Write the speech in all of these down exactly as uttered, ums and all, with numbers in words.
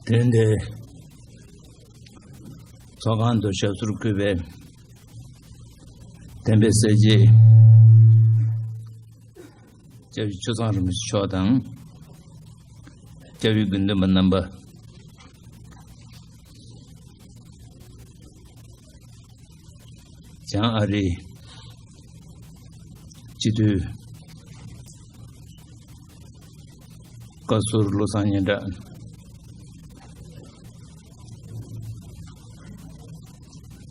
དེ་འདི་ཚོགས་ཁང་དུ་ཞབས་སོར་བཀོད་པའི་བསྟན་པའི་གསལ་བྱེད་སྐྱབས་རྗེ་ཆོས་ཚང་རིན་པོ་ཆེ་མཆོག་དང་། སྐྱབས་ཡུལ་དགེ་འདུན་པ་རྣམ་པ། བྱང་ཨ་རི་སྤྱི་འཐུས། བཀའ་ཟུར་བློ་བཟང་སྙན་གྲགས།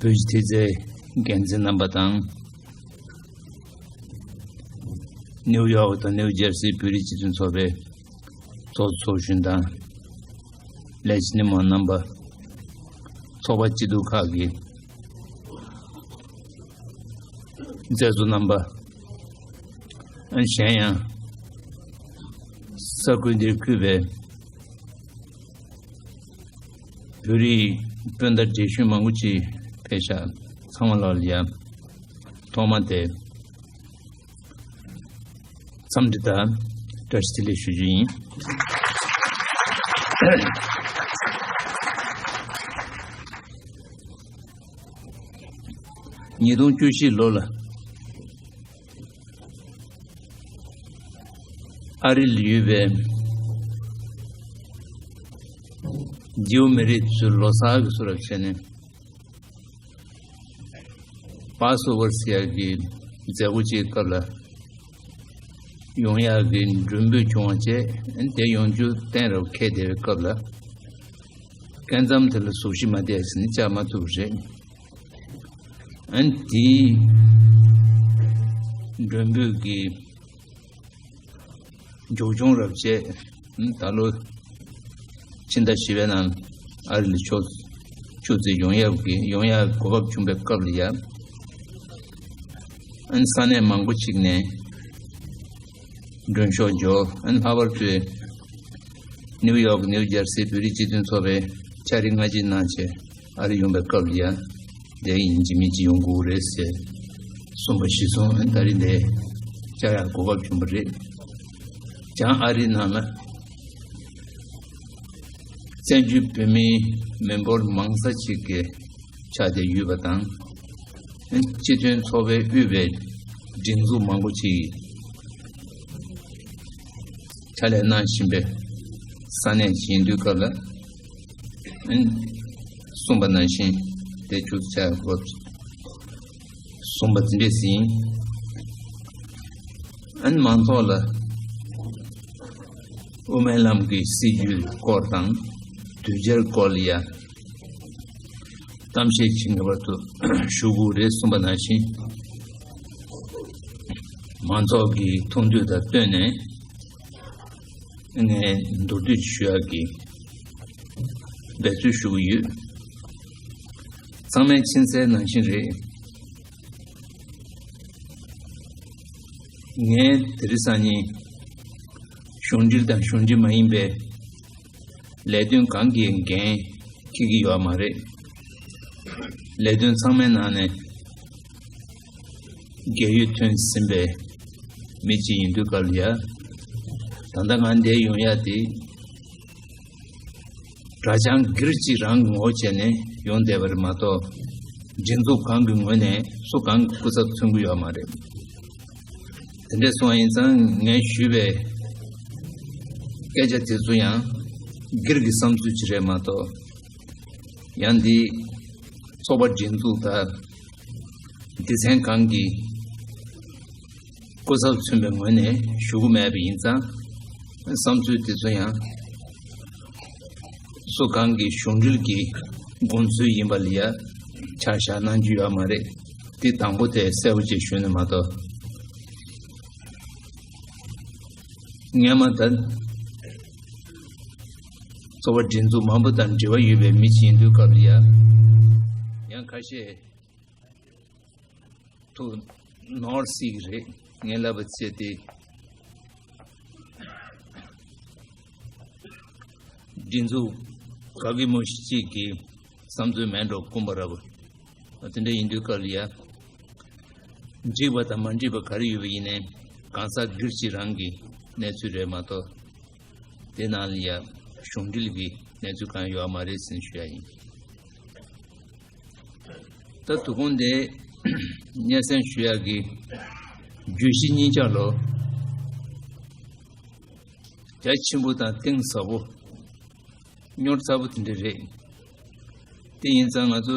བོད་ཀྱི་མཐའ་མཚམས་འགན་འཛིན་རྣམ་པ་དང་། ནིའུ་ཡོག་དང་ནིའུ་ཇར་སིའི་བོད་རིགས་སྤྱི་མཐུན་ཚོགས་པའི་ཚོགས་གཙོ་ཚོགས་གཞོན་དང་། ལས་བྱེད་སྣེ་མང་རྣམ་པ། ཚོགས་པ་སྐྱིད་སྡུག་ཁག་གི་མཛད་གཙོ་རྣམ་པ། གཞན་ཡང་ས་ཁུལ་འདིར་ཕེབས་པའི་བོད་རིགས་སྤུན་ཟླ་འདྲེས་གཞོན་མང་པོ་ཅིག་ཕེབས་ཤག་ཚང་མ་ལ་ཡང་ཐོག་མ་དེ་འཚམས་འདྲི་དང་བཀྲ་ཤིས་བདེ་ལེགས་ཞུ་རྒྱུ་ཡིན། ཉིས་སྟོང་བཅུ་བཞི་ལོ་ལ་ཨ་རི་ལ་ཡོད་པའི་རྒྱའུ་མི་རིགས་ཚོའི་ལོ་གསར་གྱི་བཟོ་འདྲ་བྱས་ནས། པཱ་སི་ཨོ་ཝར་ཟེར་ཡག་གི་མཛད་སྒོ་ཅིག་སྐབས་ལ་ཡོང་ཡག་གི་མགྲོན་འབོད་བྱུང་བ་བཅས། དེ་ཡོང་རྒྱུ་གཏན་རབ་འཁེལ་བསྡད་པའི་སྐབས་ལ། སྐབས་མཚམས་དེ་ལ་གཟུགས་གཞི་མ་བསྡད་ཟིན་ནས་བཅར་མ་ཐུབ་པ་རེད། ཨ་ནི་དེའི་མགྲོན་འབོད་ཀྱི་མཇུག་སྐྱོང་རབ་བྱས། ད་ལོ་ཕྱི་ཟླ་བཞི་པའི་ནང་ཨ་རི་ལ་ཕྱོགས་ཕྱོགས་བཙལ་ཡོང་ཡག་གི་ཡོང་ཡག་གོ་སྐབས་བྱུང་བའི་སྐབས་ལ་ཡ། ཨ་ནི་ས་གནས་མང་པོ་ཅིག་ནས་མགྲོན་ཤོག་འབྱོར། ཨ་ནི་ལྷག་པར་དུ་ནིའུ་ཡོག་ནིའུ་ཇར་སི་བོད་རིགས་སྤྱི་མཐུན་ཚོགས་པའི་ཕྱག་རིས་སྔ་རྗེས་གནང་བྱས། ཨ་རི་ཡོང་བའི་སྐབས་ལ་ཡང་དེ་ཡིན་གཅིག་མིན་གཅིག་ཡོང་དགོས་རེད་ཟེར་གསུངས་པ་གཞིར་བཟུང་། ད་རིང་འདིར་བཅར་ཡག་གོ་སྐབས་བྱུང་བ་རེད། བྱང་ཨ་རིའི་ནང་ལ་བཙན་བྱོལ་བོད་མིའི་མི་འབོར་མང་ས་ཅིག་གི་ཆགས་བསྡད་ཡོད་པ་དང་། སྤྱི་མཐུན་ཚོགས་པས་དབུས་པའི་སྒྲིག་འཛུགས་མང་པོ་ཅིག་གིས་ཕྱག་ལས་གནང་བཞིན་པའི་ས་གནས་ཤིག་ཡིན་དུས་སྐབས་ལ། ཨན། གསུངས་པ་ནང་བཞིན་དེ་ཆུ་ཚོད་ཆ་དགོས་གསུངས་པ་འདི་འདྲས་ཡིན། ཨན། མང་ཚོགས་ལ་དབུ་མའི་ལམ་གྱི་སྲིད་བྱུས་སྐོར་དང་དུས་བཅད་སྐོར་ལ་ཡང་གཏམ་བཤད་བྱེད་ངེས་པར་དུ་ཞུ་དགོས་རེད་གསུངས་པ་ནང་བཞིན། མང་ཚོགས་ཀྱི་མཐོང་འདོད་དང་བསྟུན་ནས་ངས་མདོར་བསྡུས་ཞུ་ཡག་གི་འབད་རྩོལ་ཞུ་གི་ཡོད། ཚང་མས་མཁྱེན་གསལ་ནང་བཞིན་རེད། ངས་དེ་རིང་སང་ཉིན་གཞུང་འབྲེལ་དང་གཞུང་འབྲེལ་མ་ཡིན་པའི་ལས་དོན་གང་གི་འགན་འཁྱེར་གྱི་ཡོད་མ་རེད། ལས་དོན་ཚང་མའི་ནང་ནས་རྒས་ཡོལ་ཐོན་ཟིན་པའི་མི་གཅིག་ཡིན་དུས་སྐབས་ལ་ཡ། ད་ལྟ་ང་འདིར་ཡོང་ཡ་དེ། དྲ་བྱང་སྒེར་གཅིག་རང་གི་ངོ་བོ་བྱས་ནས་ཡོང་བསྡད་པ་རེད་མ་གཏོགས། སྒྲིག་འཛུགས་གང་གི་ངོས་ནས་སུ་གང་གི་སྐུ་ཚབ་མཚོན་གྱི་ཡོད་མ་རེད། དེ་འདྲ་སོང་བ་ཡིན་ཙང་ངས་ཞུས་པའི་སྐད་ཆ་དེ་ཚོ་ཡང་སྒེར་གྱི་བསམ་ཚུལ་ཅིག་རེད་མ་གཏོགས། ཡང་འདི་ཚོགས་པ་སྒྲིག་འཛུགས་དང་སྡེ་ཚན་གང་གི་སྐུ་ཚབ་མཚོན་པའི་ངོས་ནས་ཞུ་གི་མེད་པ་ཡིན་ཙང་། བསམ་ཚུལ་དེ་ཚོ་ཡང་སུ་གང་གི་གཞུང་འབྲེལ་གྱི་དགོངས་ཚུལ་ཡིན་པ་ལ་ཡ་ཆ་བཞག་གནང་རྒྱུ་ཡོད་མ་རེད། འདི་དང་པོ་དེ་གསལ་པོ་ཅིག་ཞུས་ནས་མ་གཏོགས། སྔས་མ་ད་ཚོགས་པ་སྒྲིག་འཛུགས་མང་པོ་དང་འབྲེལ་བ་ཡོད་པའི་མི་ཅིག་ཡིན་དུས་སྐབས་ལ་ཡ། ཡང་ཁ་ཤས་ཐུགས་ནོར་སྲིད་ཀྱི་རེད། ངས་ལབ་པ་བྱས་ཏེ། སྒྲིག་འཛུགས་ག་གེ་མོ་ཞིག་གཅིག་གི་བསམ་ཚུལ་མེད་འགྲོ་དགོངས་པ་ར་བ། དེ་འདྲ་ཡིན་དུས་སྐབས་ལ་ཡ། འགྲིག་པ་དང་མ་འགྲིག་པ་ག་རེ་ཡོད་པ་ཡིན་ནའི་གང་ཟག་སྒེར་གཅིག་རང་གི་གནས་ཚུལ་རེད་མ་གཏོགས། དེ་ནང་ལ་ཡ་གཞུང་འབྲེལ་གྱི་གནས་ཚུལ་གང་ཡོད་མ་རེད་ཟེར་ཞུ་ཡ་ཡིན། ད་དོ་དགོང་དེ་སྙན་སེང་ཞུ་ཡག་གི་བརྗོད་གཞི་གཉིས་ཆ་ལོ། རྒྱ་ཆེན་པོ་དང་གཏིང་ཟབ་པོ། རྙོག་ཚ་པོ་དེ་འདྲ་རེད། དེ་ཡིན་ཙང་ང་ཚོ་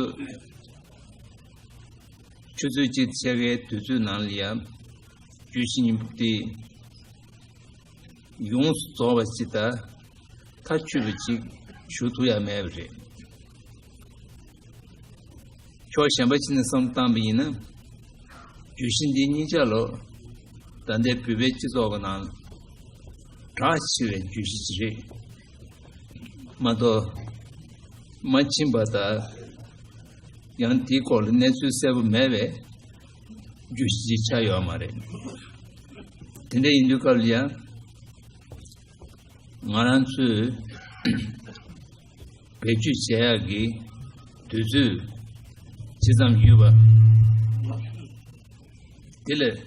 ཆུ་ཚོད་གཅིག་ཕྱེད་ཀའི་དུས་ཚོད་ནང་ལ་ཡང་བརྗོད་གཞི་གཉིས་པོ་དེ་ཡོངས་སུ་རྫོགས་པ་ཅིག་དང་མཐའ་ཆོད་པ་ཅིག་ཞུ་ཐུབ་ཡ་མེད་པ་རེད། ཕྱོགས་གཞན་པ་ཅིག་ནས་བསམ་བློ་བཏང་པ་ཡིན་ན། བརྗོད་གཞི་འདི་གཉིས་ཆ་ལོ། ད་ལྟའི་བོད་པའི་སྤྱི་ཚོགས་ཀྱི་ནང་གྲགས་ཆེ་བའི་བརྗོད་གཞི་ཅིག་རེད་མ་གཏོགས། མ་ཕྱིན་པ་དང་། ཡང་དེའི་སྐོར་ལ་གནས་ཚུལ་གསལ་པོ་མེད་པའི་བརྗོད་གཞི་ཅིག་ཆགས་ཡོད་མ་རེད། དེ་འདྲ་ཡིན་དུས་སྐབས་ལ་ཡང་། ང་རང་ཚོས་བེད་སྤྱོད་བྱེད་ཡག་གི་དུས་ཚོད་ཇི་ཙམ་ཡོད་པ། དེ་ལས་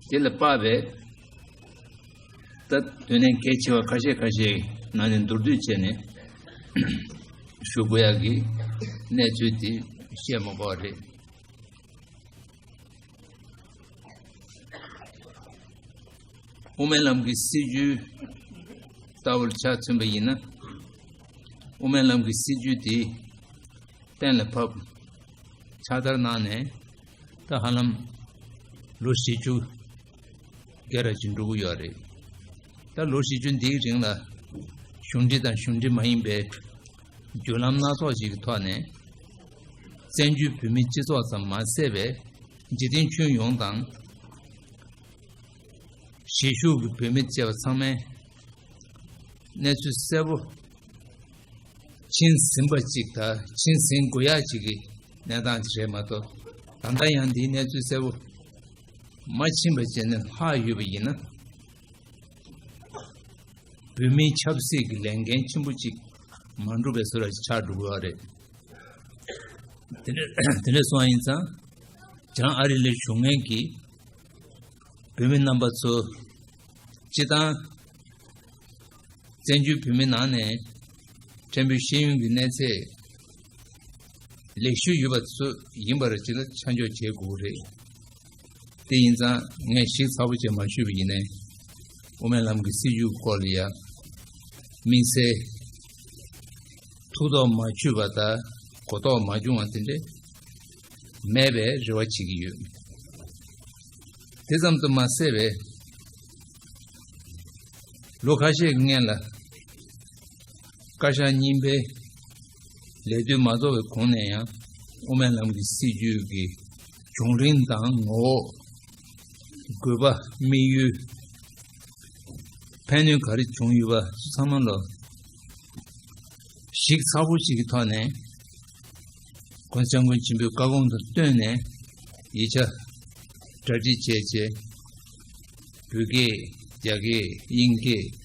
དེ་ལས་དཔག་པའི་ད་དོན་གནད་གལ་ཆེ་བ་ཁ་ཤས་ཁ་ཤས་ནང་ནས་མདོར་བསྡུས་བྱས་ནས་ཞུ་དགོས་ཡག་གི་གནས་ཚུལ་དེ་བཤད་མ་དགོས་པ་རེད། དབུ་མའི་ལམ་གྱི་སྲིད་བྱུས་ལྟ་བུར་ཆ་མཚོན་པ་ཡིན་ན། དབུ་མའི་ལམ་གྱི་སྲིད་བྱུས་དེ་གཏན་ལ་ཕབ། ཕྱག་བསྟར་གནང་ནས་ད་ཧ་ལམ་ལོ་བཞི་བཅུ་བརྒལ་ར་ཅིག་འགྲོ་གི་ཡོད་རེད། ད་ལོ་བཞི་བཅུ་འདིའི་རིང་ལ་གཞུང་འབྲེལ་དང་གཞུང་འབྲེལ་མ་ཡིན་པའི་བརྒྱུད་ལམ་སྣ་ཚོགས་ཤིག་གི་ཐོག་ནས་བཙན་བྱོལ་བོད་མིའི་སྤྱི་ཚོགས་ཙམ་མ་ཟད་པའི་འཇིག་རྟེན་ཁྱོན་ཡོངས་དང་། གཞིས་བཞུགས་ཀྱི་བོད་མི་བཅས་པ་ཚང་མས་གནས་ཚུལ་གསལ་པོ་མཁྱེན་ཟིན་པ་ཅིག་དང་མཁྱེན་ཟིན་དགོས་ཡག་ཅིག་གི་གནས་སྟངས་ཅིག་རེད་མ་གཏོགས། ད་ལྟ་ཡང་འདིའི་གནས་ཚུལ་གསལ་པོ་མ་མཁྱེན་པ་བྱས་ནས་ལྷག་ཡོད་པ་ཡིན་ན། བོད་མིའི་ཆབ་སྲིད་ཀྱི་ལས་འགན་ཆེན་པོ་ཅིག་མ་འགྲུབ་པའི་བཟོ་འདྲ་ཅིག་ཆགས་འགྲོ་གི་ཡོད་རེད། དེ་འདྲ་དེ་འདྲ་སོང་བ་ཡིན་ཙང་། བྱང་ཨ་རི་ལ་བཞུགས་མཁན་གྱི་བོད་མི་རྣམ་པ་ཚོ། སྤྱིར་བཏང་བཙན་བྱོལ་བོད་མི་ནང་ནས་ཕྲན་བུ་ཤེས་ཡོན་གྱི་གནས་ཚད་ལེགས་ཤོས་ཡོད་པ་ཚོ་ཡིན་པར་ཅིག་ལ་ཆ་འཇོག་བྱེད་དགོས་རེད། དེ་ཡིན་ཙང་ངས་ཞིབ་ཚགས་པོ་བྱས་མ་ཞུས་པ་ཡིན་ནའི། དབུ་མའི་ལམ་གྱི་སྲིད་བྱུས་སྐོར་ལ་ཡ་དམིགས་བསལ་ཐུགས་དོགས་མ་ཆུད་པ་དང་གོ་རྟོགས་མ་བྱུང་བ་དེ་འདྲ་མེད་པའི་རེ་བ་བྱེད་ཀྱི་ཡོད། དེ་ཙམ་དུ་མ་ཟད་པའི་ལོ་ཁ་ཤས་ཀྱི་སྔོན་ལ་བཀའ་ཤག་གཉིས་པའི་ལས་དུས་མ་རྫོགས་པའི་གོང་ནས་ཡང་དབུ་མའི་ལམ་གྱི་སྲིད་བྱུས་ཀྱི་བྱུང་རིམ་དང་ངོ་བོ། དགོས་པ། དམིགས་ཡུལ། ཕན་ནུས་ག་རེ་བྱུང་ཡོད་པ་ཚང་མ་ལ་ཞིབ་ཚགས་པོ་ཞིག་གི་ཐོག་ནས་ ༸གོང་ས་༸སྐྱབས་མགོན་ཆེན་པོའི་བཀའ་དགོངས་དང་བསྟུན་ནས་ཡིག་ཆ་གྲ་སྒྲིག་བྱས་རྗེས། བོད་སྐད། རྒྱ་སྐད། དབྱིན་སྐད།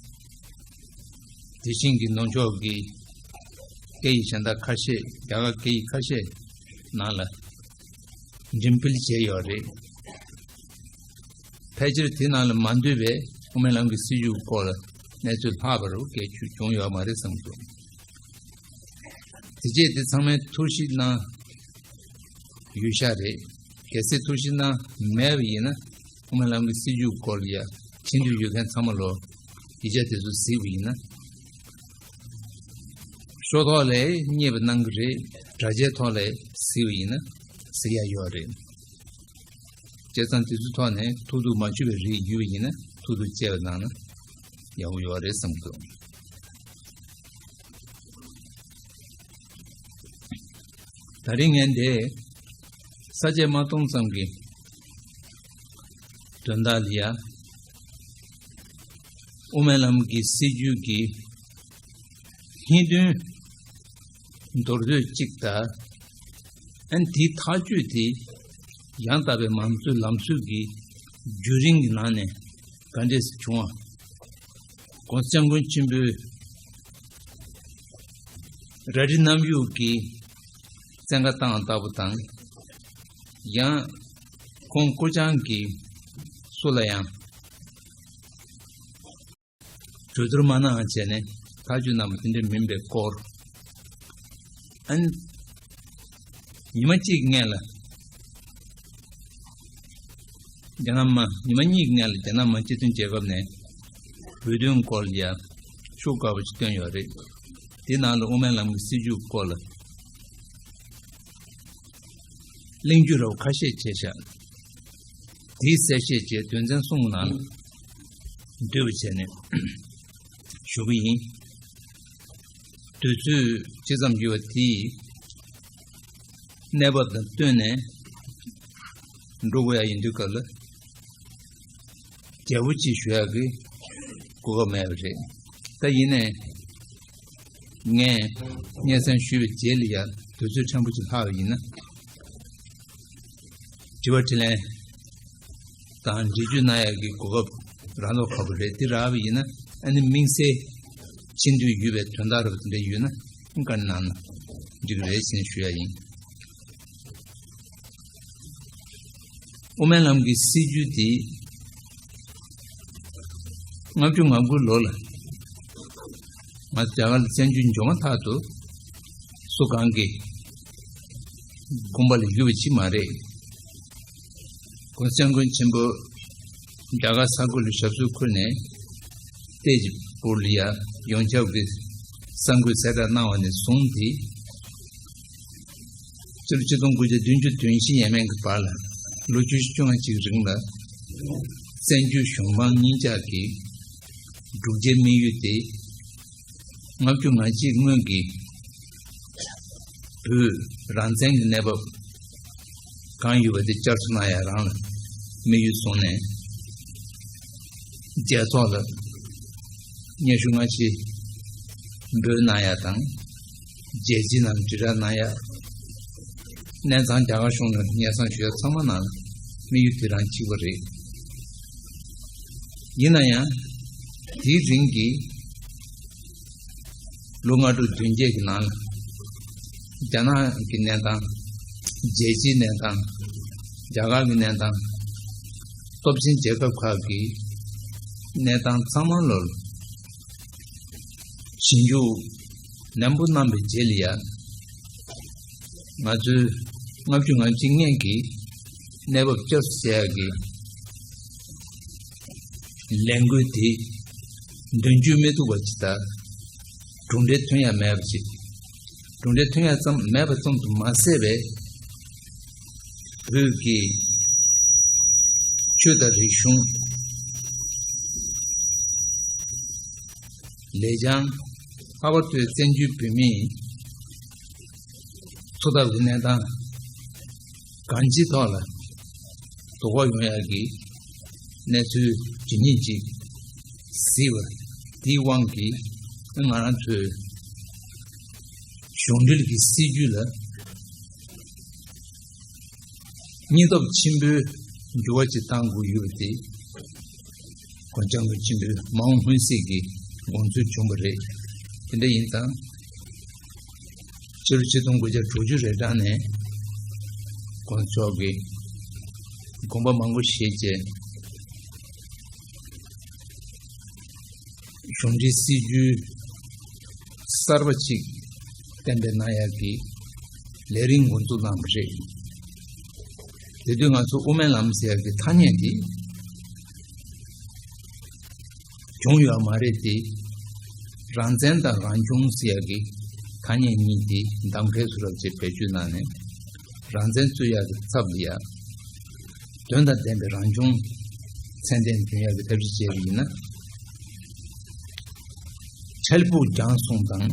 དེ་བཞིན་གྱི་ནུབ་ཕྱོགས་ཀྱི་སྐད་ཡིག་གཞན་དག་ཁ་ཤས། རྒྱ་གར་སྐད་ཡིག་ཁ་ཤས་ནང་ལ་འགྲེམས་སྤེལ་བྱས་ཡོད་རེད། ཕལ་ཆེར་དེ་ནང་ལ་མ་འདུས་པའི་དབུ་མའི་ལམ་གྱི་སྲིད་བྱུས་སྐོར་ལ་གནས་ཚུལ་ལྷག་པ་རུ་སྐད་ཆ་བྱུང་ཡོད་མ་རེད་བསམ་འདུག་དེ་རྗེས་དེ་ཚང་མས་ཐུགས་ཞིབ་གནང་ཡོད་ཤག་རེད། གལ་སྲིད་ཐུགས་ཞིབ་གནང་མེད་པ་ཡིན་ན། དབུ་མའི་ལམ་གྱི་སྲིད་བྱུས་སྐོར་ལ་ཡ་མཁྱེན་འདོད་ཡོད་མཁན་ཚང་མ་ལོ་ཡིག་ཆ་དེ་ཚོ་གཟིགས་པ་ཡིན་ན། ཤོག་ཐོག་ལ་རྙེད་པ་གནང་གི་རེད། དྲ་རྒྱའི་ཐོག་ལ་གཟིགས་པ་ཡིན་ན་གཟིགས་ཡ་ཡོད་རེད། བྱས་ཙང་དེ་ཚོའི་ཐོག་ནས་ཐུགས་སྡུག་མ་བྱུང་བའི་རིགས་ཡོད་པ་ཡིན་ན་ཐུགས་སྡུག་སྐྱེ་བ་གནང་ན་ཡག་པོ་ཡོད་རེད་བསམ་གྱི་འདུག་ད་རིང་ངས་འདི་ས་བཅད་མ་སྟོང་ཙམ་གྱི་དོན་དག་ལ་ཡ། དབུ་མའི་ལམ་གྱི་སྲིད་བྱུས་ཀྱི་སྙིང་དོན་མདོར་བསྡུས་གཅིག་དང་། ཨ་ནི་དེའི་ཐག་གཅོད་དེ་ཡང་དག་པའི་མང་གཙོའི་ལམ་སྲོལ་གྱི་བརྒྱུད་རིམ་གྱི་ནང་ནས་ག་འདྲས་བྱུང་བ། ༸གོང་ས་༸སྐྱབས་མགོན་ཆེན་པོས་རལ་གྲི་བསྣམས་ཡོད་ཀྱི་བཙན་བཀའ་བཏང་ལྟ་བུ་དང་། ཡང་ཁོང་སྐུ་རྐྱང་གིས་སུ་ལ་ཡང་གྲོས་བསྡུར་མ་གནང་བྱས་ནས་ཐག་གཅོད་གནང་བ་དེ་འདྲ་མིན་པའི་སྐོར། ཨ་ནི་ཉི་མ་གཅིག་སྔོན་ལ་རྒྱ་ནག་མ། ཉི་མ་གཉིས་སྔོན་ལ་རྒྱ་ནག་མ་སྤྱི་མཐུན་རྒྱལ་ཁབ་ནས་བོད་དོན་སྐོར་ལ་ཡ་ཤོག་དཀར་པོ་ཞིག་བཏོན་ཡོད་རེད། དེ་ནང་ལ་དབུ་མའི་ལམ་གྱི་སྲིད་བྱུས་སྐོར་ལ་གླེང་བརྗོད་འདྲ་བོ་ཁ་ཤས་བྱས་ཤག་དེའི་གསལ་བཤད་བཅས་དོན་ཚན་གསུམ་ནང་ལ་འདུས་པ་བྱས་ནས་ཞུ་གི་ཡིན། དུས་ཚོད་ཇི་ཙམ་ཡོད་པ་དེའི་གནས་བབ་དང་བསྟུན་ནས་འགྲོ་དགོས་ཡ་ཡིན་དུས་སྐབས་ལ། རྒྱས་པོ་ཅིག་ཞུ་ཡག་གི་གོ་སྐབས་མེད་པ་རེད། ད་ཡིན་ནའི་ངས་སྙན་སེང་ཞུས་པའི་རྗེས་ལ་ཡང་དུས་ཚོད་ཕྲན་བུ་ཅིག་ལྷག་པ་ཡིན་ན། དྲི་བ་དྲིས་ལན་དང་འགྲེལ་བརྗོད་གནང་ཡག་གི་གོ་སྐབས་རག་མདོག་ཁ་པོ་རེད། དེ་རག་པ་ཡིན་ན་ཨ་ནི་དམིགས་བསལ་ཕྱིན་འདོད་ཡོད་པའི་དོན་དག་རབ་དེ་འདྲ་ཡོད་ན་བཀའ་གནང་ན་འགྲིག་གི་རེད་ཟེར་ནས་ཞུ་ཡ་ཡིན། དབུ་མའི་ལམ་གྱི་སྲིད་བྱུས་དེ་ལྔ་བཅུ་ང་དགུ་ལོ་ལ་ང་ཚོ་རྒྱ་གར་ལ་བཙན་བྱོལ་འབྱོར་མ་ཐག་ཏུ་སུ་གང་གིས་དགོངས་པ་ལ་ཡོད་པ་ཅིག་མ་རེད། ༸གོང་ས་༸སྐྱབས་མགོན་ཆེན་པོ་རྒྱ་གར་ས་ཁུལ་ལ་ཞབས་སོར་འཁོད་ནས་ཏེ་ཇི་པུར་ལ་ཡ་ཡོངས་ཁྱབ་ཀྱི་གསར་འགོད་གསལ་བསྒྲགས་གནང་བ་ནས་བཟུང་སྟེ། སྤྱི་ལོ་ཆིག་སྟོང་དགུ་བརྒྱ་བདུན་ཅུ་དོན་བཞི་ཡས་མས་ཀྱི་བར་ལ་ལོ་བཅུ་བཅོ་ལྔ་གཅིག་རིང་ལ་བཙན་བྱོལ་གཞུང་དམངས་གཉིས་ཆར་གྱི་སྒྲུབ་བྱའི་དམིགས་ཡུལ་དེ། ལྔ་བཅུ་ང་གཅིག་སྔོན་གྱི་བོད་རང་བཙན་གྱི་གནས་བབ་གང་ཡོད་པ་དེ་བསྐྱར་གསོ་གནང་ཡ་རང་ལ་དམིགས་ཡུལ་བཟུང་ནས། རྒྱལ་ཚོགས་ལ་སྙན་ཞུ་སྔ་ཕྱི་འབུལ་གནང་ཡ་དང་། རྒྱལ་སྤྱི་ནང་དྲིལ་བསྒྲགས་གནང་ཡ། གནས་ཚང་རྒྱ་གར་གཞུང་ལ་སྙན་སེང་ཞུ་ཡ་ཚང་མ་ནང་དམིགས་ཡུལ་དེ་རང་གཅིག་པ་རེད། ཡིན་ན་ཡང་དེའི་རིང་གི་ལོ་ལྔ་དྲུག་བདུན་བརྒྱད་ཀྱི་ནང་ལ་རྒྱ་ནག་གི་གནས་སྟངས། རྒྱལ་སྤྱིའི་གནས་སྟངས། རྒྱ་གར་གྱི་གནས་སྟངས། སྟོབས་ཆེན་རྒྱལ་ཁབ་ཁག་གི་གནས་སྟངས་ཚང་མ་ལོར་ཞིབ་འཇུག་ནན་པོ་གནང་བའི་རྗེས་ལ་ཡ། ང་ཚོའི་ལྔ་བཅུ་ང་གཅིག་སྔོན་གྱི་གནས་བབ་བསྐྱར་གསོ་བྱེད་ཡག་གི་ལས་འགུལ་དེ་མདུན་སྐྱོད་མི་ཐུབ་པ་ཅིག་དང་། གྲུབ་འབྲས་ཐོན་ཡ་མེད་པ་ཅིག་གྲུབ་འབྲས་ཐོན་ཡ་ཙམ་མེད་པ་ཙམ་དུ་མ་ཟད་པའི། བོད་ཀྱི་ཆོས་དང་རིག་གཞུང་། ལེགས་བྱང་། ལྷག་པར་དུ་བཙན་བྱོལ་བོད་མིའི་འཚོ་ཐབས་ཀྱི་གནས་སྟངས་གང་ཅིའི་ཐོག་ལ་དོ་ཁུར་ཡོང་ཡག་གི་གནས་ཚུལ་ཇི་སྙེད་ཅིག་གཟིགས་པ་དེའི་དབང་གིས། ང་རང་ཚོའི་གཞུང་འབྲེལ་གྱི་སྲིད་བྱུས་ལ་ སྙིང་སྟོབས་ཆེན་པོའི་འགྱུར་བ་ཅིག་བཏང་དགོས་ཡོད་པ་དེ། གོ་སྐྱོང་གི་སྤྱི་འཐུས་མ་འོངས་སྔོན་གཟིགས་ཀྱི་དགོངས་ཚུལ་བྱུང་བ་རེད། དེ་འདྲ་ཡིན་ཙང་། ཕྱི་ལོ་ཆིག་སྟོང་དགུ་བརྒྱ་དྲུག་ཅུ་རེ་གྲངས་ནས་༸གོང་ས་མཆོག་གིས་དགོངས་པ་མང་པོ་བཞེས་རྗེས། གཞུང་འབྲེལ་སྲིད་ཇུས་གསར་པ་ཅིག་གཏན་འབེབས་གནང་ཡག་གི་ལས་རིམ་འགོ་འཛུགས་གནང་བ་རེད། དེ་དུས་ང་ཚོ་དབུ་མའི་ལམ་ཟེར་ཡག་གི་ཐ་སྙད་དེ་བྱུང་ཡོད་མ་རེད་དེ། རང་བཙན་དང་རང་སྐྱོང་ཟེར་ཡག་གི་ཐ་སྙད་གཉིས་དེ་གདམ་ཁའི་ཚུལ་ལ་ཅིག་བེད་སྤྱོད་གནང་ནས། རང་བཙན་རྩོད་ཡག་གི་ཚབ་ལ་ཡ། དོན་དང་ལྡན་པའི་རང་སྐྱོང་ཚད་ལྡན་ཐོན་ཡག་གི་ཐབས་ཤེས་བྱས་པ་ཡིན་ན། འཕྲལ་ཕུགས་རྒྱང་སོང་དང་།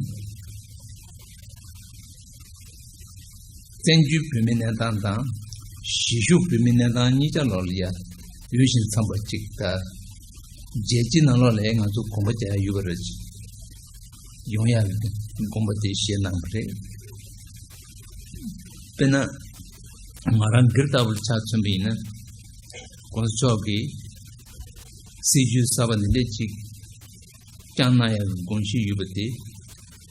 བཙན་བྱོལ་བོད་མིའི་གནས་སྟངས་དང་། གཞིས་བཞུགས་བོད་མིའི་གནས་སྟངས་གཉིས་ཆ་ལོགས་ལ་ཡ་ཡོད་བཞིན་འཚམས་པ་ཅིག་དང་། རྒྱལ་སྤྱིའི་ནང་ལོགས་ལ་ང་ཚོ་དགོངས་པ་རྒྱག་ཡ་ཡོད་པ་རེད། ཡོང་ཡག་གི་དགོངས་པ་དེ་བཞེས་གནང་བ་རེད། དཔེར་ན། ང་རང་སྒེར་ལྟ་བུར་ཆ་མཚོན་པ་ཡིན་ན།༸གོང་ས་མཆོག་གིས་སྲིད་ཇུས་གསར་པ་འདི་འདྲ་ཅིག་བསྐྱངས་གནང་ཡག་གི་དགོངས་གཞི་ཡོད་པ་དེ།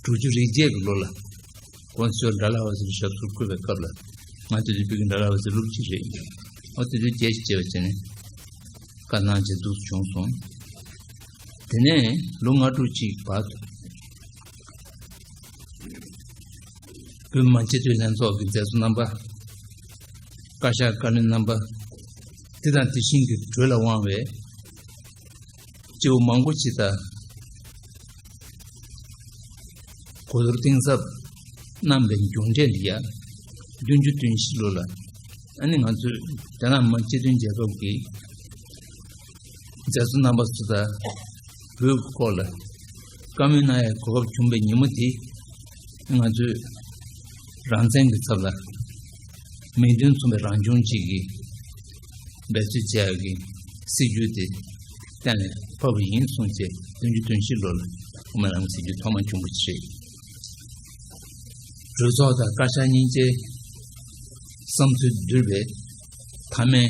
དྲུག་ཅུ་རེ་བརྒྱད་ཀྱི་ལོ་ལ་༸གོང་ས་མཆོག་ཌལ་ཧོ་སི་ལ་ཞབས་སོར་བཀོད་པའི་སྐབས་ལ། ང་དེ་དུས་བོད་ཀྱི་ཌལ་ཧོ་སི་སློབ་སྤྱི་རེད། ཨོ་དེ་དུས་རྒྱལ་གཅེས་པ་བྱས་ནས་བཀའ་གནང་བྱས་འདུག་བྱུང་སོང་། དེ་ནས་ལོ་ལྔ་དྲུག་ཅིག་བར་དུ། བོད་མི་མང་སྤྱི་འཐུས་ལྷན་ཚོགས་ཀྱི་མཛད་གཙོ་རྣམ་པ། བཀའ་ཤག་བཀའ་བློན་རྣམ་པ། དེ་དང་དེ་བཞིན་གྱི་བགྲོས་ལ་དབང་བའི་སྐྱེ་བོ་མང་པོ་ཅིག་དང་གོ་བསྡུར་གཏིང་ཟབ་གནང་པའི་མཇུག་འབྲས་འདི་ཡང་བདུན་ཅུ་དོན་བཞི་ལོ་ལ། ཨ་ནི་ང་ཚོས་རྒྱ་ནག་མི་དམངས་སྤྱི་མཐུན་རྒྱལ་ཁབ་ཀྱི་མཛད་གཙོ་རྣམ་པ་ཚོ་དང་བོད་ཀྱི་སྐོར་ལ་བཀའ་མོལ་གནང་ཡའི་གོ་སྐབས་བྱུང་བའི་ཉིན་མོ་དེ། ང་ཚོས་རང་བཙན་གྱི་ཚབ་ལ་མིང་དོན་མཚུངས་པའི་རང་སྐྱོང་གཅིག་གི་འབད་རྩོལ་བྱེད་ཡག་གི་སྲིད་ཇུས་དེ་གཏན་ལ་ཕབ་པ་ཡིན་གསུངས་བྱས། བདུན་ཅུ་དོན་བཞི་ལོ་ལ་དབུ་མའི་ལམ་སྲིད་ཇུས་ཐོག་མ་བྱུང་བ་ཞིག་རེད། གྲོས་ཚོགས་དང་བཀའ་ཤག་གཉིས་ཀྱིས་བསམ་ཚུལ་བསྡུར་བའི་མཐའ་མའི་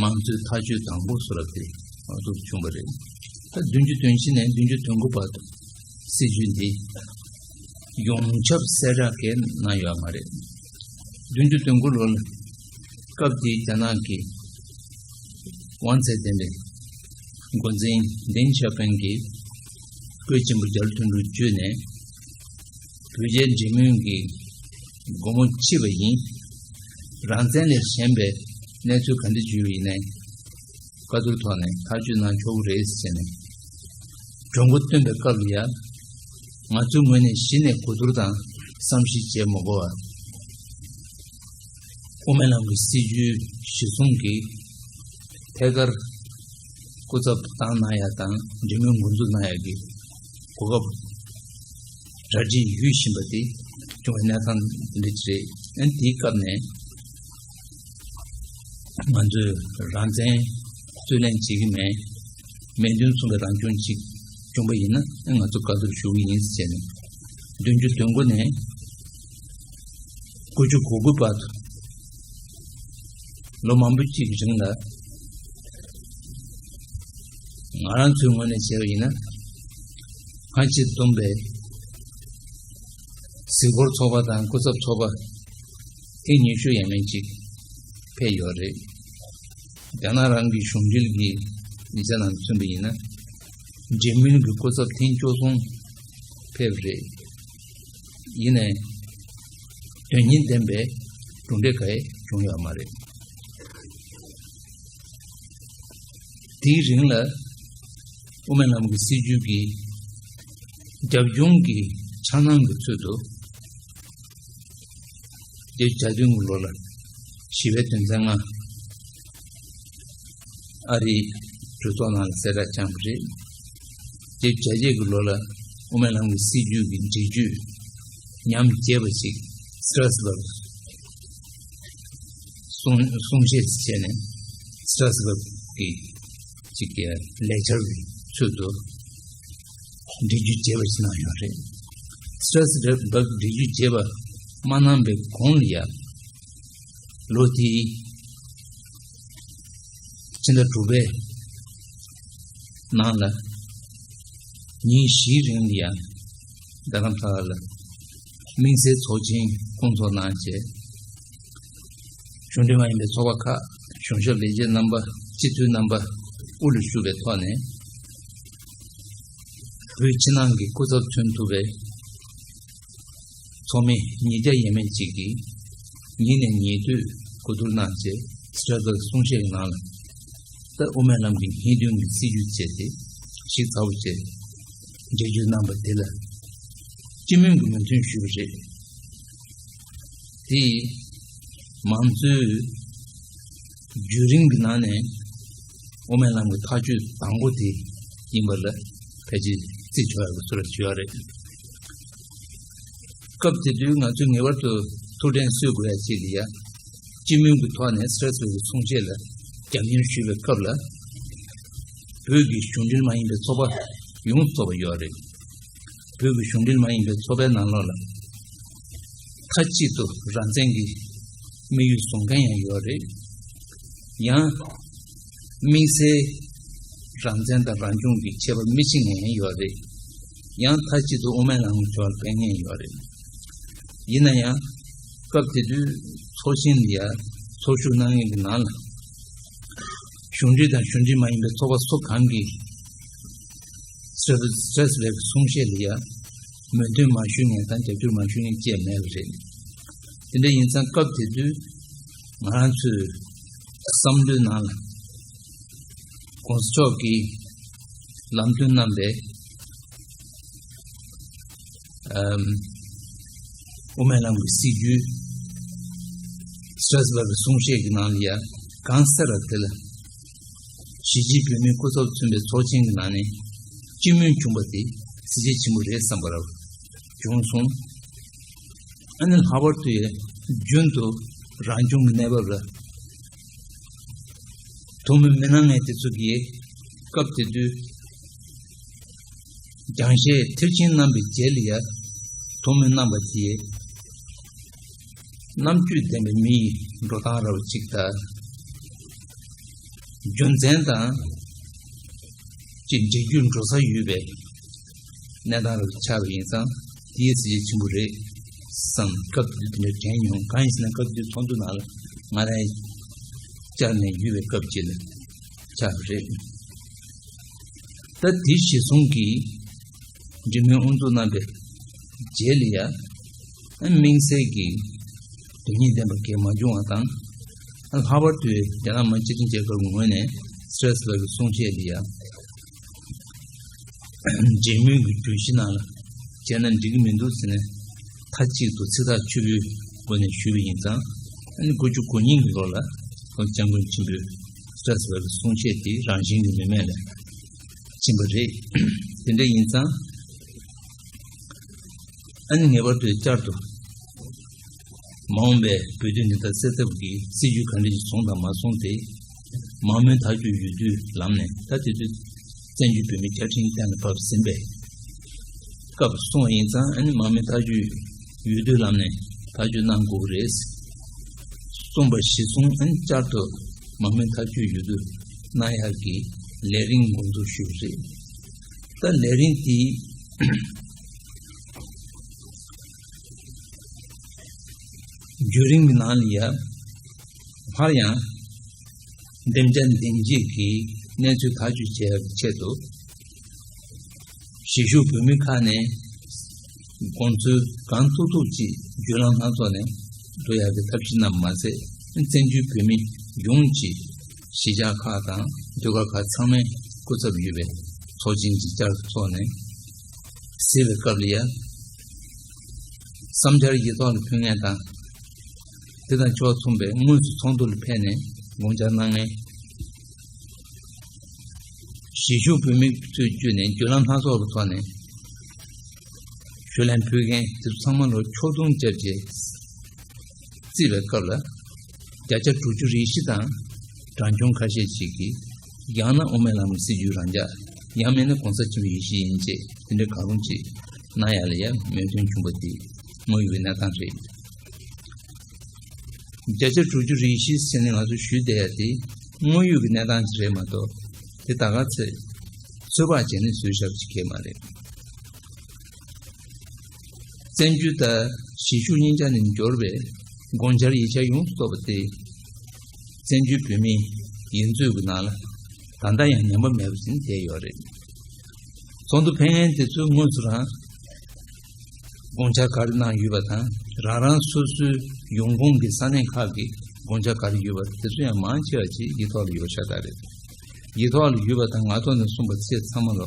མང་གཙོའི་ཐག་གཅོད་དང་པོ་སུ་རབ་དེ་ང་ཚོར་བྱུང་བ་རེད། ད་བདུན་ཅུ་དོན་བཞི་ནས་བདུན་ཅུ་དོན་དགུ་བར་དུ་སྲིད་ཇུས་འདི་ཡོངས་ཁྱབ་གསལ་བསྒྲགས་གས་གནང་ཡོད་མ་རེད། བདུན་ཅུ་དོན་དགུ་ལོ་ལ་སྐབས་དེའི་རྒྱ་ནག་གི་དབང་ཚད་ལྡན་པའི་འགོ་འཛིན་ལྡིང་ཞའོ་ཕིང་གིས་བཀོད་ཆེན་པོ་རྒྱལ་དོན་གྲུབ་བརྒྱུད་ནས་བོད་རྒྱའི་འབྲེལ་མོལ་གྱི་སྒོ་མོ་ཕྱེ་བ་ཡིན། རང་བཙན་ལས་གཞན་པའི་གནས་ཚུལ་ག་འདྲ་བརྗོད་པ་ཡིན་ནའི་བཀའ་བསྡུར་ཐོག་ནས་ཐག་གཅོད་གནང་ཆོག་གི་རེད་ཟེར་ནས་གྲོས་འགོ་བཏོན་པའི་སྐབས་ལ་ཡང་། ང་ཚོའི་ངོས་ནས་གཞི་ནས་གོ་བསྡུར་དང་བསམ་གཞིག་བྱེད་མ་དགོས་པར། དབུ་མའི་ལམ་གྱི་སྲིད་ཇུས་གཞིར་བཟུང་གིས་ཐད་ཀར་སྐུ་ཚབ་བཏང་གནང་ཡག་དང་འབྲེལ་མོལ་འགོ་འཛུགས་གནང་ཡག་གི་གོ་སྐབས་གྲ་སྒྲིག་ཡོད་བཞིན་པ་དེ་བྱུང་བའི་གནས་སྟངས་འདི་འདྲ་ཅིག་རེད། ཨ་ནི་དེའི་སྐབས་ནས་ང་ཚོས་རང་བཙན་རྩོད་ལེན་བྱེད་ཀྱི་མེད། མིང་དོན་མཚུངས་པའི་རང་སྐྱོང་ཅིག་བྱུང་པ་ཡིན་ན་ང་ཚོ་བཀའ་བསྡུར་ཞུ་གི་ཡིན་ཟེར་ནས། བདུན་ཅུ་དོན་དགུ་ནས་དགུ་བཅུ་གོ་དགུ་བར་དུ་ལོ་མང་པོ་གཅིག་གི་རིང་ལ། ང་རང་ཚོའི་ངོས་ནས་བྱས་པ་ཡིན་ན། སྔ་ཕྱིར་བསྡོམས་པའི་གཟིགས་སྐོར་ཚོགས་པ་དང་སྐུ་ཚབ་ཚོགས་པ་ཐེངས་ཉི་ཤུ་ཡས་མས་ཅིག་ཕེབས་ཡོད་རེད། རྒྱ་ནག་རང་གི་གཞུང་འབྲེལ་གྱི་མི་སེར་ནང་མཚོན་པ་ཡིན་ན། འབྲེལ་མོལ་གྱི་སྐུ་ཚབ་ཐེངས་བཅུ་གསུམ་ཕེབས་རེད། ཡིན་ནའི་དོན་སྙིང་ལྡན་པའི་གྲུབ་འབྲས་གང་ཡང་བྱུང་ཡོད་མ་རེད། དེའི་རིང་ལ་དབུ་མའི་ལམ་གྱི་སྲིད་བྱུས་ཀྱི་རྒྱབ་ལྗོངས་ཀྱི་འཆར་སྣང་གི་ཚུལ་དུ། བརྒྱད་ཅུ་གྱ་བདུན་གྱི་ལོ་ལ་ཞི་བའི་དོན་ཚན་ལྔ་ཨ་རིའི་གྲོས་ཚོགས་ནང་ལ་གསལ་བསྒྲགས་བསྐྱངས་པ་རེད། བརྒྱད་ཅུ་གྱ་བརྒྱད་ཀྱི་ལོ་ལ་དབུ་མའི་ལམ་གྱི་སྲིད་བྱུས་ཀྱི་འགྲེལ་བརྗོད་ཉམས་བརྒྱས་པ་ཞིག་སི་ཊ་ར་སི་བར་གསུང་གསུང་བཤད་བྱས་ནས་སི་ཊ་ར་སི་བར་གྱི་ཅིག་གི་ལེགས་སྦྱར་གྱི་ཚུལ་དུ་འགྲེལ་བརྗོད་བྱས་པ་ཞིག་གནང་ཡོད་རེད། སི་ཊ་ར་སི་བར་གྱི་འགྲེལ་བརྗོད་བྱས་པ་མ་གནང་པའི་གོང་ལ་ཡང་ ལོ་དེའི་ཕྱི་ཟླ་དྲུག་པའི་ནང་ལ་ཉིན་བཞིའི་རིང་ལ་ཡང་རྡ་རམ་ས་ལ་དམིགས་བསལ་ཚོགས་ཆེན་སྐོང་ཚོགས་གནང་བྱས། གཞུང་འབྲེལ་མ་ཡིན་པའི་ཚོགས་པ་ཁག་གཞུང་ཞབས་ལས་བྱེད་རྣམ་པ་སྤྱི་འཐུས་རྣམ་པ་དབུ་ལ་བཞུགས་པའི་ཐོག་ནས་བོད་ཕྱི་ནང་གི་སྐུ་ཚབ་མཚོན་ཐུབ་པའི་ཚོགས་མི་ཉིས་བརྒྱ་ཡས་མས་ཅིག་གིས་ཉིན་ནས་ཉེ་དུས་གོ་བསྡུར་གནང་རྗེས་སི་ཊེ་སི་བར་གསུང་བཤད་ཀྱི་ནང་ལ་ད་དབུ་མའི་ལམ་གྱི་སྙིང་དོན་གྱི་སྲིད་བྱུས་བཅས་ཏེ་ཞིབ་ཚགས་པོ་བཅས་འགྲེལ་བརྗོད་གནང་པ་དེ་ལ་སྤྱི་མོས་ཀྱི་མོས་མཐུན་ཞུས་པ་རེད། དེས་མང་གཙོའི་བརྒྱུད་རིམ་གྱི་ནང་ནས་དབུ་མའི་ལམ་གྱི་ཐག་གཅོད་དང་པོ་དེ་ཡིན་པ་ལ་ཕལ་ཆེར་བརྩི་ཆོག་ཡག་གི་ཚོད་ཅིག་ཡོད་རེད། སྐབས་དེ་དུས་ང་ཚོས་ངེས་པར་དུ་ཐུགས་དྲན་གསོ་དགོས་ཡ་ཅིག་ལ་ཡ། སྤྱི་མོས་ཀྱི་ཐོག་ནས་སི་ཊེ་སི་བར་གསུང་བཤད་ལ་རྒྱབ་སྐྱོར་ཞུས་པའི་སྐབས་ལ། བོད་ཀྱི་གཞུང་འབྲེལ་མ་ཡིན་པའི་ཚོགས་པ་ཡོངས་རྫོགས་པ་ཡོད་རེད། བོད་ཀྱི་གཞུང་འབྲེལ་མ་ཡིན་པའི་ཚོགས་པའི་ནང་ལོགས་ལ། མཐའ་གཅིག་ཏུ་རང་བཙན་གྱི་དམིགས་ཡུལ་བཟུང་མཁན་ཡང་ཡོད་རེད། ཡང་། དམིགས་བསལ་རང་བཙན་དང་རང་སྐྱོང་གི་ཁྱད་པར་མི་ཕྱེ་མཁན་ཡང་ཡོད་རེད། ཡང་མཐའ་གཅིག་ཏུ་དབུ་མའི་ལམ་གྱི་ཕྱོགས་ལ་འབད་མཁན་ཡང་ཡོད་རེད། ཡིན་ན་ཡང་། སྐབས་དེ་དུས་ཚོགས་ཆེན་ལ་ཡ་ཚོགས་ཞུགས་གནང་མཁན་གྱི་ནང་ལ། གཞུང་འབྲེལ་དང་གཞུང་འབྲེལ་མ་ཡིན་པའི་ཚོགས་པ་སུ་གང་གིས་སི་ཊེ་སི་བར་གྱི་གསུང་བཤད་ལ་ཡ་མོས་མཐུན་མ་ཞུ་མཁན་དང་རྒྱབ་སྐྱོར་མ་ཞུ་མཁན་བཅས་མེད་པ་རེད། དེ་འདྲ་ཡིན་ཙང་སྐབས་དེ་དུས་ང་རང་ཚོའི་བསམ་བློའི་ནང་ལ་༸གོང་ས་མཆོག་གིས་ལམ་སྟོན་གནང་པའི་ཨམ། དབུ་མའི་ལམ་གྱི་སྲིད་བྱུས་སི་ཊེ་སི་བར་གྱི་གསུང་བཤད་ཀྱི་ནང་ལ་ཡ་གང་ཟེར་ར་དེ་ལ་གཞིས་བྱེས་བོད་མིའི་སྐུ་ཚབ་མཚོན་པའི་ཚོགས་ཆེན་གྱི་ནང་ནས་སྤྱི་མོས་བྱུང་བ་དེ་གཟི་བརྗིད་ཆེན་པོ་རེད་བསམ་པ་ར་བྱུང་སོང་། ཨ་ནི་ལྷག་པར་དུ་ཡ་རྒྱུན་དུ་རང་སྐྱོང་གི་གནས་བབ་ལ་དོ་མི་མི་གནང་མཁན་དེ་ཚོ་གིས་སྐབས་དེ་དུས་རྒྱང་བཤད་མཐིལ་ཕྱིན་གནང་པའི་རྗེས་ལ་ཡ་དོ་མི་གནང་པ་དེ་རྣམ་དཔྱོད་ལྡན་པའི་མི་ཡི་འགྲོ་སྟངས་ར་བ་ཅིག་དང་། རྒྱུ་མཚན་དང་ཅིག་འགྲིག་རྒྱུ་འགྲོ་ས་ཡོད་པའི་གནས་སྟངས་ར་བ་ཆགས་པ་ཡིན་ཙང་དེའི་གཟི་བརྗིད་ཆེན་པོ་རེད་བསམ། སྐབས་དེ་དུས་དེ་འདྲ་དྲན་མྱོང་། གང་ཡིན་ཟེར་ན་སྐབས་དེ་དུས་ཚོགས་འདུ་ནང་ལ་ང་རང་བཅར་ནས་ཡོད་པའི་སྐབས་ཅིག་ལ་ཆགས་པ་རེད། ད་དེ་གཞི་བཟུང་གིས་འབྲེལ་མོལ་དབུ་འཛུགས་གནང་པའི་རྗེས་ལ་ཡ། དམིགས་བསལ་གྱི་དོན་སྙིང་ལྡན་པ་གང་ཡང་མ་བྱུང་བ་དང་། ལྷག་པར་དུ་རྒྱ་ནག་མི་དམངས་སྤྱི་མཐུན་རྒྱལ་ཁབ་ཀྱི་ངོས་ནས་སི་ཊེ་སི་བར་གྱི་གསུང་བཤད་ལ་ཡ། འབྲེལ་མོལ་གྱི་གྲོས་གཞི་ནང་ལ་བྱས་ན་འགྲིག་གི་མི་འདུག་ཟེར་ནས་མཐའ་གཅིག་ཏུ་ཚིག་ཐག་ཆོད་པོའི་སྒོ་ནས་ཞུས་པ་ཡིན་ཙང་། ཨ་ནི་དགུ་བཅུ་གོ་གཉིས་ཀྱི་ལོ་ལ་༸གོང་ས་༸སྐྱབས་མགོན་ཆེན་པོས་སི་ཊེ་སི་བར་གྱི་གསུང་བཤད་དེ་རང་བཞིན་གྱིས་ནུས་མེད་ལ་ཕྱིན་པ་རེད། དེ་འདྲ་ཡིན་ཙང་། ཨ་ནི་ངེས་པར་དུ་བསྐྱར་དུ་མ་འོངས་པའི་བོད་དོན་བདེན་མཐའ་གསལ་ཐབས་ཀྱི་སྲིད་བྱུས་ག་འདྲ་ཞིག་བཟུང་དང་མ་བཟུང་དེ། མང་མོས་ཐག་གཅོད་ཡོད་དུས་ལམ་ནས། ད་དེ་དུས་བཙན་བྱོལ་བོད་མིའི་བཅའ་ཁྲིམས་གཏན་ལ་ཕབ་ཟིན་པའི་སྐབས་སོང་བ་ཡིན་ཙང་། ཨ་ནི་མང་མོས་ཐག་གཅོད་ཡོད་དུས་ལམ་ནས་ཐག་གཅོད་གནང་དགོས་ཀྱི་རེད་གསུངས་པ་གཞི་བཟུང་། ཨ་ནི་བསྐྱར་དུ་མང་མོས་ཐག་གཅོད་ཡོད་དུས་གནང་ཡག་གི་ལས་རིམ་འགོ་འཛུགས་ཞུས་པ་རེད། ད་ལས་རིམ་དེའི་བརྒྱུད་རིམ་གྱི་ནང་ལ་ཡ། སླར་ཡང་བདེ་འཇགས་བདེ་སྐྱིད་ཀྱི་གནས་ཚུལ་ཐག་གཅོད་བྱེད་ཡག་གི་ཆེད་དུ། གཞིས་བཞུགས་བོད་མི་ཁག་ནས་དགོངས་ཚུལ་གང་ཐུབ་ཐུབ་ཅིག་བརྒྱུད་ལམ་སྣ་ཚོགས་ནས་འགྲོ་ཡག་གི་ཐབས་ཤེས་གནང་བ་མ་ཟད། བཙན་བྱོལ་བོད་མི་ཡོངས་ཀྱི་གཞིས་ཆགས་ཁག་དང་ཟློས་གར་ཁག་ཚང་མའི་སྐུ་ཚབ་ཡོད་པའི་ཚོགས་ཆེན་གྱི་བསྐྱར་དུ་འཚོགས་ནས་གཟིགས་པའི་སྐབས་ལ་ཡ། བསམ་འཆར་ཡིག་ཐོག་ལ་ཕུལ་མཁན་དང་། དེ་དང་ཕྱོགས་མཚུངས་པའི་དངོས་སུ་ཚོགས་འདུ་ལ་ཕེབས་ནས་དགོངས་འཆར་གནང་མཁན། གཞིས་བཞུགས་བོད་མི་ཚོས་བརྒྱུད་ནས་བརྒྱུད་ལམ་སྣ་ཚོགས་ཀྱི་ཐོག་ནས་ཞུ་ལན་ཕུལ་མཁན་དེ་ཚོ་ཚང་མ་ལ་ཕྱོགས་བསྡོམས་བརྒྱབ་རྗེས་བརྩིས་པའི་སྐབས་ལ། བརྒྱ་ཆ་དྲུག་ཅུ་རེ་བཞི་དང་གྲངས་ཆུང་ཁ་ཤས་ཤིག་གིས་ཡང་ན་དབུ་མའི་ལམ་གྱི་སྲིད་བྱུས་རང་འཇགས། ཡང་མིན་ན་གོང་ས་ཆེན་པོའི་ཡིད་བཞིན་ཡིན་ཅེས་དེ་འདྲ་གང་རུང་ཅིག་གནང་ཡག་ལ་ཡང་མོས་མཐུན་བྱུང་བ་དེ་དངོས་ཡོད་ཀྱི་གནས་སྟངས་རེད། བརྒྱ་ཆ་དྲུག་ཅུ་རེ་བཞི་ཟེར་ནས་ང་ཚོ་ཞུས་བསྡད་ཡ་དེ་དངོས་ཡོད་ཀྱི་གནས་སྟངས་ཅིག་རེད་མ་གཏོགས། དེ་ད་ག་ཚོད་ཚོད་དཔག་བྱས་ནས་བཟོས་བཞག་པ་ཅིག་གང་ཡང་མ་རེད། བཙན་བྱོལ་དང་གཞིས་བཞུགས་གཉིས་ཆ་ནས་འབྱོར་བའི་དགོངས་འཆར་ཡིག་ཆ་ཡོངས་སུ་རྫོགས་པ་དེ། བཙན་བྱོལ་བོད་མིའི་ཡིག་མཛོད་ཀྱི་ནང་ལ་ད་ལྟ་ཡང་ཉམས་པ་མེད་པ་བཞིན་བསྡད་ཡོད་རེད། ཚོགས་འདུ་ཕེབས་མཁན་དེ་ཚོས་དངོས་སུ་རང་དགོངས་འཆར་ག་རེ་གནང་ཡོད་པ་དང་། རང་རང་སོ་སོའི་ཡོང་ཁུངས་ཀྱི་ས་གནས་ཁག་གི་དགོངས་འཆར་ག་རེ་ཡོད་པ་དེ་ཚོ་ཡང་མང་ཆེ་བ་ཅིག་ཡིག་ཐོག་ལ་ཡོད་ཤ་སྟག་རེད། ཡིག་ཐོག་ལ་ཡོད་པ་དང་ངག་ཐོག་ནས་གསུངས་པ་ཚོ་ཚང་མ་ལ་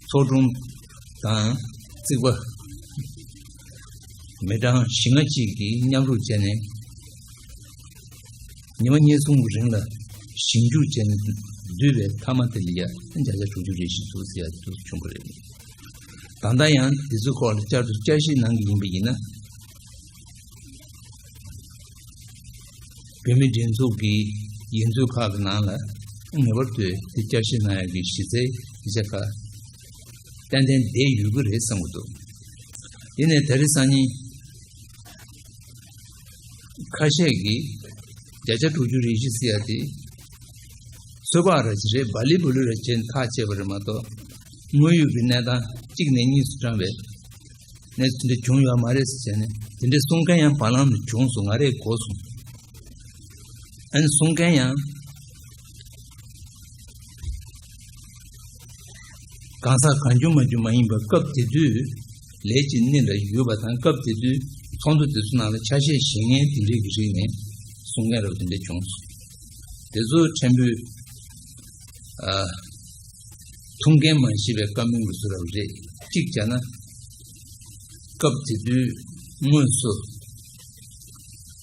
ཚོགས་དྲུང་དང་རྩིག་པ་མི་གྲངས་བཞི་ལྔ་ཅིག་གིས་མཉམ་རུབ་བྱས་ནས། ཉི་མ་གཉིས་གསུམ་གྱི་རིང་ལ་ཞིབ་འཇུག་བྱས་ནས་བསྡུས་པའི་མཐའ་མ་དེ་ལ་ཡ་བརྒྱ་ཆ་དྲུག་ཅུ་རེ་བཞི་འདུག་ཟེར་ཡ་འདུག་བྱུང་བ་རེད། ད་ལྟ་ཡང་དེ་ཚོའི་སྐོར་ལ་བསྐྱར་དུ་བསྐྱར་ཞིབ་གནང་གི་ཡིན་པ་ཡིན་ན། བོད་མིའི་སྒྲིག་འཛུགས་ཀྱི་ཡིག་མཛོད་ཁག་གི་ནང་ལ་ངེས་པར་དུ་དེ་བསྐྱར་ཞིབ་གནང་ཡག་གི་གཞི་རྩའི་ཡིག་ཆ་ཁག་ཏན་ཏན་བསྡད་ཡོད་ཀྱི་རེད་བསམ་གྱི་འདུག་ཡིན་ནའི་ད་རེས་སང་ཉིན་ཁ་ཤས་ཀྱིས་བརྒྱ་ཆ་དྲུག་ཅུ་རེ་བཞི་ཟེར་ཡ་དེ་ཚོད་དཔག་ར་ཅིག་རེད། སྦ་ལི་སྦུ་ལི་ར་བྱས་ནས་ཐག་བཅད་པ་རེད་མ་གཏོགས། དངོས་ཡོད་ཀྱི་གནས་སྟངས་གཅིག་ནས་གཉིས་སུ་བགྲངས་པའི་གནས་ཚུལ་འདི་བྱུང་ཡོད་མ་རེད་ཟེར་བྱས་ནས། དེ་འདྲའི་གསུང་མཁན་ཡང་བར་ལམ་དུ་བྱུང་སོང་། ང་རས་གོ་སོང་། ཨ་ནི་གསུང་མཁན་ཡང་གང་ཟག་གང་བྱུང་མ་བྱུང་མ་ཡིན་པར་སྐབས་དེ་དུས་ལས་ཀྱི་གནས་ལ་ཡོད་པ་དང་། སྐབས་དེ་དུས་ཚོགས་འདུ་དེ་ཚོ་ནང་ལ་ཆ་ཤས་བཞེས་མཁན་དེ་འདྲའི་གི་རིགས་ནས་གསུང་མཁན་རབ་དེ་འདྲ་བྱུང་སོང་། དེ་ཚོ་ཕྲན་བུ་ཨ། ཐུགས་འགན་མ་བཞེས་པའི་བཀའ་མོལ་གྱི་བཟོ་འདྲ་རེད། གཅིག་བྱས་ན། སྐབས་དེ་དུས་དངོས་སུ་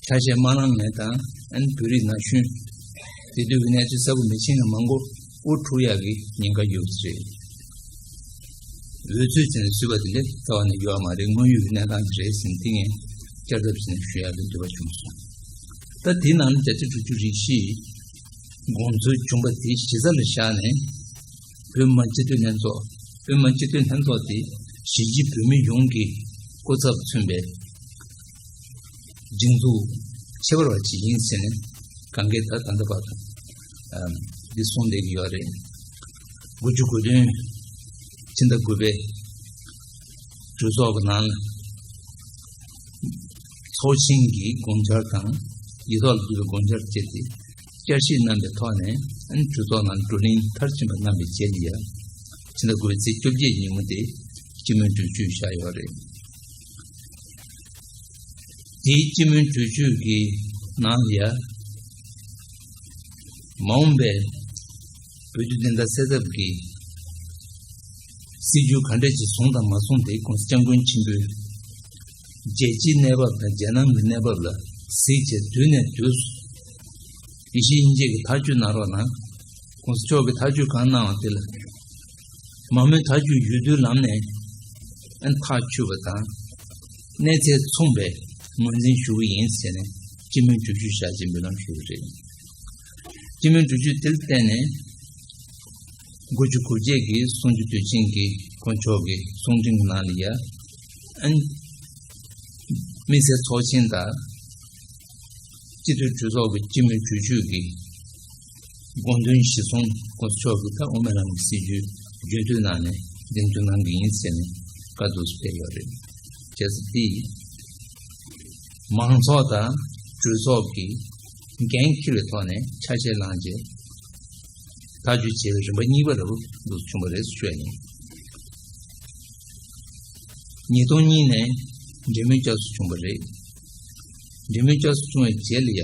ཆ་ཤས་མ་བླངས་མཁན་དང་། ཨ་ནི་བོད་རིགས་ན་གཞོན་དེ་དུས་ཀྱི་གནས་ཚུལ་གསལ་པོ་མི་ཤེས་མཁན་མང་པོ་དབུ་འཁྲུག་ཡག་གི་ཉེན་ཁ་ཡོད་པ་རེད། འོལ་ཚོད་ཅན་བཟོས་པ་དེ་འདྲ་རྩ་བ་ནས་ཡོད་མ་རེད། དངོས་ཡོད་ཀྱི་གནས་སྟངས་དེ་རེད་ཟེར་ནས་དེ་ངས་བསྐྱར་ཟློས་བྱས་ནས་ཞུ་ཡག་གི་འདོད་པ་བྱུང་སོང་། ད་དེའི་ནང་ལ་བརྒྱ་ཆ་དྲུག་ཅུ་རེ་བཞི་དགོངས་ཚུལ་བྱུང་བ་དེ་གཞི་རྩ་ལ་བཞག་ནས། བོད་མི་མང་སྤྱི་འཐུས་ལྷན་ཚོགས། བོད་མི་མང་སྤྱི་འཐུས་ལྷན་ཚོགས་དེ་གཞིས་བྱེས་བོད་མི་ཡོངས་ཀྱི་སྐུ་ཚབ་མཚོན་པའི་སྒྲིག་འཛུགས་ཁྱད་པར་བ་ཅིག་ཡིན་ཟེར་ནས་གང་གས་ད་ད་ལྟ་བར་དུ་འདི་གསུངས་བསྡད་ཀྱི་ཡོད་རེད། དགུ་བཅུ་གོ་བདུན་ཕྱི་ཟླ་དགུ་པའི་གྲོས་ཚོགས་ཀྱི་ནང་ལ་ཚོགས་ཆེན་གྱི་དགོངས་འཆར་དང་། ཡིག་ཐོག་ལ་བསྡུས་པའི་དགོངས་འཆར་བཅས་ཏེ་བསྐྱར་ཞིབ་གནང་པའི་ཐོག་ནས། ཨ་ནི་གྲོས་ཚོགས་ནང་བགྲོ་གླེང་མཐར་ཕྱིན་པ་གནང་བའི་རྗེས་ལ་ཡ། ཕྱི་ཟླ་དགུ་པའི་ཚེས་བཅོ་བརྒྱད་ཉིན་མོ་དེ་སྤྱི་མོས་གྲོས་ཆོད་བཞག་ཡོད་རེད། དེའི་སྤྱི་མོས་གྲོས་ཆོད་ཀྱི་ནང་ལ་ཡ། མ་འོངས་པའི་བོད་བརྒྱུད་འཛིན་གྲྭ་གསར་ཚབ་ཀྱི་སྲིད་བྱུས་ག་འདྲ་ཅིག་བཟུང་དང་མ་བཟུང་དེ་༸གོང་ས་༸སྐྱབས་མགོན་ཆེན་པོས་རྒྱལ་སྤྱིའི་གནས་བབ་དང་རྒྱལ་ནང་གི་གནས་བབ་ལ་གཟིགས་བྱས་དུས་ནས་དུས་སུ་ཡེ་ཤེས་དབྱིངས་དཔྱད་ཀྱི་ཐག་གཅོད་གནང་རོགས་གནང་། ༸གོང་ས་མཆོག་གིས་ཐག་གཅོད་གང་གནང་བ་དེ་ལ་མང་མོས་ཐག་གཅོད་ཡོད་དུས་ལམ་ནས་ཨན་ཐག་ཆོད་པ་དང་། གནས་ཚད་མཚུངས་པའི་ངོས་འཛིན་ཞུ་གི་ཡིན་ཟེར་ནས་སྤྱི་མོས་གྲོས་ཆོད་བཞག་ཅེས་འབུལ་ལམ་ཞུས་པ་རེད། སྤྱི་མོས་གྲོས་ཆོད་དེར་བརྟེན་ནས། དགུ་བཅུ་གོ་བརྒྱད་ཀྱི་གསུང་ཆོས་དུས་ཆེན་གྱི་དཀོན་མཆོག་གི་གསུང་འཕྲིན་གྱི་ནང་ལ་ཡ། ཨན། དམིགས་བསལ་ཚོགས་ཆེན་དང་། སྤྱི་འཐུས་གྲོས་ཚོགས་ཀྱི་སྤྱི་མོས་གྲོས་ཆོད་ཀྱི་དགོངས་དོན་གཞིར་བཟུང་དཀོན་མཆོག་གིས་ད་དབུ་མའི་ལམ་གྱི་སྲིད་བྱུས་རྒྱུན་མཐུད་གནང་ནས་འདེམས་ཐོན་གནང་གི་ཡིན་ཟེར་ནས་བཀའ་སྡོད་སུ་ཕེབས་ཡོད་རེད། བྱས་ཙང་དེ་མང་ཚོགས་དང་གྲོས་ཚོགས་ཀྱིས་འགན་འཁྱེར་བའི་ཐོག་ནས་ཆ་ཤས་བླངས་རྗེས། ཐག་གཅོད་བྱས་པའི་རིམ་པ་གཉིས་པ་ལ་འདུག་བྱུང་བ་རེད་ཞུ་ཡ་ཡིན། ཉིས་སྟོང་གཉིས་ནས་འབྲེལ་མོལ་བསྐྱར་གསོ་བྱུང་བ་རེད། འབྲེལ་མོལ་བསྐྱར་གསོ་བྱུང་བའི་རྗེས་ལ་ཡ།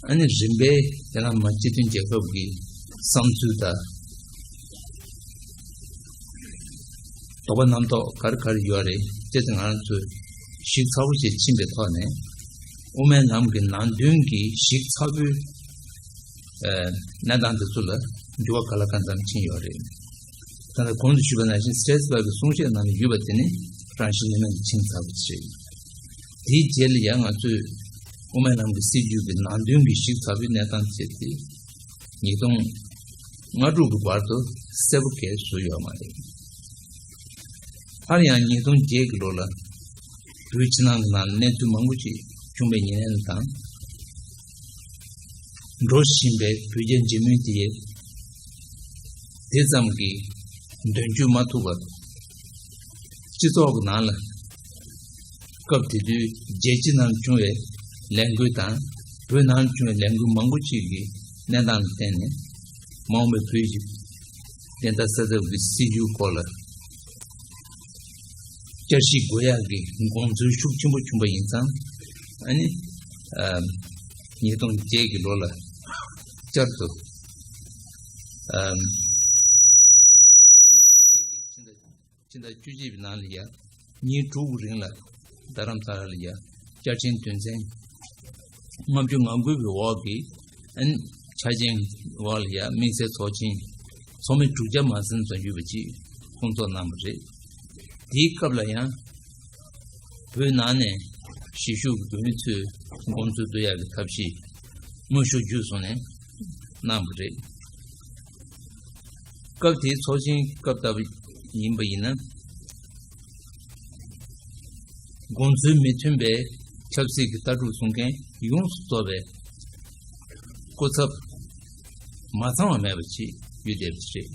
ཨ་ནི་རིམ་པས་ཡ་ལ་མ་སྤྱི་མཐུན་རྒྱལ་ཁབ་ཀྱི་བསམ་ཚུལ་དང་། དོགས་པ་རྣམ་རྟོག་ག་རེ་ག་རེ་ཡོད་རེད་ཅེས་ང་རང་ཚོས་ཞིབ་ཚགས་པོ་ཞིག་ཕྱིན་པའི་ཐོག་ནས། དབུ་མའི་ལམ་གྱི་ནང་དོན་གྱི་ཞིབ་ཚགས་པོའི་གནས་སྟངས་དེ་ཚོ་ལ་འགྱུར་བ་གང་ལ་གང་འཚམ་ཕྱིན་ཡོད་རེད། ད་ལྟ་གོང་དུ་ཞུས་པ་ནང་བཞིན་སྲས་པ་གི་གསུང་བཤད་ནང་ཡོད་པ་དེ་ནི་རང་བཞིན་གནས་མལ་དུ་ཕྱིན་ཚར་བ་ཞིག་རེད། དེའི་རྗེས་ལ་ཡང་ང་ཚོས་དབུ་མའི་ལམ་གྱི་སྲིད་བྱུས་ཀྱི་ནང་དོན་གྱི་ཞིབ་ཚགས་པོའི་གནས་སྟངས་བྱས་ཏེ། ཉིས་སྟོང་ལྔ་དྲུག་གི་བར་དུ་གསལ་པོ་གང་ཡང་བཟོས་ཡོད་མ་རེད། སླར་ཡང་ཉིས་སྟོང་བརྒྱད་ཀྱི་ལོ་ལ་བོད་ཕྱི་ནང་གི་ནང་ལ་གནས་ཚུལ་མང་པོ་ཞིག་ བྱུང་བའི་ཉེར་ལེན་དང་། འགྲོ་བཞིན་པའི་བོད་རྒྱ་འབྲེལ་མོལ་དེ། དེ་ཙམ་གྱིས་དོན་འཁྱོལ་མ་ཐུབ་པར། སྤྱི་ཚོགས་ཀྱི་ནང་ལ་སྐབས་དེ་དུས་རྒྱལ་སྤྱི་ནང་བྱུང་བའི་ལས་འགུལ་དང་། བོད་ནང་བྱུང་བའི་ལས་འགུལ་མང་པོ་ཅིག་གི་གནས་སྟངས་ལ་བརྟེན་ནས། མ་འོངས་པའི་བོད་ཀྱི་བདེན་མཐའ་གསལ་ཐབས་ཀྱི་སྲིད་བྱུས་སྐོར་ལ་བསྐྱར་ཞིབ་དགོས་ཡག་གི་དགོངས་ཚུལ་ཤུགས་ཆེན་པོ་བྱུང་བ་ཡིན་ཙང་། ཨ་ནི་ཨ་ཉིས་སྟོང་བརྒྱད་ཀྱི་ལོ་ལ་བསྐྱར་དུ། ཨ་ཕྱི་ཟླ་བཅུ་གཅིག་པའི་ནང་ལ་ཡ། ཉིན་དྲུག་གི་རིང་ལ་རྡ་རམ་ས་ལ་ལ་ཡ། བཅའ་ཁྲིམས་དོན་ཚན་ལྔ་བཅུ་ང་དགུ་གི་འོག་གི་ཨན་ཆ་རྐྱེན་འོག་ལ་ཡ། དམིགས་བསལ་ཚོགས་ཆེན་ཚོགས་མི་དྲུག་བརྒྱ་མ་ཟིན་ཙམ་ཡོད་པ་ཅིག་སྐོང་ཚོགས་གནང་བ་རེད། དེའི་སྐབས་ལ་ཡང་བོད་ནང་ནས་གཞིས་བཞུགས་ཀྱི་བོད་མི་ཚོས་དགོངས་ཚུལ་བསྡུ་ཡག་གི་ཐབས་ཤེས་དངོས་ཤུགས་བརྒྱུད་སོང་ནས་གནང་བ་རེད། སྐབས་དེའི་ཚོགས་ཆེན་སྐབས་ལྟ་བུ་ཡིན་པ་ཡིན་ན། དགོངས་ཚུལ་མི་མཐུན་པའི་ཆབ་སྲིད་ཀྱི་ལྟ་གྲུབ་བཟུང་མཁན་ཡོངས་སུ་རྫོགས་པའི་སྐུ་ཚབ་མ་ཚང་བ་མེད་པ་ཅིག་ཡོད་བསྡད་པ་རེད།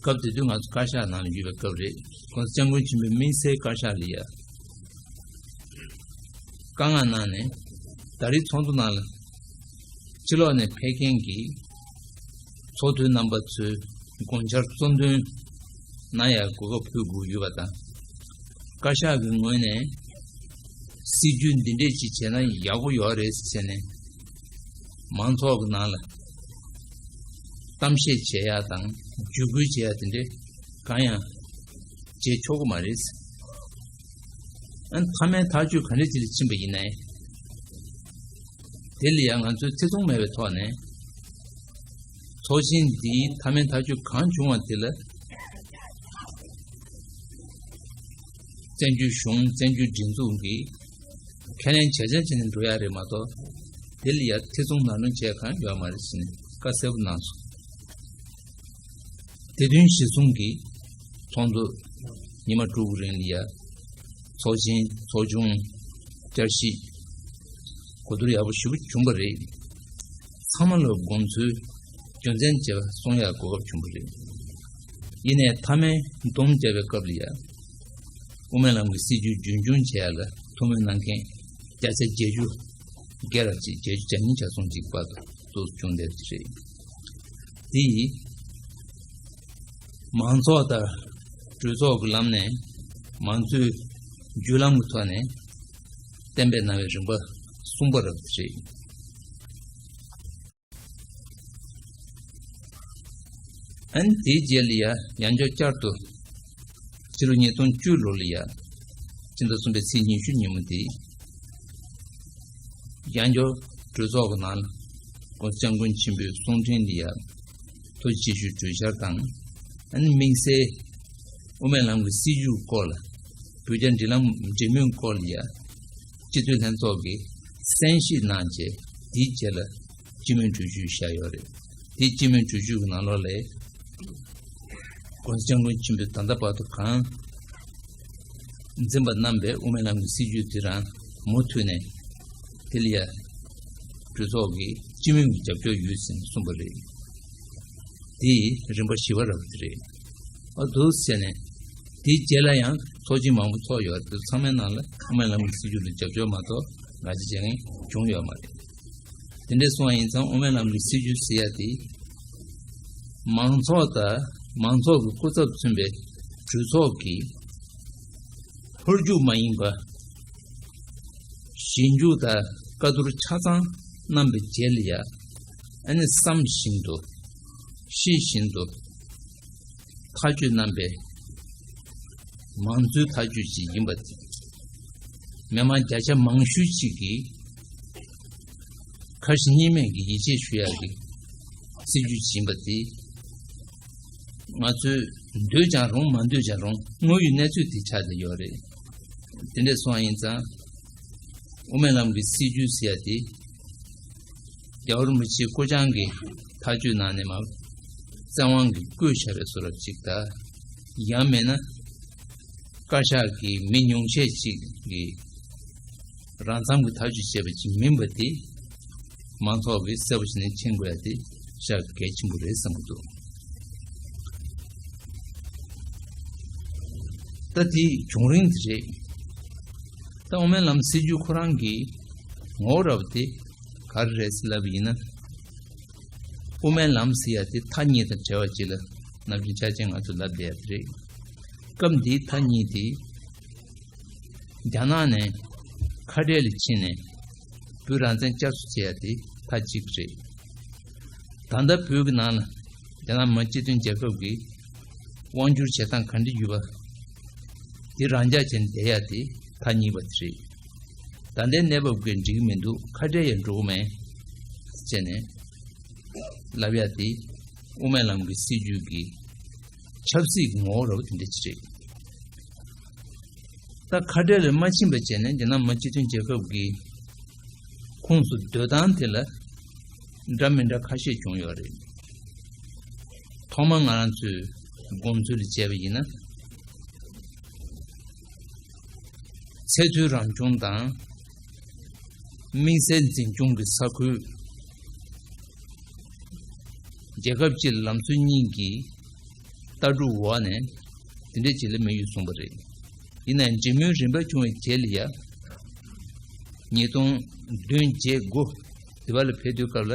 སྐབས་དེ་དུས་ང་ཚོ་བཀའ་ཤག་ནང་ལ་ཡོད་པའི་སྐབས་རེད། ༸གོང་ས་༸སྐྱབས་མགོན་ཆེན་པོའི་དམིགས་བསལ་བཀའ་ཤག་ལ་ཡ། བཀའ་མངགས་གནང་ནས་ད་རེས་ཚོགས་འདུ་ནང་ལ་ཕྱི་ལོགས་ནས་ཕེབས་མཁན་གྱི་ཚོགས་དུས་རྣམ་པ་ཚོས་དགོངས་འཆར་གཙོ་འདོན་གནང་ཡག་གོ་སྐབས་ཕུལ་དགོས་ཡོད་པ་དང་། བཀའ་ཤག་གི་ངོས་ནས་སྲིད་ཇུས་འདི་འདྲས་ཅིག་བྱས་ན་ཡག་པོ་ཡོད་རེད་ཟེར་ནས་མང་ཚོགས་ཀྱི་ནང་ལ་གཏམ་བཤད་བྱེད་ཡག་དང་བརྒྱུད་སྐུལ་བྱེད་ཡག་དེ་འདྲས་གང་ཡང་བྱེད་ཆོག་གི་མ་རེད། ཨ་ནི་མཐའ་མའི་ཐག་གཅོད་ག་འདྲ་ཅིག་ལ་ཕྱིན་པ་ཡིན་ནའི། དེ་ལ་ཡང་ང་ཚོས་ཐེ་ཚོམ་མེད་པའི་ཐོག་ནས་ཚོགས་ཆེན་འདིའི་མཐའ་མའི་ཐག་གཅོད་གང་བྱུང་བ་དེ་ལ་བཙན་བྱོལ་གཞུང་བཙན་བྱོལ་སྒྲིག་འཛུགས་ཀྱིས་ཁས་ལེན་བྱས་རྗེས་བྱས་ནས་འགྲོ་ཡག་རེད་མ་གཏོགས། དེ་ལ་ཡང་ཐེ་ཚོམ་ནང་ལོགས་བྱས་གང་ཡོད་མ་རེད་ཟེར་ནས་བཀའ་གསལ་པོ་གནང་སོང་། དེ་དོན་གཞིར་བཟུང་གིས་ཚོགས་འདུ་ཉི་མ་དྲུག་གི་རིང་ལ་ཡ། ཚོགས་ཆེན་ཚོགས་ཆུང་བསྐྱར་ཞིབ་གོ་བསྡུར་ཡག་པོ་ཞེ་པོ་བྱུང་བ་རེད། ཚང་མ་ལ་དགོངས་ཚུལ་རྒྱུ་མཚན་བཅས་པ་གསུང་ཡག་གོ་སྐབས་བྱུང་བ་རེད། ཡིན་ནའི་མཐའ་མའི་སྡོམ་བརྒྱབ་པའི་སྐབས་ལ་ཡ། དབུ་མའི་ལམ་གྱི་སྲིད་བྱུས་རྒྱུན་འཁྱོངས་བྱེད་ཡག་ལ་ཐུགས་སྨོན་གནང་མཁན་བརྒྱ་ཆ་བརྒྱད་ཅུ་བརྒལ་ལ་ཅིག་བརྒྱད་ཅུ་གྱ་གཉིས་གྱ་གསུམ་ཅིག་བར་དུ་བྱུང་བསྡད་པ་རེད། དེ་ཡིས་མང་ཚོགས་དང་གྲོས་ཚོགས་ཀྱི་ལམ་ནས་མང་གཙོའི་བརྒྱུད་ལམ་གྱི་ཐོག་ནས་གཏན་འབེབས་གནང་བའི་རིམ་པ་གསུམ་པ་རབ་རེད། ཨ་ནི་དེའི་རྗེས་ལ་ཡ་ཡང་བསྐྱར་བསྐྱར་དུ་ཕྱི་ལོ་ཉིས་སྟོང་བཅུ་ལོ་ལ་ཡ་ཕྱི་ཟླ་གསུམ་པའི་ཚེས་ཉི་ཤུ་ཉིན་མོ་དེ་ཡང་བསྐྱར་གྲོས་ཚོགས་ཀྱི་ནང་ལ་༸གོང་ས་༸སྐྱབས་མགོན་ཆེན་པོའི་གསུང་འཕྲིན་ལ་ཡ་ཐུགས་རྗེ་ཆེ་ཞུའི་གྲོས་འཆར་དང་། ཨ་ནི་དམིགས་བསལ་དབུ་མའི་ལམ་གྱི་སྲིད་བྱུས་སྐོར་ལ་བོད་རྒྱ་འབྲེལ་ལམ་འབྲེལ་མོལ་སྐོར་ལ་ཡ་སྤྱི་འཐུས་ལྷན་ཚོགས་ཀྱིས་གསན་བཞེས་གནང་རྗེས་དེའི་རྗེས་ལ་སྤྱི་མོས་གྲོས་ཆོད་བཞག་ཡོད་རེད། དེ་སྤྱི་མོས་གྲོས་ཆོད་ཀྱི་ནང་ལོགས་ལ། ༸གོང་ས་༸སྐྱབས་མགོན་ཆེན་པོས་ད་ལྟ་བར་དུ་གང་འཛིན་པ་བསྣམས་པའི་དབུ་མའི་ལམ་གྱི་སྲིད་བྱུས་དེ་རང་མུ་མཐུད་ནས་དེ་ལ་ཡ་གྲོས་ཚོགས་ཀྱི་སྤྱི་མོས་ཀྱི་རྒྱབ་སྐྱོར་ཡོད་ཟེར་ནས་གསུངས་པ་རེད། དེ་རིམ་པ་བཞི་པ་རབ་དེ་རེད། ཨ་འདུག་ཟེར་ནས་དེའི་རྗེས་ལ་ཡང་ཚོགས་ཆེན་མང་པོ་ཚོགས་ཡོད་རེད། ཚང་མའི་ནང་ལ་དབུ་མའི་ལམ་གྱི་སྲིད་བྱུས་ལ་རྒྱབ་སྐྱོར་མ་གཏོགས་ང་རྒྱལ་བྱེད་མཁན་བྱུང་ཡོད་མ་རེད། དེ་འདྲ་སོང་བ་ཡིན་ཙང་དབུ་མའི་ལམ་གྱི་སྲིད་བྱུས་ཟེར་ཡ་དེ། མང་ཚོགས་དང་མང་ཚོགས་ཀྱི་སྐུ་ཚབ་མཚོན་པའི་གྲོས་ཚོགས་ཀྱིས་ཧོལ་རྒྱུགས་མ་ཡིན་པ། ཞིབ་འཇུག་དང་བཀའ་བསྡུར་ཆ་ཚང་གནང་བའི་རྗེས་ལ་ཡ། ཨ་ནི་བསམ་བཞིན་དུ་ཤེས་བཞིན་དུ་ཐག་གཅོད་གནང་པའི་མང་གཙོའི་ཐག་གཅོད་ཅིག་ཡིན་པ་དེ། མི་མང་བརྒྱ་ཆ་མང་ཤོས་ཅིག་གིས་ཁ་ཞེ་གཉིས་མེད་ཀྱི་ཡིད་ཆེས་ཞུ་ཡག་གི་སྲིད་ཇུས་ཅིག་ཡིན་པ་དེ། ང་ཚོས་འདོད་ཀྱང་རུང་མ་འདོད་ཀྱང་རུང་དངོས་ཡོད་གནས་ཚུལ་དེ་ཆགས་བསྡད་ཡོད་རེད། དེ་འདྲ་སོང་བ་ཡིན་ཙང་། དབུ་མའི་ལམ་གྱི་སྲིད་ཇུས་ཟེར་ཡ་དེ། རྒྱལ་བ་རིན་པོ་ཆེའི་སྐུ་བཅར་གྱི་ཐག་གཅོད་ནང་ནས་མར་བཙན་དབང་གིས་བསྐོས་བཞག་པའི་བཟོ་འདྲ་ཅིག་དང་། ཡང་མིན་ན་བཀའ་ཤག་གི་མི་ཉུང་ཤས་ཅིག་གིས་ རང་འཚམ་གྱི་ཐག་གཅོད་བྱས་པ་ཅིག་མིན་པ་དེ། མང་ཚོགས་ཀྱིས་གསལ་པོ་བྱས་ནས་མཁྱེན་དགོས་ཡ་དེ་ཤ་གལ་ཆེན་པོ་རེད་བསམ་གྱི་འདུག་ད་དེའི་བྱུང་རིམ་དེ་རེད། ད་དབུ་མའི་ལམ་སྲིད་བྱུས་ཁོ་རང་གི་ངོ་བོ་རབ་དེ་ག་རེ་རེད་ཟེར་ལབ་པ་ཡིན་ན། དབུ་མའི་ལམ་ཟེར་ཡ་དེ་མཐའ་གཉིས་དང་བྲལ་བ་ཅིག་ལ་ནམ་རྒྱུན་ཆ་ཅན་ང་ཚོས་ལབ་བསྡད་ཡ་དེ་རེད། སྐབས་འདིའི་མཐའ་གཉིས་དེ། རྒྱ་ནག་ནས་ཁ་བྲལ་ལ་ཕྱིན་ནས་བོད་རང་བཙན་བསྐྱར་གསོ་བྱེད་ཡ་དེ་མཐའ་གཅིག་རེད། ད་ལྟ་བོད་ཀྱི་ནང་ལ་རྒྱ་ནག་མི་སྤྱི་མཐུན་རྒྱལ་ཁབ་ཀྱིས་དབང་སྒྱུར་བྱེད་སྟངས་ག་འདྲ་ཡོད་པ་དེ་རང་འཇགས་བྱས་ནས་བསྡད་ཡ་དེ་མཐའ་གཉིས་པ་དེ་རེད། ད་ལྟའི་གནས་བབ་ཀྱིས་འགྲིག་གི་མི་འདུག་ཁ་བྲལ་ཡང་འགྲོ་གི་མེད་ཟེར་ནས་ལབ་ཡ་དེ་དབུ་མའི་ལམ་གྱི་སྲིད་བྱུས་ཀྱི་ཆབ་སྲིད་ཀྱི་ངོ་བོ་རབ་དེ་འདྲ་ཅིག་རེད། ད་ཁ་བྲལ་ལ་མ་ཕྱིན་པ་བྱས་ནས་རྒྱ་ནག་མི་སྤྱི་མཐུན་རྒྱལ་ཁབ་ཀྱི་ཁོངས་སུ་སྡོད་སྟངས་དེ་ལ་འདྲ་མི་འདྲ་ཁ་ཤས་བྱུང་ཡོད་རེད། ཐོག་མར་ང་རང་ཚོས་དགོངས་ཚུལ་ལ་བྱས་པ་ཡིན་ན། ཚད་མཐོའི་རང་སྐྱོང་དང་། དམིགས་བསལ་འཛིན་སྐྱོང་གི་ས་ཁུལ། རྒྱལ་ཁབ་སྤྱི་ལ་ལམ་སྲོལ་གཉིས་ཀྱི་ལྟ་གྲུབ་འོག་ནས་དེ་འདྲའི་ཅིག་ལ་དམིགས་ཡུལ་བཟུང་བ་རེད། ཡིན་ནའང་འབྲེལ་མོལ་རིམ་པ་བྱུང་བའི་རྗེས་ལ་ཡ། ཉིས་སྟོང་བདུན་བརྒྱད་དགུ་དེ་བར་ལ་ཕེབས་དུས་སྐབས་ལ།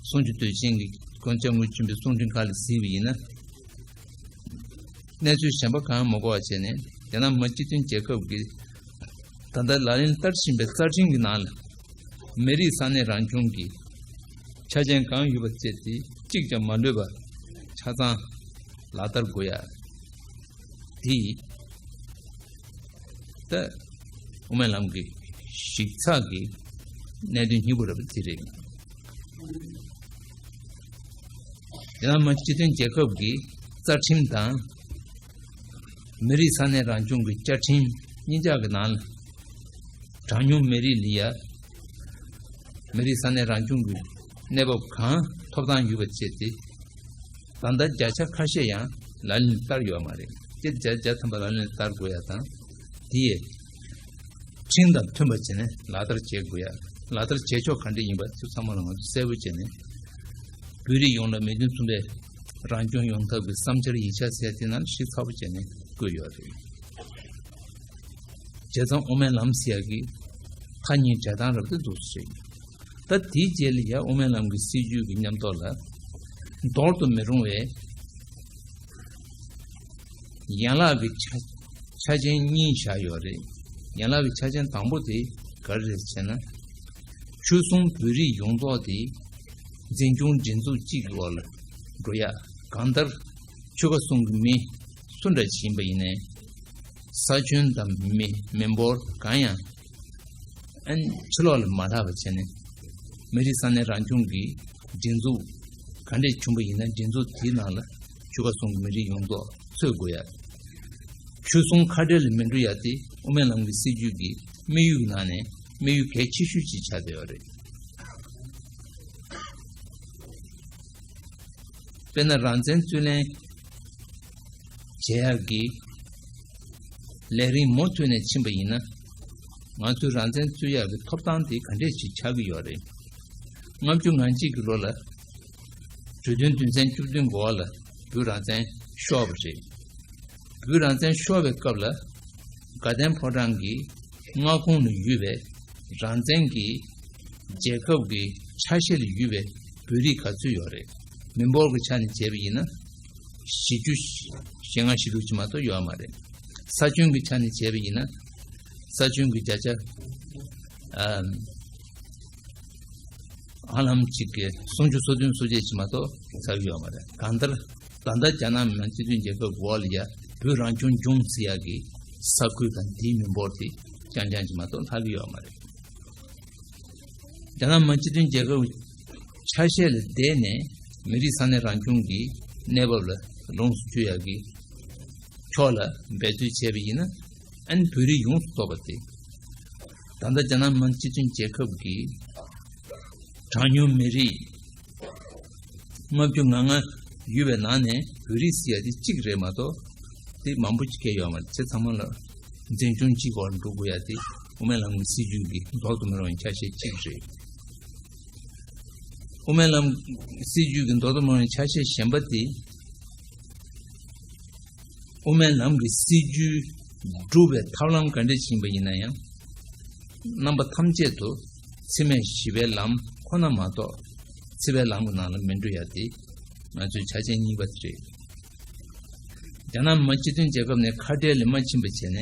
གསུང་ཆོས་དུས་ཆེན་གྱི་སྐུ་ཚབ་དངོས་བྱོན་པའི་གསུང་འཕྲིན་ཁག་ལ་གཟིགས་པ་ཡིན་ན། གནས་ཚུལ་གཞན་པ་གང་ཡང་མ་གོ་བ་བྱས་ནས་རྒྱ་ནག་མི་སྤྱི་མཐུན་རྒྱལ་ཁབ་ཀྱིས་ད་ལྟ་ལག་ལེན་བསྟར་བཞིན་པའི་རྩ་ཁྲིམས་ཀྱི་ནང་ལ་མི་རིགས་ས་གནས་རང་སྐྱོང་གི་ཆ་རྐྱེན་གང་ཡོད་པ་བཅས་དེ་གཅིག་ཀྱང་མ་ལུས་པ་ཆ་ཚང་ལག་བསྟར་དགོས་ཡ། དེ་ད་དབུ་མའི་ལམ་གྱི་གཞི་རྩ་གི་གནད་དོན་སྙིང་པོ་རེད་པ་དེ་རེད། རྒྱ་ནག་མི་སྤྱི་མཐུན་རྒྱལ་ཁབ་ཀྱི་རྩ་ཁྲིམས་དང་། མི་རིགས་ས་གནས་རང་སྐྱོང་གི་བཅའ་ཁྲིམས་གཉིས་ཆ་གི་ནང་ལ། གྲངས་ཉུང་མི་རིགས་ལ་ཡ། མི་རིགས་ས་གནས་རང་སྐྱོང་གི་གནས་བབ་གང་ཐོབ་ཐང་ཡོད་པ་བཅས་ཏེ། ད་ལྟ་བརྒྱ་ཆ་ཁ་ཤས་ཡང་ལག་ལེན་བསྟར་ཡོད་མ་རེད། སྤྱིར་བརྒྱ་ཆ་བརྒྱ་ཐམ་པ་ལག་ལེན་བསྟར་དགོས་ཡ་དང་། དེ་ཡི་ཁྲིམས་དང་མཐུན་པ་བྱས་ནས་ལག་བསྟར་བྱེད་དགོས་ཡ། ལག་བསྟར་བྱེད་ཕྱོགས་ག་འདྲ་ཡིན་པ་ཚོ་ཚང་མ་ལ་ང་ཚོ་གསལ་པོ་བྱས་ནས། བོད་རིགས་ཡོངས་ལ་མི་དོན་མཚུངས་པའི་རང་སྐྱོང་ཡོང་ཐབས་ཀྱི་བསམ་འཆར་ཡིག་ཆ་ཟེར་དེ་ནང་ཞིབ་ཚགས་པོ་བྱས་ནས་བཀོད་ཡོད་རེད། བྱས་ཙང་དབུ་མའི་ལམ་ཟེར་ཡ་གི་མཐའ་གཉིས་འབྲེལ་སྟངས་རབ་ཏུ་འདུག་སེ་རེད། ད་དེའི་རྗེས་ལ་ཡ་དབུ་མའི་ལམ་གྱི་སྲིད་བྱུས་ཀྱི་མཉམ་ཐོག་ལ་འདོར་དུ་མི་རུང་བའི་ཡན་ལག་གི་ཆ་ཆ་རྐྱེན་གཉིས་བཞག་ཡོད་རེད། ཡན་ལག་གི་ཆ་རྐྱེན་དང་པོ་དེ་ག་རེ་རེད་ཟེར་ན། ཆོལ་གསུམ་བོད་རིགས་ཡོངས་རྫོགས་དེ་འཛིན་སྐྱོང་སྒྲིག་འཛུགས་གཅིག་གི་འོག་ལ་འགྲོ་ཡ། གང་ལྟར་ཆོལ་ཁ་གསུམ་གྱི་མི་སུ་འདྲ་ཞིག་ཡིན་པ་ཡིན་ནའི། ས་ཁྱོན་དང་མི་མི་འབོར་གང་ཡང་ཨན་ཕྱི་ལོགས་ལ་མ་ལྷག་པ་བྱས་ནས། མི་རིགས་ས་གནས་རང་སྐྱོང་གི་སྒྲིག་འཛུགས་ག་འདྲས་བྱུང་བ་ཡིན་ན་སྒྲིག་འཛུགས་དེའི་ནང་ལ་ཆོལ་ཁ་གསུམ་གྱི་མི་རིགས་ཡོངས་རྫོགས་ཚུད་དགོས་ཡ། ཆོལ་གསུམ་ཁ་བྲལ་ལ་མི་འགྲོ་ཡ་དེ་དབུ་མའི་ལམ་གྱི་སྲིད་བྱུས་ཀྱི་དམིགས་ཡུལ་ནང་ནས་དམིགས་ཡུལ་གལ་ཆེ་ཤོས་ཅིག་ཆགས་བསྡད་ཡོད་རེད། དཔེར་ན་རང་བཙན་རྩོད་ལེན་བྱེད་ཡག་གི་ལས་རིམ་མུ་མཐུད་ནས་ཕྱིན་པ་ཡིན་ན། ང་ཚོའི་རང་བཙན་རྩོད་ཡག་གི་ཐོབ་ཐང་དེ་ག་འདྲས་ཞིག་ཆགས་ཀྱི་ཡོད་རེད། ལྔ་བཅུ་ང་གཅིག་གི་ལོ་ལ་གྲོས་མཐུན་དོན་ཚན་བཅུ་བདུན་གི་འོག་ལ་བོད་རང་བཙན་ཤོར་བ་རེད། བོད་རང་བཙན་ཤོར་བའི་སྐབས་ལ་དགའ་ལྡན་ཕོ་བྲང་གི་མངའ་ཁོངས་ལ་ཡོད་པའི་རང་བཙན་གྱི་རྒྱལ་ཁབ་ཀྱི་ཆ་ཤས་ལ་ཡོད་པའི་བོད་རིགས་ག་ཚོད་ཡོད་རེད། མི་འབོར་གྱི་ཆ་ནས་བྱས་པ་ཡིན་ན། བཞི་བཅུ་ཞེ་ལྔ་ཞེ་དྲུག་ཅིག་མ་གཏོགས་ཡོད་མ་རེད། ས་ཁྱོན་གྱི་ཆ་ནས་བྱས་པ་ཡིན་ན། ས་ཁྱོན་གྱི་བརྒྱ་ཆ་ཨ་ཧ་ལམ་གཅིག་གི་སུམ་ཅུ་སོ་བདུན་སོ་བརྒྱད་ཅིག་མ་གཏོགས་ཆགས་ཀྱི་ཡོད་མ་རེད། གང་ལྟར་ད་ལྟ་རྒྱ་ནག་མི་དམངས་སྤྱི་མཐུན་རྒྱལ་ཁབ་འོག་ལ་ཡ་བོད་རང་སྐྱོང་ལྗོངས་ཟེར་ཡག་གི་ས་ཁུལ་དང་དེའི་མི་འབོར་དེ་རྐྱང་རྐྱང་ཅིག་མ་གཏོགས་ལྷག་གི་ཡོད་མ་རེད། རྒྱ་ནག་མི་དམངས་སྤྱི་མཐུན་རྒྱལ་ཁབ་ཆ་ཤས་ལ་བསྡད་ནས་མི་རིགས་ས་གནས་རང་སྐྱོང་གི་གནས་བབ་ལ་ལོངས་སུ་སྤྱོད་ཡག་གི་ཕྱོགས་ལ་འབད་རྩོལ་བྱས་པ་ཡིན་ན། ཨན་བོད་རིགས་ཡོངས་སུ་གཏོགས་པ་དེ། ད་ལྟ་རྒྱ་ནག་མི་དམངས་སྤྱི་མཐུན་རྒྱལ་ཁབ་ཀྱི་གྲངས་ཉུང་མི་རིགས་ལྔ་བཅུ་ང་ལྔ་ཡོད་པའི་ནང་ནས་བོད་རིགས་ཟེར་ཡ་དེ་གཅིག་རེད་མ་གཏོགས་དེ་མང་པོ་ཅིག་གང་ཡོད་མ་རེད། ཚང་མ་ལ་འཛིན་སྐྱོང་གཅིག་འོག་ལ་འགྲོ་དགོས་ཡ་དེ་ དབུ་མའི་ལམ་གྱི་སྲིད་བྱུས་ཀྱི་ལྡོག་ཏུ་མི་རུང་བའི་ཆ་ཤས་གཅིག་རེད། དབུ་མའི་ལམ་སྲིད་བྱུས་ཀྱི་ལྡོག་ཏུ་མི་རུང་བའི་ཆ་ཤས་གཞན་པ་དེ། དབུ་མའི་ལམ་གྱི་སྲིད་བྱུས་སྒྲུབ་པའི་ཐབས་ལམ་ག་འདྲ་ཞིག་ཡིན་པ་ཡིན་ན་ཡང་། རྣམ་པ་ཐམས་ཅད་དུ་འཚེ་མེད་ཞི་བའི་ལམ་ཁོ་ན་མ་གཏོགས། འཚེ་བའི་ལམ་གྱི་ནང་ལ་མི་འགྲོ་ཡ་དེ། ང་ཚོའི་ཆ་རྐྱེན་གཉིས་པ་དེ་རེད། རྒྱ་ནག་མི་དམངས་སྤྱི་མཐུན་རྒྱལ་ཁབ་ནས་ཁ་བྲལ་ལས་མ་ཕྱིན་པ་བྱས་ནས།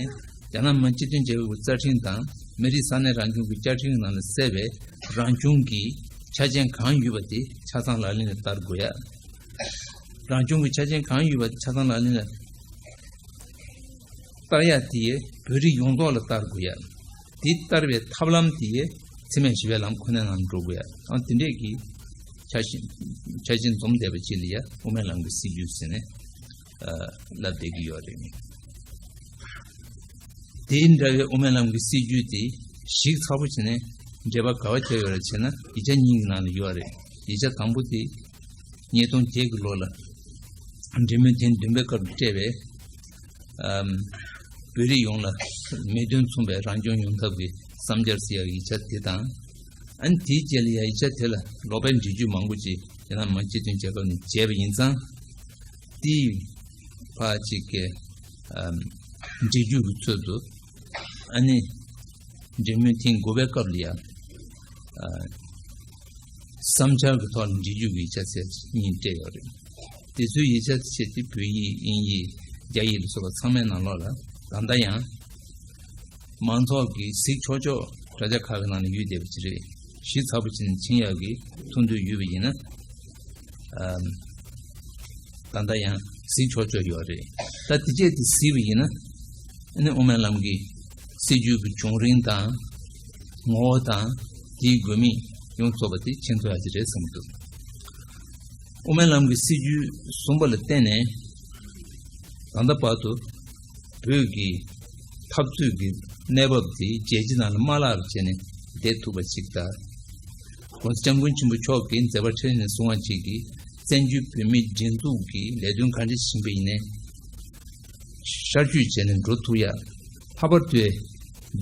རྒྱ་ནག་མི་དམངས་སྤྱི་མཐུན་རྒྱལ་ཁབ་ཀྱི་རྩ་ཁྲིམས་དང་། མི་རིགས་ས་གནས་རང་སྐྱོང་གི་བཅའ་ཁྲིམས་ནང་ལ་གསལ་བའི་རང་སྐྱོང་གི་ཆ་རྐྱེན་གང་ཡོད་པ་དེ་ཆ་ཚང་ལག་ལེན་ལ་བསྟར་དགོས་ཡ། རང་སྐྱོང་གི་ཆ་རྐྱེན་གང་ཡོད་པ་དེ་ཆ་ཚང་ལག་ལེན་ལ་བསྟར་ཡ་དེ་བོད་རིགས་ཡོངས་རྫོགས་ལ་བསྟར་དགོས་ཡ། དེ་བསྟར་བའི་ཐབས་ལམ་དེ་འཚེ་མེད་ཞི་བའི་ལམ་ཁོ་ནའི་ནང་འགྲོ་དགོས་ཡ། ཨང་དེ་འདྲས་ཀྱི་ཆ་ཤས་ཆ་རྐྱེན་འཛོམས་བསྡད་པ་ཅིག་ལ་ཡ་དབུ་མའི་ལམ་གྱི་སྲིད་བྱུས་ཟེར་ནས་ལབ་བསྡད་ཀྱི་ཡོད་རེད། དེ་འདྲ་བའི་དབུ་མའི་ལམ་གྱི་སྲིད་བྱུས་དེ་ཞིབ་ཚགས་པོ་བྱས་ནས་འགྲེལ་པ་ག་པར་བྱས་ཡོད་རེད་ཟེར་ན། ཡིག་ཆ་གཉིས་ཀྱི་ནང་ལ་ཡོད་རེད། ཡིག་ཆ་དང་པོ་དེ་ཉིས་སྟོང་བརྒྱད་ཀྱི་ལོ་ལ་འབྲེལ་མོལ་ཐེངས་བདུན་པའི་སྐབས་སུ་སྤྲད་པའི་ཨམ། བོད་རིགས་ཡོངས་ལ་མིང་དོན་མཚུངས་པའི་རང་སྐྱོང་ཡོང་ཐབས་ཀྱི་བསམ་འཆར་ཟེར་ཡག་ཡིག་ཆ་དེ་དང་། ཨ་ནི་དེའི་རྗེས་ལ་ཡ་ཡིག་ཆ་དེ་ལ་ལོག་པའི་འགྲེལ་བརྗོད་མང་པོ་ཅིག་རྒྱ་ནག་མི་དམངས་སྤྱི་མཐུན་རྒྱལ་ཁབ་ནས་བྱས་པ་ཡིན་ཙང་། དེའི་ཕར་ཅིག་གི་ཨམ། འགྲེལ་བརྗོད་ཀྱི་ཚུལ་དུ། ཨ་ནི་འབྲེལ་མོལ་ཐེངས་དགུ་པའི་སྐབས་ལ་ཡ། ཨ། བསམ་འཆར་གྱི་ཐོག་ལ་འགྲེལ་བརྗོད་ཀྱི་ཡིག་ཆ་ཟེར་གཉིས་སྤྲད་ཡོད་རེད། དེ་ཚོའི་ཡིག་ཆ་ཆེ་དེ་བོད་ཡིག་དབྱིན་ཡིག་རྒྱ་ཡིག་ལ་སོགས་པ་ཚང་མའི་ནང་ལོགས་ལ་ད་ལྟ་ཡང་མང་ཚོགས་ཀྱིས་གཟིགས་ཆོག་ཆོག་དྲ་རྒྱ་ཁག་གི་ནང་ལ་ཡོད་བསྡད་པ་ཅིག་རེད། ཞིབ་ཚགས་པོ་བྱས་ནས་ཕྱིན་ཡག་གི་ཐུགས་འདོད་ཡོད་པ་ཡིན་ན། ཨམ། ད་ལྟ་ཡང་གཟིགས་ཆོག་ཆོག་ཡོད་རེད། ད་དེ་རྗེས་དེ་གཟིགས་པ་ཡིན་ན། ཨ་ནི་དབུ་མའི་ལམ་གྱི་སྲིད་བྱུས་ཀྱི་བྱུང་རིམ་དང་། ངོ་བོ་དང་། དེའི་དགོས་དམིགས་ཡོངས་རྫོགས་པ་དེ་མཁྱེན་ཐུབ་ཡག་ཅིག་རེད་བསམ་གྱི་འདུག་དབུ་མའི་ལམ་གྱི་སྲིད་བྱུས་བཟུང་བ་ལ་བརྟེན་ནས། ད་ལྟ་བར་དུ་བོད་ཀྱི་འཐབ་རྩོད་ཀྱི་གནས་བབ་དེ་རྒྱལ་སྤྱི་ནང་ལ་མ་བརླག་པ་བྱས་ནས་བསྡད་ཐུབ་པ་ཅིག་དང་། ༸གོང་ས་༸སྐྱབས་མགོན་ཆེན་པོ་མཆོག་གིས་མཛད་པ་འཕྲིན་ལས་ནས་གསུང་བ་ཅིག་གིས། བཙན་བྱོལ་བོད་མིའི་སྒྲིག་འཛུགས་ཀྱི་ལས་དོན་ག་འདྲ་ཞིག་ཡིན་པ་ཡིན་ནའི་ཤར་བསྐྱོད་བྱས་ནས་འགྲོ་ཐུབ་ཡ། ལྷག་པར་དུ་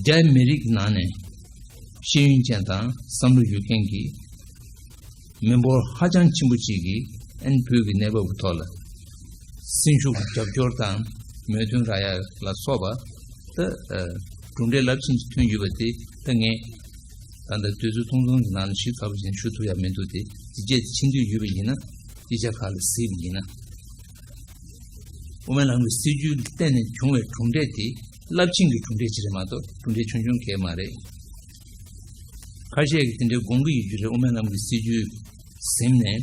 རྒྱ་མི་རིགས་ནང་ནས་ཤེས་ཡོན་ཅན་དང་བསམ་བློ་ཡོད་མཁན་གྱི་མི་འབོར་ཧ་ཅང་ཆེན་པོ་ཅིག་གིས་ཨན་བོད་ཀྱི་གནས་བབ་ཀྱི་ཐོག་ལ་སེམས་ཤུགས་རྒྱབ་སྐྱོར་དང་མོས་མཐུན་རག་ཡ་ལ་སོགས་པ། ད་ཨ་གྲུབ་འབྲས་རླབས་ཆེན་ཅིག་ཐོན་ཡོད་པ་དེ་ད་ངས་ད་ལྟ་དུས་ཚོད་ཐུང་ཐུང་གི་ནང་ལ་ཞིབ་ཚགས་པོ་ཞིག་ཞུ་ཐུབ་ཡ་མི་འདུག་སྟེ། དེ་རྗེས་ཕྱིན་དུས་ཡོད་པ་ཡིན་ན། ཡིག་ཆ་ཁག་ལ་གཟིགས་པ་ཡིན་ན། དབུ་མའི་ལམ་གྱི་སྲིད་བྱུས་ལ་བརྟེན་ནས་བྱུང་བའི་གྲུབ་འབྲས་དེ་རླབས་ཆེན་གྱི་གྲུབ་འབྲས་ཅིག་རེད་མ་གཏོགས་གྲུབ་འབྲས་ཆུང་ཆུང་གང་ཡང་མ་རེད། ཁ་ཤས་ཀྱིས་དེ་འདྲའི་དགོངས་ཀྱི་ཡོད་རྒྱུ་རེད། དབུ་མའི་ལམ་གྱི་སྲིད་བྱུས་ཟིན་ནས་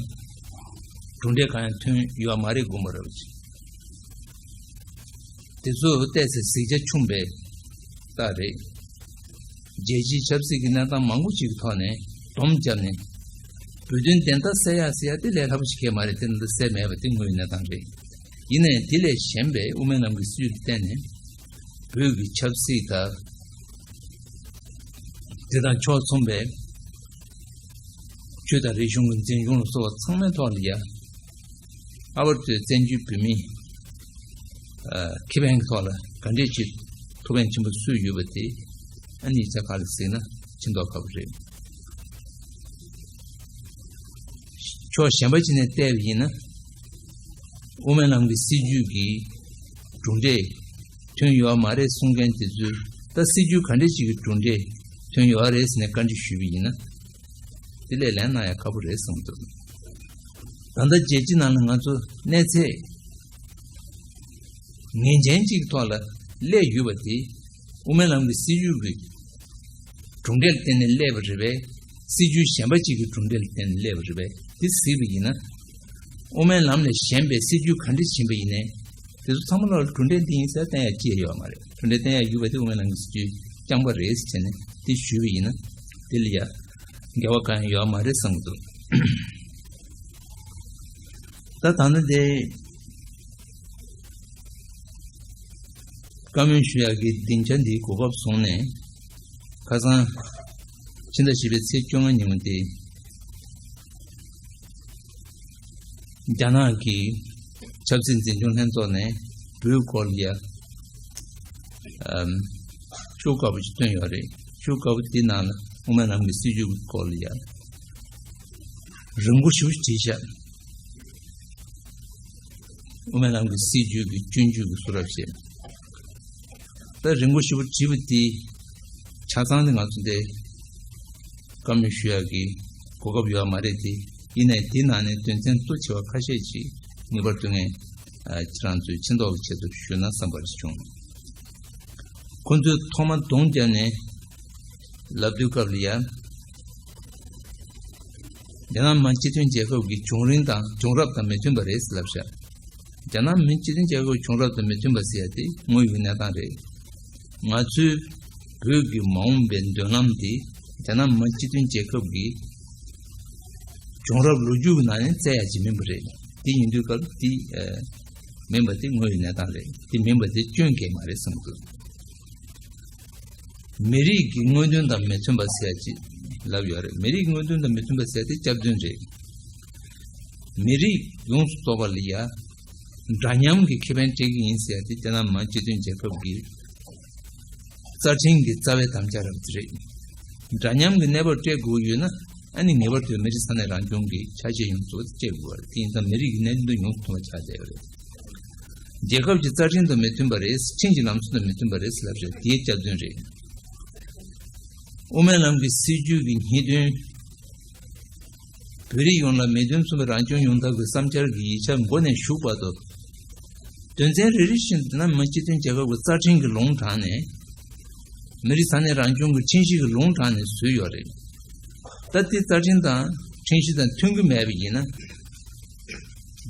གྲུབ་འབྲས་གང་ཡང་ཐོན་ཡོད་མ་རེད་དགོངས་པ་རེད་པ་ཅིག་དེ་ཚོ་ཏོག་ཙམ་གཟིགས་ཆ་ཆུང་བའི་རྟགས་རེད། རྒྱལ་སྤྱིའི་ཆབ་སྲིད་ཀྱི་གནས་སྟངས་མང་པོ་ཅིག་གི་ཐོག་ནས་སྡོམ་བརྒྱབ་ནས། བོད་དོན་བདེན་མཐའ་གསལ་ཡག་ཟེར་ཡག་དེ་ལས་སླ་པོ་ཞིག་གང་ཡང་མ་རེད། དེ་ནི་གསལ་མེད་པ་དེ་དངོས་ཡོད་གནས་སྟངས་རེད། ཡིན་ནའི་དེ་ལས་གཞན་པའི་དབུ་མའི་ལམ་གྱི་སྲིད་བྱུས་ལ་བརྟེན་ནས་བོད་ཀྱི་ཆབ་སྲིད་དང་། དེ་དང་ཕྱོགས་མཚུངས་པའི་ཆོས་དང་རིག་གཞུང་གི་འཛིན་སྐྱོང་ལ་སོགས་པ་ཚང་མའི་ཐོག་ལ་ཡ། ཨ་བར་དུ་བཙན་བྱོལ་བོད་མིའི་ཨ་ཁེ་ཕན་གྱི་ཐོག་ལ་ག་འདྲས་ཅིག་ཐུགས་ཕན་ཆེན་པོ་གསོས་ཡོད་པ་དེ་ཨ་ནི་ཡིག་ཆ་ཁག་ལ་གཟིགས་ན་ཤེས་མདོག་ཁ་པོ་རེད། ཕྱོགས་གཞན་པ་ཅིག་ནས་བལྟས་པ་ཡིན་ན། དབུ་མའི་ལམ་གྱི་སྲིད་བྱུས་ཀྱི་གྲུབ་འབྲས་ཐོན་ཡོད་མ་རེད་གསུང་མཁན་དེ་ཚོས་ད་སྲིད་བྱུས་ག་འདྲས་ཅིག་གི་གྲུབ་འབྲས་ཐོན་ཡོད་རེད་ཟེར་ནས་བཀའ་འདྲི་ཞུས་པ་ཡིན་ན། དེ་ལས་ལན་གནང་ཡ་ཁག་པོ་རེད་བསམ་འདུག་ད་ལྟ་རྒྱལ་སྤྱི་ནང་ལ་ང་ཚོ་གནས་ཚད་ངེས་ཅན་གཅིག་གི་ཐོག་ལ་སླེབས་ཡོད་པ་དེ་དབུ་མའི་ལམ་གྱི་སྲིད་བྱུས་ཀྱི་གྲུབ་འབྲས་ལ་བརྟེན་ནས་སླེབས་པ་རེད་པས། སྲིད་བྱུས་གཞན་པ་གཅིག་གི་གྲུབ་འབྲས་ལ་བརྟེན་ནས་སླེབས་པ་རེད་པས། དེ་གཟིགས་པ་ཡིན་ན། དབུ་མའི་ལམ་ལས་གཞན་པའི་སྲིད་བྱུས་ག་འདྲ་ཕྱིན་པ་ཡིན་ནའི། དེ་ཚོ་ཚང་མ་ལ་གྲུབ་འབྲས་འདི་ཡིན་ཟེར་བསྟན་ཡ་ཅི་ཡང་ཡོད་མ་རེད། གྲུབ་འབྲས་བསྟན་ཡ་ཡོད་པ་དེ་དབུ་མའི་ལམ་གྱི་སྲིད་བྱུས་རྐྱང་པ་རེད་ཟེར་བྱས་ནས་དེ་ཞུས་པ་ཡིན་ན། དེ་ལ་ཡ་འགལ་བ་གང་ཡང་ཡོད་མ་རེད་བསམ་གྱི་འདུག་ད་ད་ནི་དེ་བཀའ་མོལ་ཞུ་ཡག་གི་སྡིངས་ཆ་འདིའི་གོ་སྐབས་བཟུང་ནས། ཁ་སང་ཕྱི་ཟླ་བཞི་པའི་ཚེས་བཅོ་ལྔ་ཉིན་མོ་དེ། རྒྱ་ནག་གི་ཆབ་སྲིད་འཛིན་སྐྱོང་ལྷན་ཚོགས་ནས་བོད་སྐོར་ལ་ཡ། ཨམ། ཤོག་དཀར་པོ་ཞིག་བཏོན་ཡོད་རེད། ཤོག་དཀར་པོ་དེའི་ནང་ལ་དབུ་མའི་ལམ་གྱི་སྲིད་བྱུས་ཀྱི་སྐོར་ལ་ཡང་རིང་པོ་ཞིག་བྲིས་ཤག་དབུ་མའི་ལམ་གྱི་སྲིད་བྱུས་ཀྱི་སྤྱོད་འཇུག་གི་སུ་རབ་ཞེས། ད་རིང་པོ་ཞེ་པོ་བྲིས་པ་དེ་ཆ་ཚང་དེ་ང་ཚོ་འདི་བཀའ་མོལ་ཞུ་ཡག་གི་གོ་སྐབས་ཡོད་མ་རེད་དེ། ཡིན་ནའི་དེའི་ནང་ནས་དོན་ཚན་གཙོ་ཆེ་བ་ཁ་ཤས་ཤིག་ངེས་པར་དུ་ངས་ཁྱེད་རང་ཚོའི་མཁྱེན་རྟོགས་ཀྱི་ཆེད་དུ་ཞུས་ན་བསམ་པ་ཞིག་བྱུང་། ཁོ་ཚོས་ཐོག་མ་གདོང་བརྒྱབ་ནས་ལབ་དུས་སྐབས་ལ་ཡ། རྒྱ་ནག་མི་དམངས་སྤྱི་མཐུན་རྒྱལ་ཁབ་ཀྱི་བྱུང་རིམ་དང་བྱུང་རབས་དང་མི་མཐུན་པ་རེད་ཟེར་ལབ་ཤག་རྒྱ་ནག་མི་དམངས་སྤྱི་མཐུན་རྒྱལ་ཁབ་ཀྱི་བྱུང་རབས་དང་མི་མཐུན་པ་ཟེར་ཡ་དེ་དངོས་ཡོད་གནས་སྟངས་རེད། ང་ཚོའི་བོད་ཀྱི་མ་འོངས་པའི་མདུན་ལམ་དེ་རྒྱ་ནག་མི་དམངས་སྤྱི་མཐུན་རྒྱལ་ཁབ་ཀྱི་བྱུང་རབས་ལོ་རྒྱུས་ཀྱི་ནང་ནས་བཙལ་ཡ་ཅིག་མིན་པ་རེད། དེ་ཡིན་དུས་སྐབས་དེ་ཨ་མིན་པ་དེ་དངོས་ཡོད་གནས་སྟངས་རེད། དེ་མིན་པ་དེ་སྐྱོན་གང་ཡང་མ་རེད་བསམ་གྱི་འདུག་མི་རིགས་ཀྱི་དངོས་དོན་དང་མི་མཐུན་པ་ཟེར་ཡ་ཅིག་ལབ་ཡོད་རེད། མི་རིགས་ཀྱི་དངོས་དོན་དང་མི་མཐུན་པ་ཟེར་ཡ་དེ་སྐྱབས་དོན་རེད། མི་རིགས་ཡོངས་སུ་རྫོགས་པ་ལ་ཡ་འདྲ་མཉམ་གྱི་ཁེ་ཕན་སྤྲད་ཀྱི་ཡིན་ཟེར་ཡ་དེ་རྒྱ་ནག་མི་དམངས་སྤྱི་མཐུན་རྒྱལ་ཁབ་ཀྱི་རྩ་ཁྲིམས་ཀྱི་རྩ་བའི་དམ་བཅའ་རབ་དེ་རེད། འདྲ་མཉམ་གྱི་གནས་བབ་སྤྲད་དགོས་ཡོད་ན་ཨ་ནི་ངེས་པར་དུ་མི་རིགས་ས་གནས་རང་སྐྱོང་གི་ཆ་ཤས་ཡོངས་སུ་རྫོགས་པ་དེ་སྤྲད་དགོས་པ་རེད། དེ་ཡིན་ཙང་མི་རིགས་ཀྱི་གནད་དོན་ཡོངས་སུ་མཐུན་པ་ཆགས་བསྡད་ཡོད་རེད། རྒྱལ་ཁབ་ཀྱི་རྩ་ཁྲིམས་དང་མི་མཐུན་པ་རེད། ཁྲིམས་ཀྱི་ལམ་སྲོལ་དང་མི་མཐུན་པ་རེད་ལབ་བྱས་དེའི་སྐྱབས་དོན་རེད། དབུ་མའི་ལམ་གྱི་སྲིད་བྱུས་ཀྱི་སྙིང་དོན། བོད་རིགས་ཡོངས་ལ་མིའི་དོན་མཚུངས་པའི་རང་སྐྱོང་ཡོང་ཐབས་ཀྱི་བསམ་འཆར་གྱི་ཡིག་ཆ་མགོ་ནས་མཇུག་བར་དུ། དོན་ཚན་རེ་རེ་བཞིན་དུ་ན་མི་སྤྱི་མཐུན་རྒྱལ་ཁབ་ཀྱི་རྩ་ཁྲིམས་ཀྱི་ལུང་དྲངས་ནས། མི་རིགས་ས་གནས་རང་སྐྱོང་གི་ཁྲིམས་གཞི་གི་ལུང་དྲངས་ནས་བཟོས་ཡོད་རེད། ད་དེ་རྩ་ཁྲིམས་དང་ཁྲིམས་གཞི་དང་མཐུན་གྱི་མེད་པ་ཡིན་ན།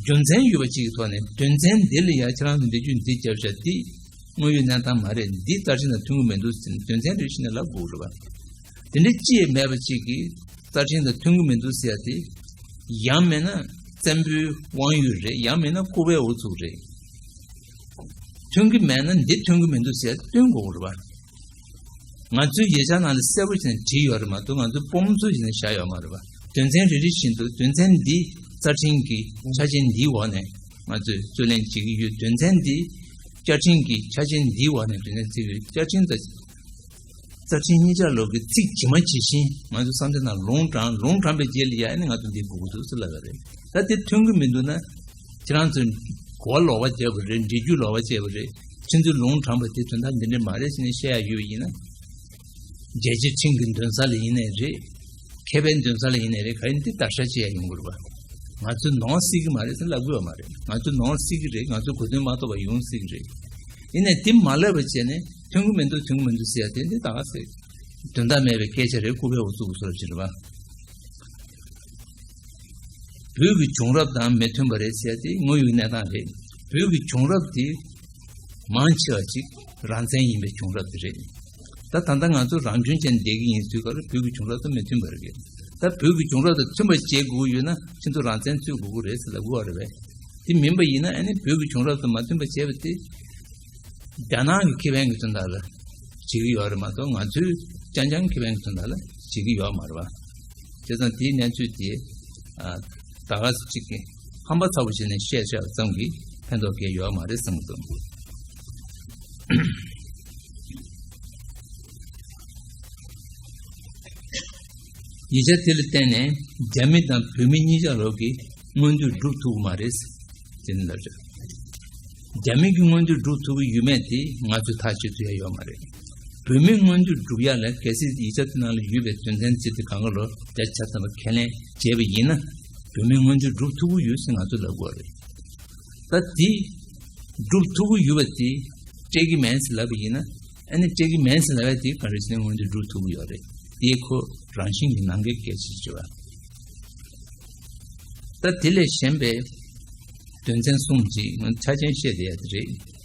རྒྱུ་མཚན་ཡོད་པ་གཅིག་གི་ཐོག་ནས་དོན་ཚན་འདི་ལ་ཡ་ཁྱེད་རང་ཚོ་འདི་བརྒྱུད་འདི་བརྒྱབ་བཞག་འདི་དངོས་ཡོད་གནས་སྟངས་མ་རེད། འདི་རྩ་ཁྲིམས་དང་མཐུན་གྱི་མི་འདུག་ཟེར་ནས་དོན་ཚན་རེ་བཞིན་ནས་ལབ་དགོས་རེད་པ། དེ་འདྲ་ཅི་ཡང་མེད་པ་གཅིག་གིས་རྩ་ཁྲིམས་དང་མཐུན་གྱི་མི་འདུག་ཟེར་ཡ་དེ། ཡང་མིན་ན་བཙན་པོའི་དབང་ཡོད་རེད། ཡང་མིན་ན་ལྐུགས་པའི་ཨུ་ཚུགས་རེད། མཐུན་གྱི་མེད་ན་འདི་མཐུན་གྱི་མི་འདུག་ཟེར་ཡ་སྟོན་དགོས་རེད་པ། ང་ཚོའི་ཡིག་ཆ་ནང་ལ་གསལ་པོ་བྱས་ནས་བྲིས་ཡོད་རེད་མ་གཏོགས་ང་ཚོའི་པུས་མོ་ཚོས་བྱས་ནས་བཞག་ཡོད་མ་རེད་པ། དོན་ཚན་རེ་རེ་བཞིན་དུ་དོན་ཚན་འདི་རྩ་ཁྲིམས་ཀྱི་ཆ་རྐྱེན་འདིའི་འོག་ནས་ང་ཚོས་རྩོད་ལེན་བྱེད་ཀྱི་ཡོད། དོན་ཚན་འདི་བཅའ་ཁྲིམས་ཀྱི་ཆ་རྐྱེན་འདིའི་འོག་ནས་དོན་ཚན་བརྩི་གི་ཡོད། བཅའ་ཁྲིམས་དང་རྩ་ཁྲིམས་གཉིས་ཆ་ལོག་གི་ཚིག་ཇི་མ་ཇི་བཞིན་ང་ཚོའི་བསམ་འཆར་ནང་ལུང་དྲངས། ལུང་དྲངས་པའི་རྗེས་ལ་ཡ་ཨ་ནི་ང་ཚོ་འདི་དགོས་ཀྱི་འདུག་ཟེར་ལབ་ཡོད་རེད། ད་དེ་མཐུན་གྱི་མི་འདུག་ན། ཁྱེད་རང་ཚོས་གོ་བ་ལོག་པ་བརྒྱབ་པ་རེད། འགྲེལ་བརྗོད་ལོག་པ་བྱས་པ་རེད། ཁྱེད་ཚོའི་ལུང་དྲངས་པ་དེ་དོན་དག་འདི་འདྲ་མ་རེད་ཟེར་ནས་བཤད་ཡ་ཡོད་པ་ཡིན་ན། རྒྱལ་སྤྱིའི་ཁྲིམས་ཀྱི་འདུན་ས་ལ་ཡིན་ནའི་རེད། ཁེ་ཕན་འདུན་ས་ལ་ཡིན་ནའི་རེད། ག་ཡིན་དེ་བརྡར་ཤ་བྱེད་ཡ་ཡོང་གི་རེད་པ། ང་ཚོས་ནོར་སྲིད་ཀྱི་མ་རེད་ཟེར་ལབ་དགོས་པ་མ་རེད། ང་ཚོས་ནོར་སྲིད་ཀྱི་རེད། ང་ཚོས་གོ་དོན་མ་རྟོགས་པ་ཡོང་སྲིད་ཀྱི་རེད། ཡིན་ནའི་དེ་མ་ལབ་པ་བྱས་ནས་མཐུན་གྱི་མི་འདུག་མཐུན་གྱི་མི་འདུག་ཟེར་ཡ་དེ་འདི་ད་ག་ཟེ། དོན་དག་མེད་པའི་སྐད་ཆ་རེད། ལྐུགས་པའི་ཨུ་ཚུགས་ཀྱི་བཟོ་འདྲ་ཅིག་རེད་པ། བོད་ཀྱི་བྱུང་རབས་དང་མི་མཐུན་པ་རེད་ཟེར་ཏེ་དངོས་ཡོད་གནས་སྟངས་རེད། བོད་ཀྱི་བྱུང་རབས་དེ་མང་ཆེ་བ་ཅིག་རང་བཙན་ཡིན་པའི་བྱུང་རབས་དེ་རེད། ད་ད་ལྟ་ང་ཚོ་རང་སྐྱོང་ཅན་བསྡད་ཀྱི་ཡིན་དུས་སྐབས་ལ་བོད་ཀྱི་བྱུང་རབས་དང་མི་མཐུན་པ་རེད། ད་བོད་ཀྱི་བྱུང་རབས་དང་མཐུན་པ་བྱེད་དགོས་ཡོད་ན་ཁྱེད་ཚོ་རང་བཙན་རྩོད་དགོས་ཀྱི་རེད་ཟེར་ལབ་དགོས་པ་རེད་པས། དེ་མིན་པ་ཡིན་ན་ཨ་ནི་བོད་ཀྱི་བྱུང་རབས་དང་མ་མཐུན་པ་བྱས་པ་དེ། རྒྱ་ནག་གི་ཁེ་ཕན་གྱི་དོན་དག་ལ་བྱེད་ཀྱི་ཡོད་རེད་མ་གཏོགས་ང་ཚོའི་རྐྱང་རྐྱང་ཁེ་ཕན་གྱི་དོན་དག་ལ་བྱེད་ཀྱི་ཡོད་མ་རེད་པ། བྱས་ཙང་དེའི་གནས་ཚུལ་དེ་ཨ་ད་ག་ཟེ་གཅིག་གིས་ཧམ་པ་ཚ་པོ་བྱས་ནས་བཤད་བཤད་པ་ཙམ་གྱིས་ཕན་ཐོགས་གང་ཡང་ཡོད་མ་རེད་བསམ་གྱི་འདུག་ཡིག་ཆ་དེ་ལ་བརྟེན་ནས་རྒྱ་མི་དང་བོད་མི་གཉིས་ཆ་ལོག་གི་མངོན་འདོད་སྒྲུབ་ཐུབ་ཀྱི་མ་རེད་ཟེར་ནས་ལབ་བྱུང་། རྒྱ་མི་གི་མངོན་འདོད་སྒྲུབ་ཐུབ་ཀྱི་ཡོད་མེད་དེ་ང་ཚོས་ཐག་གཅོད་ཐུབ་ཡ་ཡོད་མ་རེད། བོད་མིའི་མངོན་འདོད་སྒྲུབ་ཡ་ལ་གལ་སྲིད་ཡིག་ཆ་དེ་ནང་ལ་ཡོད་པའི་དོན་ཚན་ཚིག་དེ་གང་ག་ལོ་བརྒྱ་ཆ་ཚང་བ་ཁས་ལེན་བྱས་པ་ཡིན་ན་བོད་མིའི་མངོན་འདོད་སྒྲུབ་ཐུབ་ཀྱི་ཡོད་ཟེར་ང་ཚོས་ལབ་དགོས་རེད། ད་དེ་སྒྲུབ་ཐུབ་ཀྱི་ཡོད་པ་དེ་སྤྲད་ཀྱི་མེད་ཟེར་ལབ་པ་ཡིན་ན་ཨ་ནི་སྤྲད་ཀྱི་མེད་ཟེར་ལབ་ཡ་དེ་ག་རེ་ཟེར་ན་མངོན་འདོད་སྒྲུབ་ཐུབ་ཀྱི་ཡོད་རེད། དེ་ཁོ་རང་བཞིན་གྱི་ནང་འགལ་གལ་ཆེ་ཆེ་བ། ད་དེ་ལས་གཞན་པའི་དོན་ཚན་གསུམ་ཅིག་ཆ་རྐྱེན་བཤད་བསྡད་ཡ་དེ་རེད།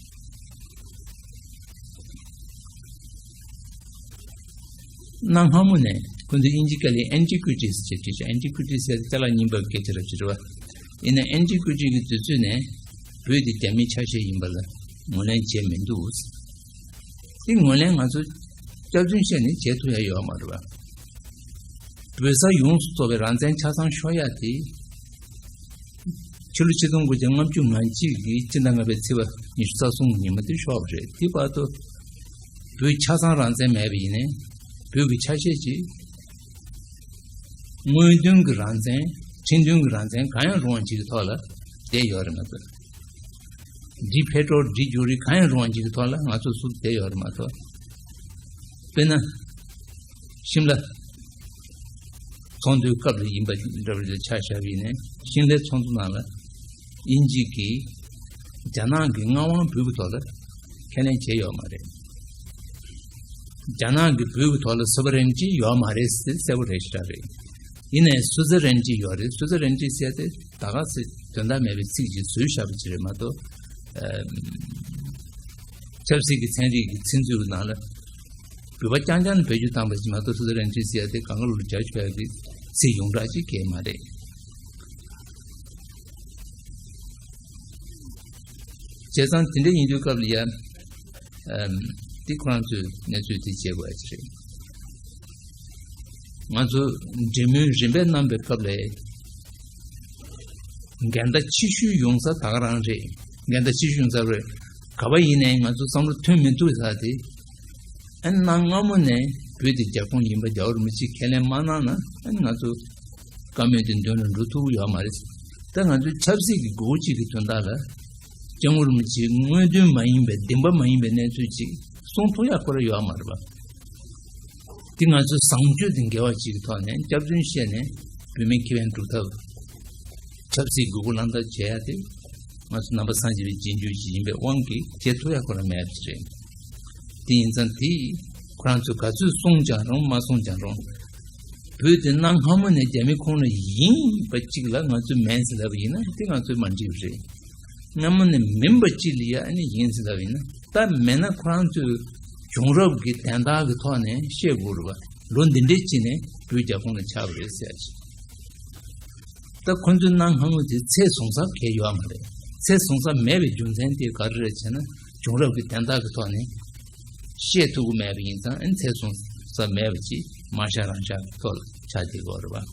གནའ་སྔ་མོ་ནས་ཁོ་ཚོས་དབྱིན་ཇི་སྐད་ལ་ཨན་ཊི་ཀུ་ཊི་སི་ཅེས་བྲིས་ཤག་ཨན་ཊི་ཀུ་ཊི་སི་ཟེར་ཏེ་ཅ་ལག་རྙིང་པ་སྐད་ཆ་ར་བྲིས་རེད་བ། ཡིན་ན་ཨན་ཊི་ཀུ་ཊི་གི་དུས་ཚོད་ནས་བོད་དེ་རྒྱ་མིའི་ཆ་ཤས་ཡིན་པ་ལ་ངོས་ལེན་བྱས་མི་འདུག་དེ་ངོས་ལེན་ང་ཚོ་སྐྱག་རྫུན་བཤད་ནས་བྱེད་ཐུབ་ཡ་ཡོད་མ་རེད་བ། བོད་ས་ཡོངས་སུ་རྫོགས་པའི་རང་བཙན་ཆ་ཚང་ཤོར་ཡ་དེ། ཕྱི་ལོ་ཆིག་སྟོང་དགུ་བརྒྱ་ལྔ་བཅུ་ང་གཅིག་གི་སྤྱི་ཟླ་ལྔ་པའི་ཚེས་པ་ཉི་ཤུ་རྩ་གསུམ་ཉིན་མོ་དེ་ཤོར་བ་རེད། དེ་བར་དུ་ བོད་ཆ་ཚང་རང་བཙན་མེད་པ་ཡིན་ནའི་བོད་ཀྱི་ཆ་ཤས་ཅིག་དངོས་དོན་གྱི་རང་བཙན་ཁྲིམས་མཐུན་གྱི་རང་བཙན་གང་ཡང་རུང་བ་ཅིག་གི་ཐོག་ལ་བསྡད་ཡོད་རེད་མ་གཏོགས། de facto de jure གང་ཡང་རུང་བ་ཅིག་གི་ཐོག་ལ་ང་ཚོ་སུ་བསྡད་ཡོད་རེད་མ་གཏོགས། དཔེར་ན། ཤིམ་ལ། ཚོགས་འདུའི་སྐབས་ལ་ཡིན་པ་འདྲ་བོ་ཆ་བཞག་པ་ཡིན་ནའི་ཤིམ་ལའི་ཚོགས་འདུ་ནང་ལ་དབྱིན་ཇི་གིས་རྒྱ་ནག་གི་མངའ་དབང་བོད་ཀྱི་ཐོག་ལ་ཁས་ལེན་བྱས་ཡོད་མ་རེད། རྒྱ་ནག་གིས་བོད་ཀྱི་ཐོག་ལ་སུ་བ་རེན་ཊི་ཡོད་མ་རེད་ཟེར་གསལ་པོ་རེད་ཤག་རེད། ཡིན་ནའི་སུ་ཛ་རེན་ཊི་ཡོད་རེད། སུ་ཛ་རེན་ཊི་ཟེར་དེ་ད་ག་ཚོད་དོན་དག་མེད་པའི་ཚིག་ཅིག་བཟོས་བཞག་པ་ཅིག་རེད་མ་གཏོགས། ཆབ་སྲིད་ཀྱི་ཚན་རིག་གི་ཚིག་མཛོད་ཀྱི་ནང་ལ་བོད་པ་རྐྱང་རྐྱང་ནས་བེད་སྤྱོད་བཏང་པ་ཞིག་མ་གཏོགས། སུ་ཛ་རེན་ཊི་ཟེར་ཡ་དེ་གང་ག་ལོ་ལ་རྒྱ་ཆོག་ཡ་གི་ཚིག་ཡོངས་གྲགས་ཅིག་གང་ཡང་མ་རེད། བྱས་ཙང་དེ་འདྲ་ཡིན་དུས་སྐབས་ལ་ཡ། འདི་ཁོ་རང་ཚོས་གནས་ཚུལ་དེ་བྱེད་དགོས་ཡ་ཅིག་རེད། ང་ཚོ་འབྲེལ་མོལ་རིམ་པས་གནང་པའི་སྐབས་ལ། འགལ་ཟླ་ཆེ་ཤོས་ཡོང་ས་ད་ག་རང་རེད། འགལ་ཟླ་ཆེ་ཤོས་ཡོང་ས་རེད། ག་པ་ཡིན་ནའི་ང་ཚོ་བསམ་བློ་ཐོན་མི་ཐུབ་ས་དེ། ཨ་ནི་གནའ་སྔ་མོ་ནས་བོད་དེ་རྒྱ་ཁོངས་ཡིན་པ་རྒྱལ་བ་རིན་པོ་ཆེས་ཁས་ལེན་མ་གནང་ན་ཨ་ནི་ང་ཚོ་བཀའ་མོལ་དེ་མདུན་ལ་འགྲོ་ཐུབ་ཀྱི་ཡོད་མ་རེད། ད་ང་ཚོའི་ཆབ་སྲིད་ཀྱི་སྒོ་གཅིག་གི་དོན་དག་ལ་སྐྱབས་མགོན་རིན་པོ་ཆེའི་དངོས་དོན་མ་ཡིན་པའི་བདེན་པ་མ་ཡིན་པའི་གནས་ཚུལ་ཅིག་གསུང་ཐུབ་ཡ་ཁོ་རང་ཡོད་མ་རེད་པ། དེ་ང་ཚོའི་བཟང་སྤྱོད་དང་འགལ་བ་ཅིག་གི་ཐོག་ནས་སྐྱག་རྫུན་བཤད་ནས་བོད་མིའི་ཁེ་ཕན་སྒྲུབ་ཐབས། ཆབ་སྲིད་དགོས་མཁོ་ལམ་སྟོན་བྱེད་ཡ་དེ་ང་ཚོ་ནང་པ་སངས་རྒྱས་པའི་རྗེས་འཇུག་ཅིག་ཡིན་པའི་དབང་གིས་བྱེད་ཐུབ་ཡ་ཁོ་རང་མེད་པ་ཅིག་རེད། དེ་ཡིན་ཙང་དེ་ཁོ་རང་ཚོས་ག་ཚོད་གསུངས་ཀྱང་རུང་མ་གསུངས་ཀྱང་རུང་། བོད་དེ་གནའ་སྔ་མོ་ནས་རྒྱ་མི་ཁོངས་ལ་ཡིན་པ་ཅིག་ལ་ང་ཚོས་མེད་ཟེར་ལབ་པ་ཡིན་ན་དེ་ང་ཚོས་མ་འགྲིག་པ་རེད། སྔ་མོ་ནས་མིན་པ་ཅིག་ལ་ཡ་ཨ་ནི་ཡིན་ཟེར་ལབ་པ་ཡིན་ན། ད་མེད་ན་ཁོ་རང་ཚོས་བྱུང་རབས་ཀྱི་དན་རྟགས་ཀྱི་ཐོག་ནས་བཤད་དགོས་རེད་པ། ལོ་འདི་འདྲའི་ཅིག་ནས་བོད་རྒྱ་ཁོངས་ལ་ཆགས་པ་རེད་ཟེར་ཡ་ཅིག་ད་ཁོ་ཚོའི་གནའ་སྔ་མོ་དེ་ཚད་བཟུང་ས་གང་ཡང་ཡོད་མ་རེད། ཚད་བཟུང་ས་མེད་པའི་རྒྱུ་མཚན་དེ་ག་རེ་རེད་ཟེར་ན། བྱུང་རབས་ཀྱི་དན་རྟགས་ཀྱི་ཐོག་ནས་བཤད་ཐུབ་ཀྱི་མེད་པ་ཡིན་ཙང་ཨ་ནི་ཚད་བཟུང་ས་མེད་པ་ཅིག་མ་བཞག་རང་བཞག་གི་ཐོག་ལ་ཆགས་བསྡད་ཡོད་རེད་པ།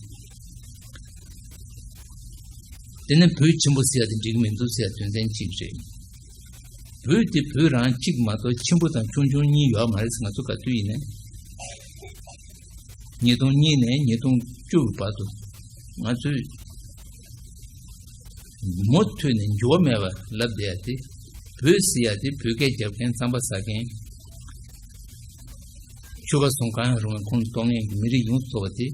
དེ་ནས་བོད་ཆེན་པོ་ཟེར་ཡ་དེ་འགྲིག་མི་འདུག་ཟེར་ཡ་དོན་ཚན་གཅིག་རེད། བོད་དེ་བོད་རང་གཅིག་མ་གཏོགས་ཆེན་པོ་དང་ཆུང་ཆུང་གཉིས་ཡོད་མ་རེད་ཟེར། ང་ཚོ་ག་དུས་ཡིན་ནའི་ཉིས་སྟོང་གཉིས་ནས་ཉིས་སྟོང་བཅུ་བར་དུ་ང་ཚོས་མུ་མཐུད་ནས་འགྱུར་བ་མེད་པ་ལབ་བསྡད་ཡ་དེ། བོད་ཟེར་ཡ་དེ་བོད་སྐད་རྒྱབ་མཁན་རྩམ་པ་ཟ་མཁན། ཆོལ་ཁ་གསུམ་གང་ཡང་རུང་བའི་ཁོངས་གཏོགས་མཁན་གྱི་མི་རིགས་ཡོངས་སུ་རྫོགས་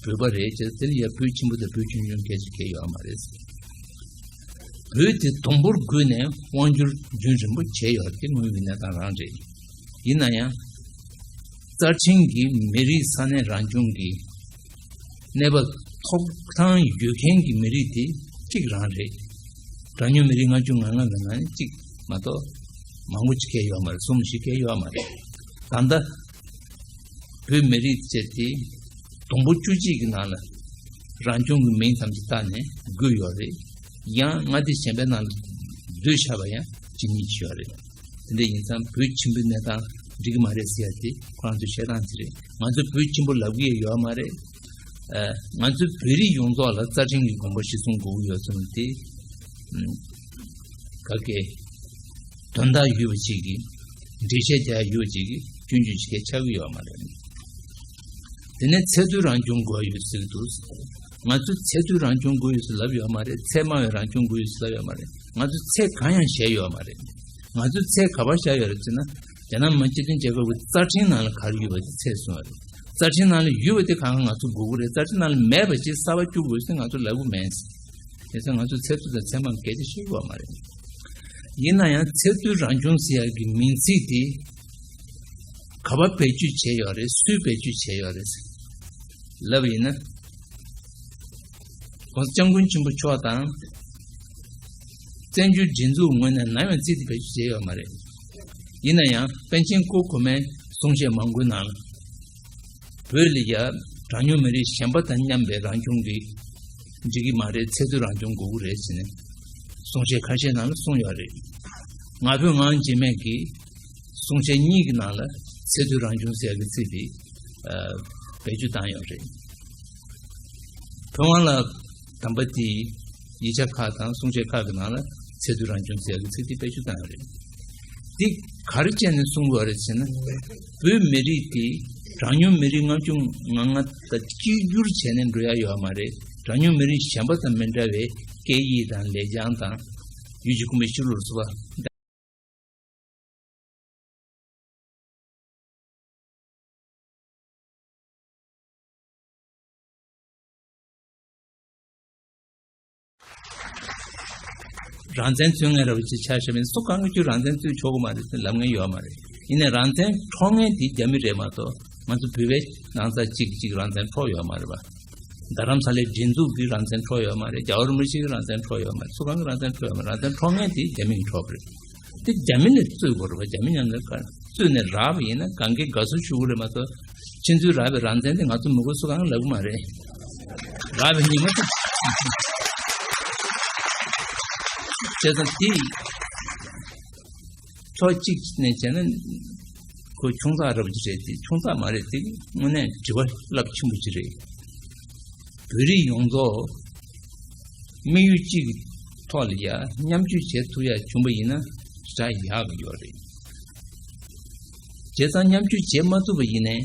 པ་དེ་བོད་པ་རེད་ཅེས། དེ་ལ་ཡ་བོད་ཆེན་པོ་དང་བོད་ཆུང་ཆུང་སྐད་ཆ་གང་ཡང་ཡོད་མ་རེད། བོད་དེ་དུམ་བུར་བརྒྱུད་ནས་དབང་སྒྱུར་རྒྱུན་རིང་པོ་བྱས་ཡོད་རེད། དེ་དངོས་ཡོད་གནས་སྟངས་རང་རེད། ཡིན་ན་ཡང་། རྩ་ཁྲིམས་ཀྱིས་མི་རིགས་ས་གནས་རང་སྐྱོང་གི་གནས་བབ་ཐོབ་ཐང་ཡོད་མཁན་གྱི་མི་རིགས་དེ་གཅིག་རང་རེད། གྲངས་ཉུང་མི་རིགས་ལྔ་བཅུ་ང་ལྔ་གི་ནང་ནས་གཅིག་མ་གཏོགས་མང་པོ་ཅིག་གང་ཡང་ཡོད་མ་རེད། གསུམ་བཞི་གང་ཡང་ཡོད་མ་རེད། ད་ལྟ་བོད་མི་རིགས་བཅས་དེ་དུམ་བུ་བཅུ་གཅིག་གི་ནང་ལ་རང་སྐྱོང་གི་མིང་ཙམ་ཞིག་བཏགས་ནས་བགོས་ཡོད་རེད། ཡང་མངའ་སྡེ་གཞན་པའི་ནང་ལ་བསྡུས་བཞག་པ་ཡང་གཅིག་གཉིས་ཅིག་ཡོད་རེད། དེ་འདྲ་ཡིན་ཙང་བོད་ཆེན་པོའི་གནས་སྟངས་འགྲིག་གི་མ་རེད་ཟེར་ཡ་དེ་ཁོ་རང་ཚོའི་བཤད་སྟངས་དེ་རེད། ང་ཚོ་བོད་ཆེན་པོ་ལབ་ཀྱི་ཡོད་མ་རེད། ཨ། ང་ཚོའི་བོད་རིགས་ཡོངས་རྫོགས་ལ་རྩ་ཁྲིམས་ཀྱི་དགོངས་པ་གཞིར་བཟུང་དགོས་ཀྱི་ཡོད་ཙང་དེ། ཨ། ག་གེ་དོན་དག་ཡོད་པ་ཅིག་གིས་འགྲེལ་བཤད་རྒྱག་ཡ་ཡོད་པ་ཅིག་གིས་སྐྱོན་བརྗོད་ཅིག་གང་ཡང་ཆགས་ཀྱི་ཡོད་མ་རེད། དེ་ནས་ཚད་མཐོའི་རང་སྐྱོང་དགོས་ཡོད་ཟེར་གྱི་འདུག་ང་ཚོས་ཚད་མཐོའི་རང་སྐྱོང་དགོས་ཡོད་ཟེར་ལབ་ཡོད་མ་རེད། ཚད་དམའ་བའི་རང་སྐྱོང་དགོས་ཡོད་ཟེར་ལབ་ཡོད་མ་རེད། ང་ཚོས་ཚད་གང་ཡང་བཞག་ཡོད་མ་རེད། ང་ཚོས་ཚད་ག་པར་བཞག་ཡོད་རེད་ཟེར་ན། རྒྱ་ནག་མི་དམངས་སྤྱི་མཐུན་རྒྱལ་ཁབ་ཀྱི་རྩ་ཁྲིམས་ནང་ལ་ག་རེ་ཡོད་པ་དེ་ཚད་གསུངས་པ་རེད། རྩ་ཁྲིམས་ནང་ལ་ཡོད་པ་དེ་གང་ག་ང་ཚོ་དགོས་ཀྱི་རེད། རྩ་ཁྲིམས་ནང་ལ་མེད་པ་ཅིག་གསར་པ་བཅུག་དགོས་ཟེར་ང་ཚོ་ལབ་ཀྱི་མེད། དེ་ཚོ་ང་ཚོ་ཚད་མཐོ་དང་ཚད་དམའ་སྐད་ཆ་བཤད་ཡོད་མ་རེད། ཡིན་ན་ཡང་ཚད་མཐོའི་རང་སྐྱོང་ཟེར་ཡག་གི་མིང་ཚིག་དེ་ག་པར་བེད་སྤྱོད་བྱས་ཡོད་རེད། སུས་བེད་སྤྱོད་བྱས་ཡོད་རེད་ལབ་ཡིན་ན། ༸གོང་ས་༸སྐྱབས་མགོན་ཆེན་པོ་མཆོག་དང་། བཙན་བྱོལ་སྒྲིག་འཛུགས་ངོས་ནས་ནམ་ཡང་ཚིག་དེ་བེད་སྤྱོད་བྱས་ཡོད་མ་རེད། ཡིན་ན་ཡང་པཎ་ཆེན་སྐུ་གོང་མའི་གསུང་བཤད་མང་པོའི་ནང་ལ། བོད་ལ་ཡ་གྲངས་ཉུང་མི་རིགས་གཞན་པ་དང་མཉམ་པའི་རང་སྐྱོང་གི་འགྲིག་གི་མ་རེད། ཚད་མཐོའི་རང་སྐྱོང་དགོས་ཀྱི་རེད་ཟེར་ནས་གསུང་བཤད་ཁ་ཤས་ནང་ལ་གསུངས་ཡོད་རེད། ང་ཕོད་ངག་དབང་འཇིགས་མེད་ཀྱིས་གསུང་བཤད་གཉིས་ཀྱི་ནང་ལ་ཚད་མཐོའི་རང་སྐྱོང་ཟེར་ཡག་གི་ཚིག་དེ་ཨ་བེད་སྤྱོད་བཏང་ཡོད་རེད། ཕོ་བྲང་ལ་དམ་པ་དེའི་ཡིག་ཆ་ཁག་དང་གསུང་བཤད་ཁག་གི་ནང་ལ་ཚད་མཐོའི་རང་སྐྱོང་ཟེར་ཡག་གི་ཚིག་དེ་བེད་སྤྱོད་བཏང་ཡོད་རེད། འདི་ ག་རེ་བྱས་ནས་གསུང་དགོས་རེད་ཟེར་ན། བོད་མི་རིགས་དེ་གྲངས་ཉུང་མི་རིགས་ལྔ་བཅུ་ང་ལྔ་དང་གཅིག་གྱུར་བྱས་ནས་འགྲོ་ཡ་ཡོད་མ་རེད། གྲངས་ཉུང་མི་རིགས་གཞན་པ་དང་མི་འདྲ་བའི་སྐད་ཡིག་དང་ལེགས་བྱང་དང་ཡུལ་གྱི་ཁོངས་མི་ཤུལ་ལུར་སོགས་པ། རང་བཙན་རྩོད་མཁན་ར་བ་ཅིག་ཆ་བཞག་པ་ཡིན་ན། སུ་གང་གིས་ཀྱང་རང་བཙན་རྩོད་ཆོག་གི་མ་རེད་ཟེར་ལབ་མཁན་ཡོད་མ་རེད། ཡིན་ནའི་རང་བཙན་འཕྲོག་མཁན་དེ་རྒྱ་མི་རེད་མ་གཏོགས། ང་ཚོ་བོད་པའི་ནང་ས་གཅིག་གིས་གཅིག་རང་བཙན་འཕྲོག་ཡོད་མ་རེད་པ། རྡ་རམ་ས་ལའི་སྒྲིག་འཛུགས་ཀྱིས་རང་བཙན་འཕྲོག་ཡོད་མ་རེད། རྒྱལ་བ་རིན་པོ་ཆེ་གིས་རང་བཙན་འཕྲོག་ཡོད་མ་རེད། སུ་གང་གིས་རང་བཙན་འཕྲོག་ཡོད་མ་རེད། རང་བཙན་འཕྲོག་མཁན་དེ་རྒྱ་མི་གིས་འཕྲོག་པ་རེད། དེ་རྒྱ་མི་ལ་རྩོད་དགོས་རེད་པ། རྒྱ་མི་མཉམ་དུ་ག་རྩོད་ནས་རག་པ་ཡིན་ན་གང་གས་དགའ་བསུ་ཞུ་གི་རེད་མ་གཏོགས། ཁྱེད་ཚོས་རག་པའི་རང་བཙན་དེ་ང་ཚོ་མི་དགོས་སུ་གང་ལབ་གི་མ་རེད། རག་པའི་ཉི་མ་དེ། བྱས་ཙང་དེ་ཕྱོགས་གཅིག་ནས་བྱས་ན་ཁོ་ཆུང་ཙག་ར་བ་ཅིག་རེད། དེ་ཆུང་ཙག་མ་རེད། དེ་དངོས་གནས་དྲི་བ་རླབས་ཆེན་པོ་ཅིག་རེད། བོད་རིགས་ཡོངས་རྫོགས་དམིགས་ཡུལ་གཅིག་གི་ཐོག་ལ་ཡ་མཉམ་སྤྱོད་བྱེད་ཐུབ་ཡ་བྱུང་པ་ཡིན་ན་ཞེ་དྲག་ཡག་གི་ཡོད་རེད། བྱས་ཙང་མཉམ་སྤྱོད་བྱེད་མ་ཐུབ་པ་ཡིན་ནའི་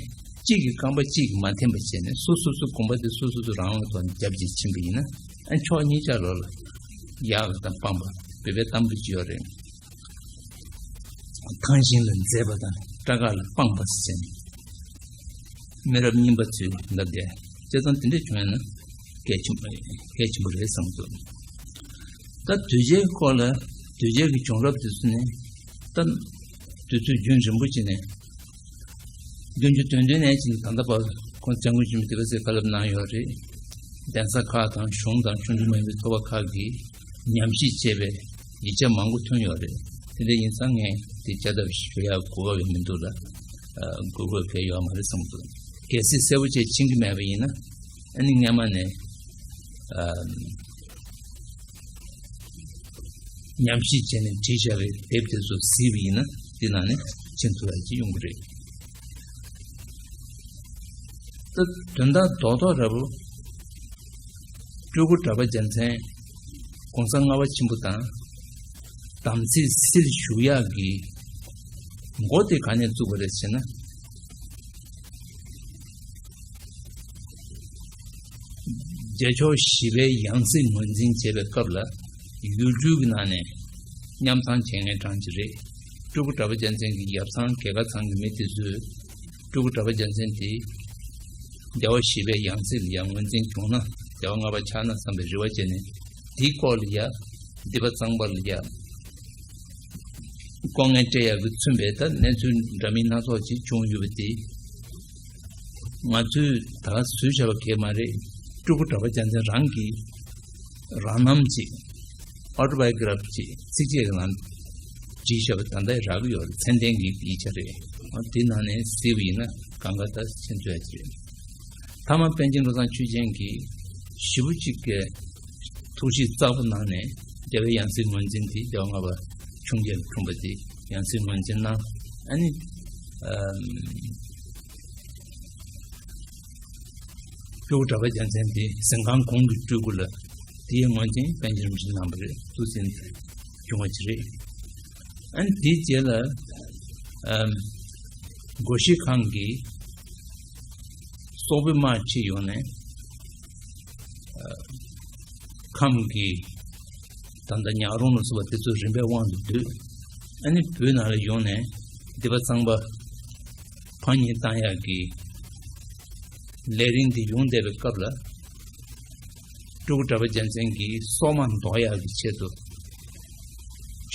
གཅིག་གི་རྐང་པ་གཅིག་གིས་མ་འཐེན་པ་བྱས་ནས། སོ་སོ་སོའི་གོམ་པ་དེ་སོ་སོ་སོ་རང་དབང་ཐོག་ནས་རྒྱབ་ཀྱིས་ཕྱིན་པ་ཡིན་ན། ཨ་ཕྱོགས་གཉིས་ཆ་ལོག་ལ་ཡག་དང་སྤངས་པ། བོད་པའི་གཏམ་དཔེ་ཅིག་ཡོད་རེད། ཐང་ཤིང་ལ་འཛེགས་པ་དང་སྐྲ་དཀར་ལ་སྤངས་པ་ཟེར་ནས། མི་རབས་རྙིང་པ་ཚོས་ལབ་བསྡད། བྱས་ཙང་དེ་འདྲ་བྱུང་ཡོད་ན་གལ་ཆེན་པོ་རེད། གལ་ཆེན་པོ་རེད་བསམ་སོང་། ད་དོལ་རྒྱལ་སྐོར་ལ། དོལ་རྒྱལ་གྱི་བྱུང་རབས་དེ་ཚོ་ནས་ད་དུས་ཚོད་རྒྱུན་རིང་པོ་ཅིག་ནས། བདུན་ཅུ་དོན་བདུན་ནས་ཕྱིན་ད་ལྟ་བར་ཁོང་སྐྱབས་མགོན་ཆེན་པོ་རྡོ་རྗེ་སེང་གེས་བཀའ་སློབ་གནང་ཡོད་རེད། གདན་ས་ཁག་དང་གཞུང་དང་ཆོས་འབྲེལ་མ་ཡིན་པའི་ཚོགས་པ་ཁག་གིས་ཉམས་ཞིབ་བྱས་པའི་ཡིག་ཆ་མང་པོ་ཐོན་ཡོད་རེད། དེ་འདྲ་ཡིན་ཙང་ངས་དེ་བསྐྱར་ལྡབ་ཞུ་ཡག་གོ་སྐབས་ཡང་མི་འདུག་ལ། ཨ། དགོས་མཁོ་གང་ཡང་ཡོད་མ་རེད་བསམ་འདུག། གལ་སྲིད་གསལ་པོ་བྱས་ཕྱིན་གྱི་མེད་པ་ཡིན་ན། ཨ་ནི་སྔས་མ་ནས། ཨ། ཉམས་ཞིབ་བྱས་ནས་བྲིས་བཞག་པའི་དེབ་དེ་ཚོ་གཟིགས་པ་ཡིན་ན་དེ་ནང་ནས་མཁྱེན་ཐུབ་ཡག་ཅིག་ཡོང་གི་རེད། ད་དོན་དག་རྡོག་རྡོག་ར་བོ། སྤྲུལ་སྐུ་གྲགས་པ་རྒྱལ་མཚན་༸གོང་ས་ལྔ་པ་ཆེན་པོ་དང་དམ་ཚིག་སྲིད་ཞུ་ཡག་གི་འགོ་དེ་ག་ནས་བཙུགས་པ་རེད་ཟེར་ན། རྒྱལ་མཆོག་བཞི་པའི་ཡང་སྲིད་ངོས་འཛིན་བྱེད་པའི་སྐབས་ལ། ཡུལ་གྲུའི་ནང་ནས་མཉམ་ཚང་བྱེད་མཁན་གྲངས་ཅིག་རེད། སྤྲུལ་སྐུ་གྲགས་པ་རྒྱལ་མཚན་གྱི་ཡབ་ཚང་རྒྱལ་ཁབ་ཚང་གི་མི་དེ་ཚོས་སྤྲུལ་སྐུ་གྲགས་པ་རྒྱལ་མཚན་དེ་རྒྱལ་བ་བཞི་པའི་ཡང་སྲིད་ལ་ཡང་ངོས་འཛིན་བྱུང་ན་རྒྱལ་བ་ལྔ་པ་ཆགས་ན་བསམ་པའི་རེ་བ་བྱས་ནས། དེའི་སྐོར་ལ་ཡ་སྡིག་པ་གཙང་པ་ལ་ཡ་ལྐོག་རྔན་སྤྲད་ཡག་གིས་མཚོན་པའི་ད་གནས་ཚུལ་འདྲ་མིན་སྣ་ཚོགས་ཅིག་བྱུང་ཡོད་པ་དེ། ང་ཚོས་ད་བཟོས་བཞག་པ་གང་ཡང་མ་རེད། སྤྲུལ་སྐུ་གྲགས་པ་རྒྱལ་མཚན་རང་གིས་རང་རྣམ་ཅིག། ཨོ་ཊོ་བའི་གྷི་རབ་ཅིག་ཚིགས་བཅད་ཀྱི་ནང་བྲིས་བཞག་པ་ད་ལྟ་རག་གི་ཡོད་རེད། མཚན་ལྡན་གྱི་ཡིག་ཆ་རེད། དེ་ནང་ནས་གཟིགས་པ་ཡིན་ན་གང་ག་ད་མཁྱེན་ཐུབ་ཡག་ཅིག་རེད། མཐའ་མ་པཎ་ཆེན་བློ་བཟང་ཆོས་རྒྱན་གྱིས་ཞེ་པོ་ཅིག་གི་ཐུགས་གཤིས་གཙགས་པོ་གནང་ནས་རྒྱལ་བའི་ཡང་སྲིད་ངོས་འཛིན་དེ་རྒྱལ་བ་ལྔ་པ་ཆུང་རྒྱལ་ལ་འཁྲུངས་པ་དེ་ཡང་སྲིད་ངོས་འཛིན་གནང་། ཨ་ནི། ཨམ། སྤྲུལ་སྐུ་གྲགས་པ་རྒྱལ་མཚན་དེ་གཟིམ་ཁང་གོང་གི་སྤྲུལ་སྐུ་ལ། དེའི་ངོས་འཛིན་པཎ་ཆེན་རིན་པོ་ཆེས་གནང་བ་རེད། ཐུགས་ཟིན་བྱུང་བ་ཅིག་རེད། ཨ་ནི་དེའི་རྗེས་ལ། ཨམ། སྒོར་གཞས་ཁང་གིས་སོག་པོའི་དམག་ཁྲིད་ཡོང་ནས། ཨ། ཁམས་ཀྱི་ད་ལྟ་ཉག་རོང་ལ་སོགས་པ་དེ་ཚོ་རིམ་པས་དབང་དུ་བསྡུས། ཨ་ནི་བོད་ནང་ལ་ཡོང་ནས་སྡིག་པ་གཙང་པ་ཕར་ཉེས་བཏང་ཡག་གི་ལས་རིམ་དེ་ཡོང་བསྡད་པའི་སྐབས་ལ། སྤྲུལ་སྐུ་གྲགས་པ་རྒྱལ་མཚན་གྱིས་སོག་དམག་ཟློག་ཡག་གི་ཆེད་དུ་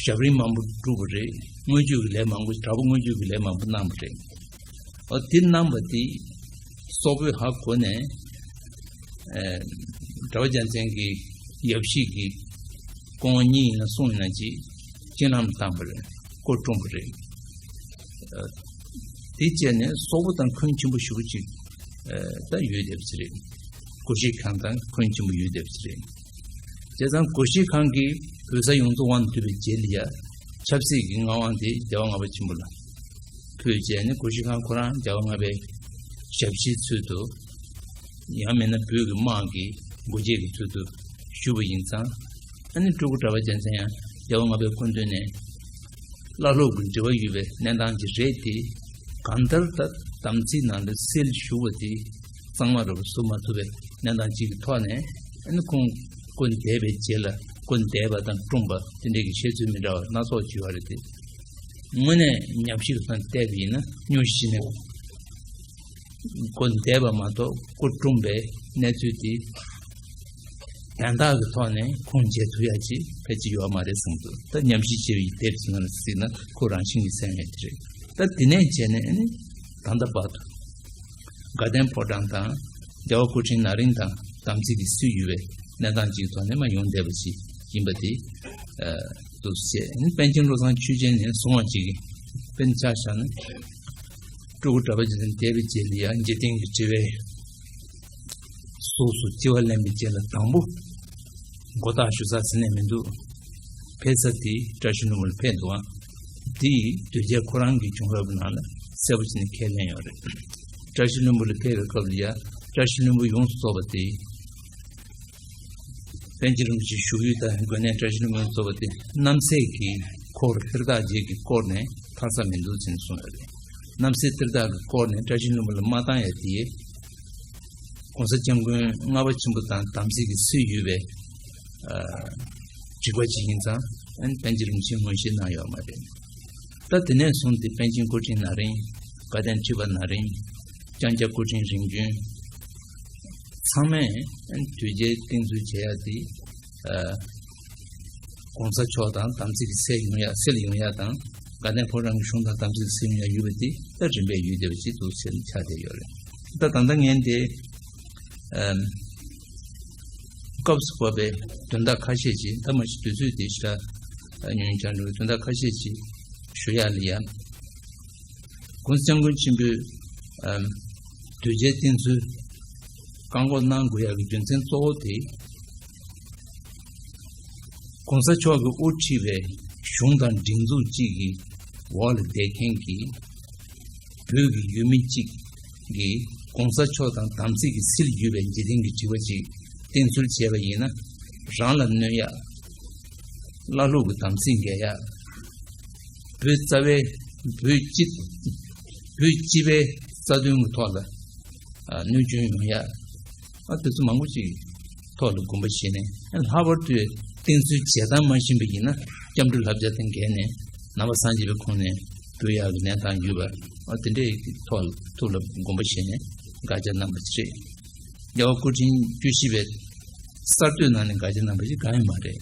ཞབས་རིམ་མང་པོ་བསྒྲུབས་པ་རེད། དངོས་བརྒྱུད་ཀྱི་ལས་མང་པོ། དྲག་པོ་དངོས་བརྒྱུད་ཀྱི་ལས་མང་པོ་གནང་བ་རེད། འོ་དེ་གནང་བ་དེ་སོག་པོས་ཧ་གོ་ནས། ཨེ། གྲགས་པ་རྒྱལ་མཚན་གྱི་ཡབ་གཞིས་ཀྱི་སྐུ་ངོ་གཉིས་ཡིན་ན་གསུམ་ཡིན་ན་ཅིག་བསྐྱིན་རླབས་བཏང་བ་རེད། སྐུ་བཀྲོངས་པ་རེད། ཨ། དེ་བྱས་ནས་སོག་པོ་དང་འཁོན་ཆེན་པོ་ཞེ་པོ་ཅིག་ཨ། ད་ཡོད་བསྡད་པ་ཅིག་རེད། སྒོར་གཞས་ཁང་དང་འཁོན་ཆེན་པོ་ཡོད་བསྡད་པ་ཅིག་རེད། བྱས་ཙང་སྒོར་གཞས་ཁང་གིས་བོད་ས་ཡོངས་རྫོགས་དབང་དུ་བསྡུས་པའི་རྗེས་ལ་ཡ། ཆབ་སྲིད་ཀྱི་མངའ་དབང་དེ་རྒྱལ་བ་ལྔ་པ་ཆེན་པོ་ལ་ཕུལ་བྱས་ནས། སྒོར་གཞས་ཁང་ཁོ་རང་རྒྱལ་བ་ལྔ་པའི་ཞབས་ཕྱིའི་ཚུལ་དུ། ཡང་མིན་ན་བོད་ཀྱི་དམག་གི་འགོ་བྱེད་ཀྱི་ཚུལ་དུ་བཞུགས་པ་ཡིན་ཙང་། ཨ་ནི་སྤྲུལ་སྐུ་གྲགས་པ་རྒྱལ་མཚན་ཡང་རྒྱལ་བ་ལྔ་པའི་སྐུ་མདུན་ནས་ བླ་སློབ་ཀྱི་འབྲེལ་བ་ཡོད་པའི་གནས་སྟངས་ཅིག་རེད་དེ། གང་ལྟར་ད་དམ་ཚིག་ནང་ལ་སེལ་ཞུ་བ་དེ་གཙང་མ་རུ་བཟོ་མ་ཐུབ་པའི་གནས་སྟངས་ཅིག་གི་ཐོག་ནས། ཨ་ནི་ཁོང་སྐུ་འདས་པའི་རྗེས་ལ་སྐུ་འདས་པ་དང་བཀྲོངས་པ་དེ་འདྲའི་གི་བཤད་ཚུལ་མི་འདྲ་བ་སྣ་ཚོགས་ཅིག་ཡོད་རེད་དེ། དངོས་གནས་ཉམས་ཞིབ་དང་བལྟས་པ་ཡིན་ན། སྙུང་གཞི་ནས་སྐུ་འདས་པ་མ་གཏོགས་སྐུ་བཀྲོངས་པའི་གནས་ཚུལ་དེ་དན་རྟགས་ཀྱི་ཐོག་ནས་ཁུངས་འཇལ་ཐུབ་ཡ་ཅིག་ཕལ་ཆེར་ཡོད་མ་རེད་བསམ་འདུག་ད་ཉམས་ཞིབ་བྱས་པའི་དེབ་ཅིག་ནང་ལ་གཟིགས་ན་ཁོ་རང་བཞིན་གྱིས་གསལ་ངེས་དེ་རེད། ད་དེ་ནས་བྱས་ནས་ཨ་ནི་ད་ལྟ་བར་དུ་དགའ་ལྡན་ཕོ་བྲང་དང་རྒྱལ་བ་སྐུ་ཕྲེང་ན་རིམ་དང་དམ་ཚིག་གི་སྲོལ་ཡོད་པའི་གནས་སྟངས་ཅིག་ཐོག་ནས་མར་ཡོང་བསྡད་པ་ཅིག་ཡིན་པ་དེ། ཨ། འདུག་སེ་བྱས། པཎ་ཆེན་བློ་བཟང་ཆོས་རྒྱན་ནས་བཟུང་བ་ཅིག་གིས་དཔེར་ན་ཆ་བཞག་ན། སྤྲུལ་སྐུ་གྲགས་པ་རྗེ་བཙུན་འདས་པའི་རྗེས་ལ་ཡང་འཇིག་རྟེན་གྱི་དྲི་བའི་གཟུགས་སུ་ལྕི་བ་ལེན་པའི་རྗེས་ལ་དང་པོ་མགོ་བཏགས་ཞུ་ས་ཟེར་ནས་མི་འདུག་ཕེབས་ས་དེ་བཀྲ་ཤིས་ལྷུན་པོ་ལ་ཕེབས་འདུག་ཨང་། དེ་གདུལ་བྱ་ཁོ་རང་གི་བྱུང་རབས་ནང་ལ་གསལ་པོ་བྱས་ནས་ཁས་ལེན་ཡོད་རེད། བཀྲ་ཤིས་ལྷུན་པོ་ལ་ཕེབས་པའི་སྐབས་ལ་ཡང་བཀྲ་ཤིས་ལྷུན་པོ་ཡོངས་སུ་རྫོགས་པ་དེ། པཎ་ཆེན་རིན་པོ་ཆེ་བཞུགས་ཡུལ་དང་དགོན་གནས་བཀྲ་ཤིས་ལྷུན་པོ་ལ་སོགས་པ་དེ་རྣམ་སྲས་ཀྱི་འཁོར་གཏེར་བདག་བརྒྱད་ཀྱིས་བསྐོར་ནས་ཐར་ས་མི་འདུག་ཟེར་ནས་གསུངས་ཡོད་རེད། རྣམ་སྲས་གཏེར་བདག་གིས་བསྐོར་ནས་བཀྲ་ཤིས་ལྷུན་པོ་ལ་མ་བཏང་ཡ་དེ། ༸གོང་ས་༸སྐྱབས་མགོན་ལྔ་པ་ཆེན་པོ་དང་དམ་ཚིག་གི་སྲོལ་ཡོད་པའི་ཨ། སྒྲིག་པ་ཅིག་ཡིན་ཙང་། ཨ་ནི་པཎ་ཆེན་རིན་པོ་ཆེས་ངོས་བཞེས་གནང་ཡོད་མ་རེད། ད་དེ་ནས་བཟུང་སྟེ་པཎ་ཆེན་སྐུ་ཕྲེང་ན་རིམ། དགའ་ལྡན་ཁྲི་པ་ན་རིམ། ལྕང་སྐྱ་སྐུ་ཕྲེང་རིམ་བྱོན། ཚང་མས་དུས་རྒྱལ་བསྟེན་གསོལ་བྱེད་ཡག་དེ། ཨ། ༸གོང་ས་མཆོག་དང་དམ་ཚིག་གི་སྲོལ་ཡོང་ཡག་སྲོལ་ཡོང་ཡག་དང་། དགའ་ལྡན་ཕོ་བྲང་གི་གཞུང་དང་དམ་ཚིག་གི་སྲོལ་ཡོང་ཡག་ཡོད་པ་དེ་ད་རིམ་པས་ཡོད་བསྡད་པ་ཅིག་འདུག་ཟེར་ནས་ཆགས་བསྡད་ཡོད་རེད། ད་ད་ལྟ་ངས་འདི། ཨམ། སྐབས་སུ་བབས་པའི་དོན་དག་ཁ་ཤས་ཅིག་ད་མ་གཞི་དུས་ཚོད་དེ་ཞེ་དྲག་ཉུང་ཉུང་ཆགས་འགྲོ་བའི་དོན་དག་ཁ་ཤས་ཅིག་ཞུ་ཡག་ལ་ཡ། ༸གོང་ས་༸སྐྱབས་མགོན་ཆེན་པོས། ཨམ། དུས་རྒྱལ་བསྟེན་གསོལ་བཀག་འགོག་གནང་དགོས་ཡག་གི་རྒྱུ་མཚན་གཙོ་བོ་དེ། ༸གོང་ས་མཆོག་གིས་དབུ་ཁྲིད་པའི་གཞུང་དང་སྒྲིག་འཛུགས་གཅིག་གི་འོག་ལ་བསྡད་མཁན་གྱི་བོད་ཀྱི་ཡུལ་མི་གཅིག་གིས་༸གོང་ས་མཆོག་དང་དམ་ཚིག་གི་སྲོལ་ཡོད་པའི་འཇིག་རྟེན་གྱི་སྒྲིག་པ་ཅིག་བསྟེན་གསོལ་བྱས་པ་ཡིན་ན། རང་ལ་གནོད་ཡག་བླ་སློབ་ཀྱི་དམ་ཚིག་འགལ་ཡག་བོད་རྩ་བའི། བོད་སྤྱི། བོད་སྤྱི་པའི་རྩ་དོན་གྱི་ཐོག་ལ། ཨ། གནོད་སྐྱོན་ཡོང་ཡག་ཨ། དེ་ཚོ་མང་པོ་ཅིག་ཐོག་ལ་དགོངས་པ་བཞེས་ནས། ལྷག་པར་དུ་བསྟེན་གསོལ་བྱེད་སྟངས་མ་ཤེས་པ་ཡིན་ན། སྐྱབས་འགྲོའི་བསླབ་བྱ་དང་འགལ་ནས་ནང་པ་སངས་རྒྱས་པའི་ཁོངས་ནས་བུད་ཡག་གི་གནས་སྟངས་ཡོད་པ། ཨ། དེ་འདྲའི་ཐོག་ལ་ཐུགས་ལ་དགོངས་པ་བཞེས་ནས་དགག་བྱ་གནང་བ་ཅིག་རེད། རྒྱལ་བ་སྐུ་ཕྲེང་བཅུ་བཞི་པའི་གསར་གཏོད་ནང་ནས་དགག་བྱ་གནང་བ་ཞིག་གང་ཡང་མ་རེད།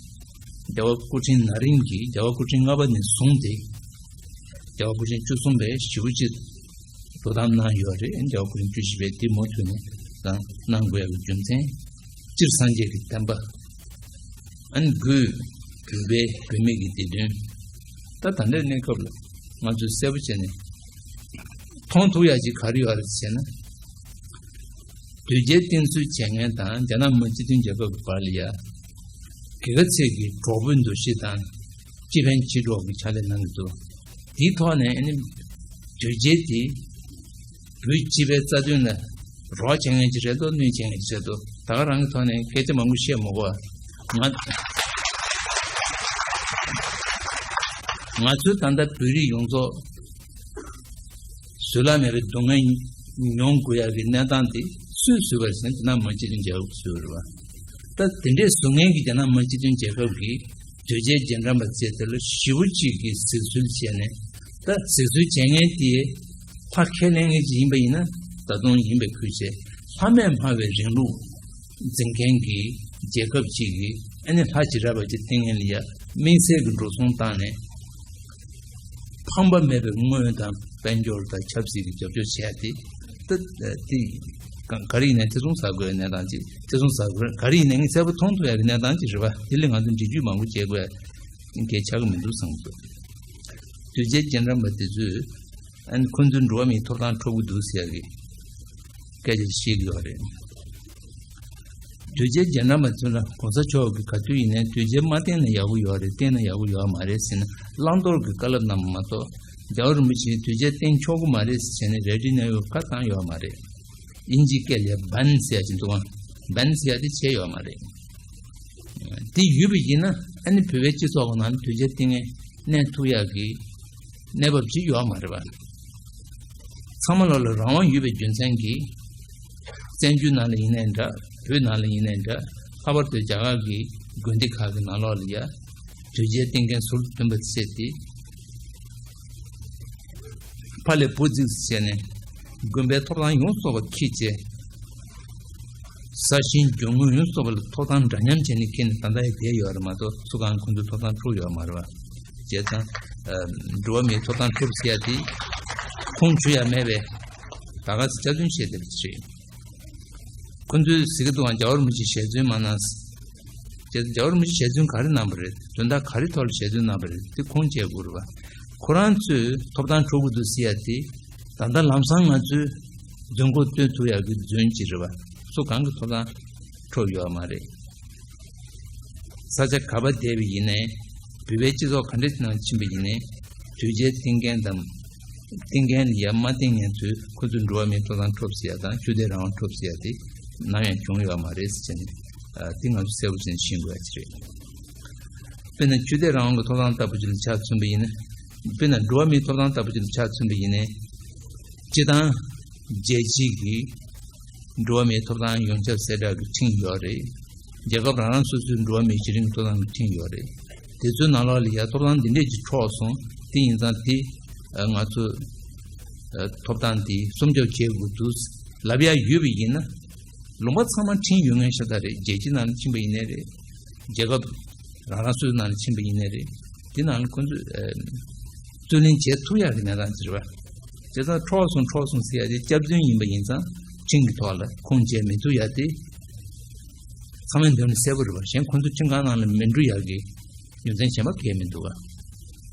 རྒྱལ་བ་སྐུ་ཕྲེང་ན་རིམ་གྱིས་རྒྱལ་བ་སྐུ་ཕྲེང་ལྔ་པ་ནས་བཟུང་སྟེ། རྒྱལ་བ་སྐུ་ཕྲེང་བཅུ་གསུམ་པས་ཞེ་པོ་ཅིག་དོ་དམ་གནང་ཡོད་རེད། རྒྱལ་བ་སྐུ་ཕྲེང་བཅུ་བཞི་པས་འདི་མུ་མཐུད་ནས་གནང་དགོས་ཡག་གི་རྒྱུ་མཚན། སྤྱིར་སངས་རྒྱས་ཀྱི་བསྟན་པ། ཨ་ནི་སྒོས་བོད་པའི་བུད་མེད་ཀྱི་བདེ་དོན། ད་ད་ལྟའི་གནས་སྐབས་ལ་ང་ཚོས་གསལ་པོ་བྱས་ནས་མཐོང་ཐུབ་ཡག་ཅིག་ག་རེ་ཡོད་རེད་ཟེར་ན། དུས་རྒྱལ་བསྟེན་གསོལ་བྱེད་མཁན་དང་རྒྱ་ནག་མི་སྤྱི་མཐུན་རྒྱལ་ཁབ་ཀྱི་བར་ལ་ཡ། གེགས་ཚད་ཀྱི་གྲོགས་པོའི་འདུ་ཤེས་དང་། སྤྱི་ཕན་སྤྱི་གྲོགས་ཀྱི་ཕྱག་ལས་གནང་གི་འདུག་དེའི་ཐོག་ནས་ཨ་ནི་དུས་རྒྱལ་དེ་བོད་སྤྱི་པའི་རྩ་དོན་ལ་རོགས་བྱེད་མཁན་ཅིག་རེད་དོ། གནོད་བྱེད་མཁན་ཅིག་རེད་དོ། ད་ག་རང་གི་ཐོག་ནས་སྐད་ཆ་མང་པོ་བཤད་མི་དགོས། ང་ང་ཚོའི་ད་ལྟ་བོད་རིགས་ཡོངས་རྫོགས་བཟོད་གླགས་མེད་པའི་སྡུག་བསྔལ་མྱོང་དགོས་ཡག་གི་གནས་སྟངས་དེ་སུས་བཟོས་པ་རེད་ཟེར་ན། རྒྱ་ནག་མི་སྤྱི་མཐུན་རྒྱལ་ཁབ་ཀྱིས་བཟོས་པ་རེད་པ། ད་དེ་འདྲའི་བཟོ་མཁན་གྱི་རྒྱ་ནག་མི་སྤྱི་མཐུན་རྒྱལ་ཁབ་ཀྱིས་དོལ་རྒྱལ་རྗེས་འབྲང་པ་བཅས་དེ་ལ་ཞེ་པོ་ཅིག་གིས་གཟིགས་གསོལ་བྱས་ནས། ད་གཟིགས་གསོལ་བྱེད་མཁན་དེ་ལྷ་ཁས་ལེན་མཁན་ཅིག་ཡིན་པ་ཡིན་ན། ད་དུང་ཡིན་པའི་ཁུལ་བྱས། ལྷ་མེད་སྨྲ་བའི་རིང་ལུགས་འཛིན་མཁན་གྱི་རྒྱལ་ཁབ་ཅིག་གིས་ཨ་ནི་ལྷ་བྱེ་བྲག་པ་ཅིག་བསྟེན་མཁན་ལ་ཡ་དམིགས་བསལ་གྱི་འགྲོ་སོང་བཏང་ནས། ཕངས་པ་མེད་པའི་དངུལ་དང་དཔལ་འབྱོར་དང་ཆབ་སྲིད་ཀྱི་རྒྱབ་སྐྱོར་བྱས་ཏེ། ད་དེ་ག་རེ་ཡིན་ནའི་ཐེ་ཚོམ་ཟ་དགོས་པའི་གནས་སྟངས་ཅིག་ཐེ་ཚོམ་ཟ་དགོས། ག་རེ་ཡིན་ནའི་ངས་གསལ་པོ་མཐོང་ཐུབ་ཡག་གི་གནས་སྟངས་ཅིག་རེད་པ། དེ་ལས་ང་ཚོ་འགྲེལ་བརྗོད་མང་པོ་བྱེད་དགོས་ཡག་གལ་ཆགས་ཀྱི་མི་འདུག་བསམ་གྱི་འདུག་དོལ་རྒྱལ་རྗེས་འབྲང་པ་དེ་ཚོས་ཨ་ནི་ཁོང་ཚོའི་འགྲོ་བ་མིའི་ཐོབ་ཐང་འཕྲོག་གི་འདུག་ཟེར་ཡག་གི་སྐད་ཆ་བཤད་ཀྱི་ཡོད་རེད། དོལ་རྒྱལ་རྗེས་འབྲང་པ་ཚོ་ལ་གོང་ས་མཆོག་གིས་ག་དུས་ཡིན་ནའི་དོལ་རྒྱལ་མ་བསྟེན་ན་ཡག་པོ་ཡོད་རེད། བསྟེན་ན་ཡག་པོ་ཡོད་མ་རེད་ཟེར་ནས་བླང་དོར་གྱི་བཀའ་སློབ་གནང་བ་མ་གཏོགས། རྒྱལ་བ་རིན་པོ་ཆེས་དོལ་རྒྱལ་བསྟེན་ཆོག་གི་མ་རེད་ཟེར་ནས་རེ་ཌི་ནས་བཀའ་བཏང་ཡོད་མ་རེད། དབྱིན་ཇིའི་སྐད་ལ་བན་ཟེར་ཡག་ཅིག་འདུག་ཨང་། བན་ཟེར་ཡག་དེ་བྱས་ཡོད་མ་རེད། དེ་ཡོད་པ་ཡིན་ན་ཨ་ནི་བོད་པའི་སྤྱི་ཚོགས་ཀྱི་ནང་ནས་དོལ་རྒྱལ་བསྟེན་མཁན་གནས་ཐུབ་ཡག་གི་ གནས་བབ་ཅིག་ཡོད་མ་རེད་པ། ཚང་མ་ལོག་ལ་རང་དབང་ཡོད་པའི་རྒྱུ་མཚན་གྱིས། བཙན་བྱོལ་ནང་ལ་ཡིན་ནའི་འདྲ། བོད་ནང་ལ་ཡིན་ནའི་འདྲ། ལྷག་པར་དུ་རྒྱ་གར་གྱི་དགོན་སྡེ་ཁག་གི་ནང་ལོགས་ལ་ཡ། དོལ་རྒྱལ་བསྟེན་མཁན་ཟུར་དུ་འདུས་པ་བྱས་ཏེ། ཕར་ལས་བུ་རྫིག་བྱས་ནས་དགོན་པའི་ཐོབ་ཐང་ཡོངས་རྫོགས་པ་འཁྱེར་བྱས། ས་ཞིང་རྒྱུ་དངོས་ཡོངས་རྫོགས་པ་ལ་ཐོབ་ཐང་འདྲ་མཉམ་བྱས་ནས་འཁྱེར་ནས་ད་ལྟ་ཡང་བསྡད་ཡོད་རེད་མ་གཏོགས། སུ་གང་ཁོང་ཚོའི་ཐོབ་ཐང་འཕྲོག་ཡོད་མ་རེད་པ། བྱས་ཙང་། ཨ། འགྲོ་བ་མིའི་ཐོབ་ཐང་འཕྲོག་ཟེར་ཡ་དེ་ཁུངས་འཁྱོལ་ཡ་མེད་པས། ད་ག་སེ་སྐྱག་རྫུན་བཤད་བསྡད་པ་ཅིག་རེད། ཁོ་ཚོས་ཟེར་གྱི་འདུག་ཨང་། རྒྱལ་བ་རིན་པོ་ཆེས་ཞལ་རྫུན་མ་གནང་། བྱས་ཙང་རྒྱལ་བ་རིན་པོ་ཆེས་ཞལ་རྫུན་ག་རེ་གནང་བ་རེད། དོན་དག་ག་རེ་ཐོག་ལ་ཞལ་རྫུན་གནང་བ་རེད། དེ་ཁུངས་སྐྱེལ་དགོས་རེད་པ། ཁོ་རང་ཚོས་ཐོབ་ཐང་འཕྲོག་གི་འདུག་ཟེར་ཡ་དེ། ད་ལྟ་ལམ་སང་ང་ཚོས་རྫུན་གོ་སྟོན་ཐུབ་ཡ་གི་རྫུན་ཅིག་རེད་པ། སུ་གང་གི་ཐོབ་ཐང་འཕྲོག་ཡོད་མ་རེད། ས་ཆ་ག་པར་བསྡད་པ་ཡིན་ནའི། བོད་པའི་སྤྱི་ཚོགས་ག་འདྲ་ནང་ཕྱིན་པ་ཡིན་ནའི། དོལ་རྒྱལ་བསྟེན་མཁན་དང་། བསྟེན་མཁན་ལ་ཡ་མ་བསྟེན་མཁན་ཚོས་ཁོ་ཚོས་འགྲོ་བ་མིའི་ཐོབ་ཐང་འཕྲོག་ཟེར་ཡ་དང་། ཆོས་དད་རང་དབང་འཕྲོག་ཟེར་ཡ་དེ་ནམ་ཡང་བྱུང་ཡོད་མ་རེད་ཟེར་ནས། ཨ། དེ་ང་ཚོ་གསལ་པོ་བྱས་ནས་ཤེས་དགོས་ཡ་ཅིག་རེད། དཔེར་ན་ཆོས་དད་རང་དབང་གི་ཐོབ་ཐང་ལྟ་བུ་ཅིག་ལ་ཆ་མཚོན་པ་ཡིན་ན། དཔེར་ན་འགྲོ་བ་མིའི་ཐོབ་ཐང་ལྟ་བུ་ཅིག་ལ་ཆ་མཚོན་པ་ཡིན་ནའི། སྤྱིར་བཏང་རྒྱལ་སྤྱི་གི་འགྲོ་བ་མིའི་ཐོབ་ཐང་ཡོངས་ཁྱབ་གསལ་བསྒྲགས་ཀྱི་ཁྲིམས་ཡོད་རེད། རྒྱལ་ཁབ་རང་རང་སོ་སོའི་འགྲོ་བ་མིའི་གཞི་རིམ་ཐོབ་ཐང་གི་ཁྲིམས་ཡོད་རེད། དེ་ཚོའི་ནང་ལོགས་ལ་ཡ་ཐོབ་ཐང་འདི་འདྲས་ཀྱི་འཕྲོག་སོང་། དེ་ཡིན་ཙང་དེ། ཨ། ང་ཚོ། ཨ། ཐོབ་ཐང་འདི་སྲུང་སྐྱོབ་བྱེད་དགོས་འདུག་ལབ་ཡ་ཡོད་པ་ཡིན་ན། ལུང་པ་ཚང་མ་ཁྲིམས་ཡོད་མཁན་ཤ་སྟག་རེད། རྒྱལ་སྤྱི་ནང་ལ་ཕྱིན་པ་ཡིན་ནའི་རེད། རྒྱལ་ཁབ་རང་རང་སོ་སོའི་ནང་ལ་ཕྱིན་པ་ཡིན་ནའི་རེད། དེ་ནང་ལ་ཁོ་ཚོས། ཨ། རྩོད་གླེང་བྱེད་ཐུབ་ཡག་གི་གནས་སྟངས་ཅིག་རེད་པ། བྱས་ཙང་འཕྲོག་སོང་འཕྲོག་སོང་ཟེར་ཡ་དེ་སྐྱག་རྫུན་ཡིན་པ་ཡིན་ཙང་ཁྲིམས་ཀྱི་ཐོག་ལ་ཁུངས་སྐྱེལ་མི་ཐུབ་ཡ་དེ་ཚང་མའི་འདོད་ནི་གསལ་པོ་རེད་པ། གཞན་ཁོ་ཚོ་ཁྲིམས་ཁང་ནང་ལ་མི་འགྲོ་ཡག་གི་རྒྱུ་མཚན་གཞན་པ་གང་ཡང་མི་འདུག་ག།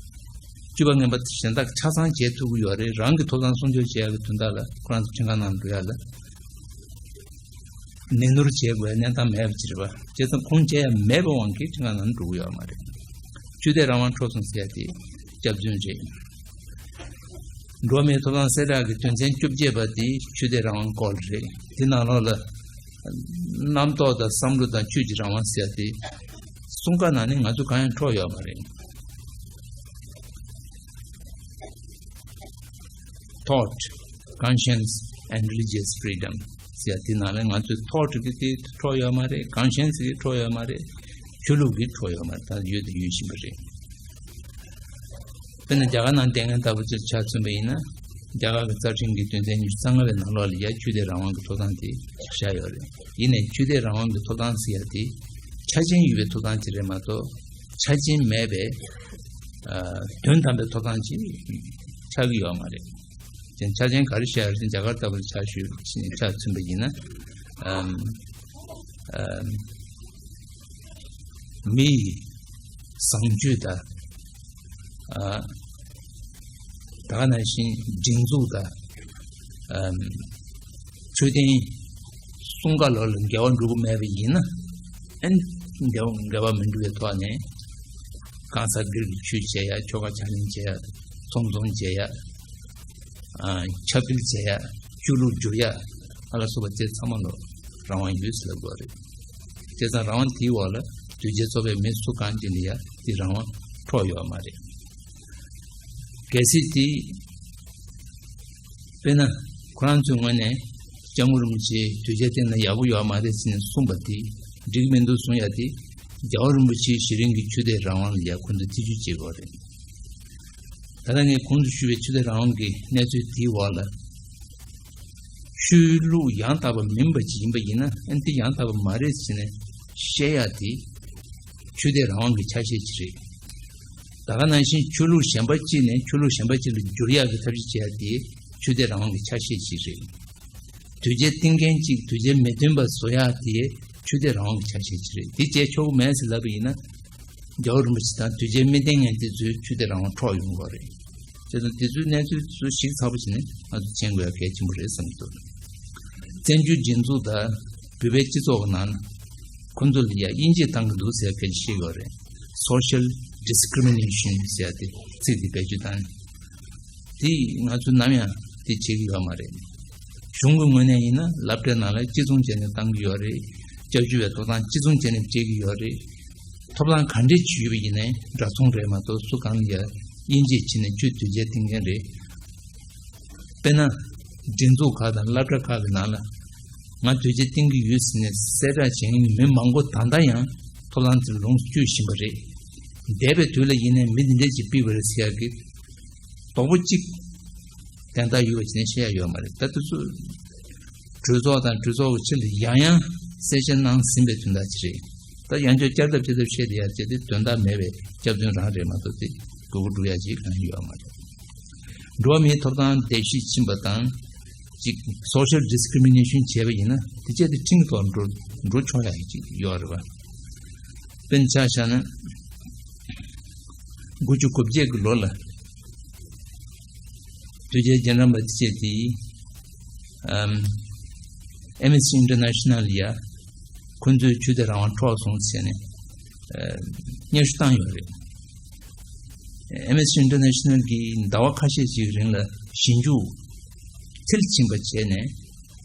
སྤྱོད་པ་ངན་པ་གཞན་དག་ཆ་ཚང་བྱེད་ཐུབ་ཀྱི་ཡོད་རེད། རང་གི་ཐོབ་ཐང་སྲུང་སྐྱོབ་བྱེད་ཡག་གི་དོན་དག་ལ་ཁོ་རང་ཚོ་ཁྲིམས་ཁང་ནང་འགྲོ་ཡག་ལ་ནན་ཏུར་བྱེད་དགོས་ཡག་གནས་སྟངས་མེད་པ་ཅིག་རེད་པ། བྱས་ཙང་ཁུངས་སྐྱེལ་ཡག་མེད་པའི་དབང་གིས་ཁྲིམས་ཁང་ནང་འགྲོ་གི་ཡོད་མ་རེད། ཆོས་དད་རང་དབང་འཕྲོག་སོང་ཟེར་ཡག་དེ་སྐྱག་རྫུན་རེད། འགྲོ་བ་མིའི་ཐོབ་ཐང་གསལ་བསྒྲགས་ཀྱི་དོན་ཚན་བཅོ་བརྒྱད་པ་དེ་ཆོས་དད་རང་དབང་སྐོར་རེད། དེ་ནང་ལོགས་ལ་རྣམ་རྟོག་དང་བསམ་བློ་དང་ཆོས་ཀྱི་རང་དབང་ཟེར་ཏེ་གསུམ་ཀ་ནང་ནས་ང་ཚོ་གང་ཡང་འཕྲོག་ཡོད་མ་རེད། Thought, conscience and religious freedom ཟེར་དེ་ནང་ལ་ང་ཚོས་thought གི་དེ་འཕྲོག་ཡོད་མ་རེད། conscience གི་འཕྲོག་ཡོད་མ་རེད། ཆོས་ལུགས་ཀྱི་འཕྲོག་ཡོད་མ་རེད། ད་ཡོད་དེ་ཡོད་བཞིན་པ་རེད། དཔེར་ན་རྒྱ་གར་ནང་བསྡད་མཁན་ལྟ་བུ་ཅིག་ཆ་མཚོན་པ་ཡིན་ན། རྒྱ་གར་གྱི་རྩ་ཁྲིམས་ཀྱི་དོན་ཚན་ཉི་ཤུ་རྩ་ལྔ་པའི་ནང་ལོགས་ལ་ཡ་ཆོས་དད་རང་དབང་གི་ཐོབ་ཐང་དེ་བཞག་ཡོད་རེད། ཡིན་ནའི་ཆོས་དད་རང་དབང་གི་ཐོབ་ཐང་ཟེར་ཡ་དེ་ཆ་རྐྱེན་ཡོད་པའི་ཐོབ་ཐང་ཅིག་རེད་མ་གཏོགས། ཆ་རྐྱེན་མེད་པའི། ཨ། དོན་དམ་པའི་ཐོབ་ཐང་ཅིག་ཆགས་ཀྱི་ཡོད་མ་རེད། ཅན་ཆ་རྐྱེན་ག་རེ་བཤད་ཡོད་རེད། རྒྱ་གར་ལྟ་བུར་ཆ་ཞུ་ཆ་མཚོན་པ་ཡིན་ན། ཨམ། ཨམ། མི་ཡི་བཟང་སྤྱོད་དང་། ཨ། ད་ག་ནང་བཞིན་སྒྲིག་འཛུགས་དང་། ཨམ། ཆོས་ལྡན་གསུམ་ཀ་ལོགས་ལ་འགལ་བ་འགྲོ་གི་མེད་པ་ཡིན་ན། ཨན། འགལ་བ་འགལ་བ་མི་འགྲོ་བའི་ཐོག་ནས། གང་ཟག་སྒེར་གྱི་ཆོས་བྱེད་ཡ། ཆོ་ག་ཕྱག་ལེན་བྱེད་ཡ། ཚོང་ཚོང་བྱེད་ཡ། ཨ། ཆབ་སྤེལ་བྱེད་ཡ། ཆོས་ལུགས་བསྒྱུར་ཡ། ཨ་ལ་སོགས་པ་དེ་ཚང་མ་ལ་རང་དབང་ཡོད་ཟེར་ལབ་དགོས་རེད། བྱས་ཙང་རང་དབང་དེའི་འོག་ལ་དོལ་རྒྱལ་ཚོགས་པའི་མི་སུ་གང་ཅིག་ལ་ཡ་དེ་རང་དབང་འཕྲོག་ཡོད་མ་རེད། གལ་སྲིད་དེ། དཔེར་ན། ཁོ་རང་ཚོའི་ངོས་ནས་སྐྱབས་མགོན་རིན་པོ་ཆེ་དོལ་རྒྱལ་བསྟེན་ན་ཡག་པོ་ཡོད་མ་རེད་ཟེར་ནས་གསུངས་པ་དེ་འགྲིག་གི་མི་འདུག་གསུང་ཡ་དེ། རྒྱལ་བ་རིན་པོ་ཆེའི་གཞི་རིམ་གྱི་ཆོས་དད་རང་དབང་ལ་ཡ་ཁོ་ཚོས་ཐེ་བྱུས་བྱེད་དགོས་རེད། ད་ལྟ་ངས་གོང་དུ་ཞུས་པའི་ཆོས་དད་རང་དབང་གི་གནས་ཚུལ་དེའི་འོག་ལ། ཆོས་ལུགས་ཡང་དག་པ་མིན་པ་ཅིག་ཡིན་པ་ཡིན་ན། ཨ་ནི་དེ་ཡང་དག་པ་མ་རེད་ཟེར་ནས་བཤད་ཡ་དེ་ཆོས་དད་རང་དབང་གི་ཆ་ཤས་ཅིག་རེད། ད་ག་ནང་བཞིན་ཆོས་ལུགས་གཞན་པ་གཅིག་ནས་ཆོས་ལུགས་གཞན་པ་གཅིག་ལ་བསྒྱུར་ཡག་གི་ཐབས་ཤེས་བྱེད་ཡ་དེ་ཆོས་དད་རང་དབང་གི་ཆ་ཤས་ཅིག་རེད། དོལ་རྒྱལ་བསྟེན་མཁན་གཅིག་དོལ་རྒྱལ་མི་བསྟེན་པ་བཟོ་ཡག་དེ་ཆོས་དད་རང་དབང་གི་ཆ་ཤས་ཅིག་རེད། དེ་བྱས་ཆོག་གི་མེད་ཟེར་ལབ་པ་ཡིན་ན། རྒྱལ་བ་རིན་པོ་ཆེ་དང་དོལ་རྒྱལ་མི་བསྟེན་མཁན་དེ་ཚོའི་ཆོས་དད་རང་དབང་འཕྲོག་ཡོང་གི་རེད། བྱས་ཙང་དེ་ཚོའི་གནས་ཚུལ་ཚོ་ཞིབ་ཚགས་པོ་བྱས་ནས་ང་ཚོ་མཁྱེན་དགོས་ཡ་གལ་ཆེན་པོ་རེད་བསམ་གྱི་འདུག་བཙན་བྱོལ་སྒྲིག་འཛུགས་དང་བོད་པའི་སྤྱི་ཚོགས་ཀྱི་ནང་ཁོང་ཚོ་ལ་ཡ་དབྱེ་འབྱེད་བཏང་གི་འདུག་ཟེར་ཡ་སྐད་ཆ་བཤད་ཀྱི་ཡོད་རེད། Social discrimination ཟེར་ཡ་དེ་ཚིག་དེ་བེད་སྤྱོད་བཏང་། དེ་ང་ཚོས་ནམ་ཡང་དེ་བྱེད་ཀྱི་ཡོད་མ་རེད། གཞུང་གི་ངོས་ནས་ཡིན་ན་སློབ་གྲྭའི་ནང་ལ་གཅིག་མཚུངས་བྱས་ནས་བཏང་གི་ཡོད་རེད། སྐྱབས་བཅོལ་བའི་ཐོབ་ཐང་གཅིག་མཚུངས་བྱས་ནས་སྤྲད་ཀྱི་ཡོད་རེད། ཐོབ་ཐང་ག་འདྲས་ཅིག་ཡོད་པ་ཡིན་ནའི་འདྲ་མཚུངས་རེད་མ་གཏོགས། སུ་གང་ལ་ཡ་ དབྱེ་འབྱེད་བྱས་ནས་ཆོས་དོལ་རྒྱལ་བསྟེན་མཁན་རེད། དཔེར་ན། སྒྲིག་འཛུགས་ཁག་དང་སློབ་གྲྭ་ཁག་གི་ནང་ལ། ང་དོལ་རྒྱལ་བསྟེན་གྱི་ཡོད་ཟེར་ནས་གསལ་བསྒྲགས་བྱེད་མཁན་མི་མང་པོ་ད་ལྟ་ཡང་ཐོབ་ཐང་དེར་ལོངས་སྤྱོད་བཞིན་པ་རེད། འདས་པའི་དུས་ལ་ཡིན་ནའི་མི་འདི་འདྲས་ཅིག་ཕུད་པ་རེད་ཟེར་ཡག་གི་དོགས་པ་གཅིག་དོན་དག་ཡོད་པ་བྱས་ནས་བཤད་ཡག་ཡོད་མ་རེད། ད་དེ་ཚོ་གྲོས་ཚོགས་དང་གྲོས་ཚོགས་ཀྱི་ཕྱི་ལ་ཡང་ཡང་གསལ་བཤད་གནང་ཟིན་པའི་དོན་དག་ཅིག་རེད། ད་ཡང་བསྐྱར་བསྐྱར་ལྡབ་བསྐྱར་ལྡབ་བཤད་བསྡད་ཡག་ཅིག་དེ་དོན་དག་མེད་པའི་སྐྱག་རྫུན་རང་རེད་མ་གཏོགས་དེ་དགོས་མཁོ་སྒྲུབ་ཡག་ཅིག་གང་ཡང་ཡོད་མ་རེད། འགྲོ་བ་མིའི་ཐོབ་ཐང་བརྡལ་བཤིག་ཕྱིན་པ་དང་། ཅིག་social discrimination བྱས་པ་ཡིན་ན་དེ་བྱས་ཏེ་ཁྲིམས་ཐོག་འགྲོ་འགྲོ་ཆོག་ཡག་ཅིག་ཡོད་རེད་པ། དཔེར་ན་ཆ་བཞག་ན། དགུ་བཅུ་གོ་བརྒྱད་ཀྱི་ལོ་ལ། དོལ་རྒྱལ་རྗེས་འབྲང་པ་དེ་བྱས་ཏེ། ཨམ། Amnesty International ཡ། ཁོ་ཚོས་ཆོས་དད་རང་དབང་འཕྲོག་སོང་ཟེར་ནས། ཨ། སྙན་ཞུ་བཏང་ཡོད་རེད། Amnesty International གིས་ཟླ་བ་ཁ་ཤས་ཤིག་རིང་ལ་ཞིབ་འཇུག་མཐིལ་ཕྱིན་པ་བྱས་ནས།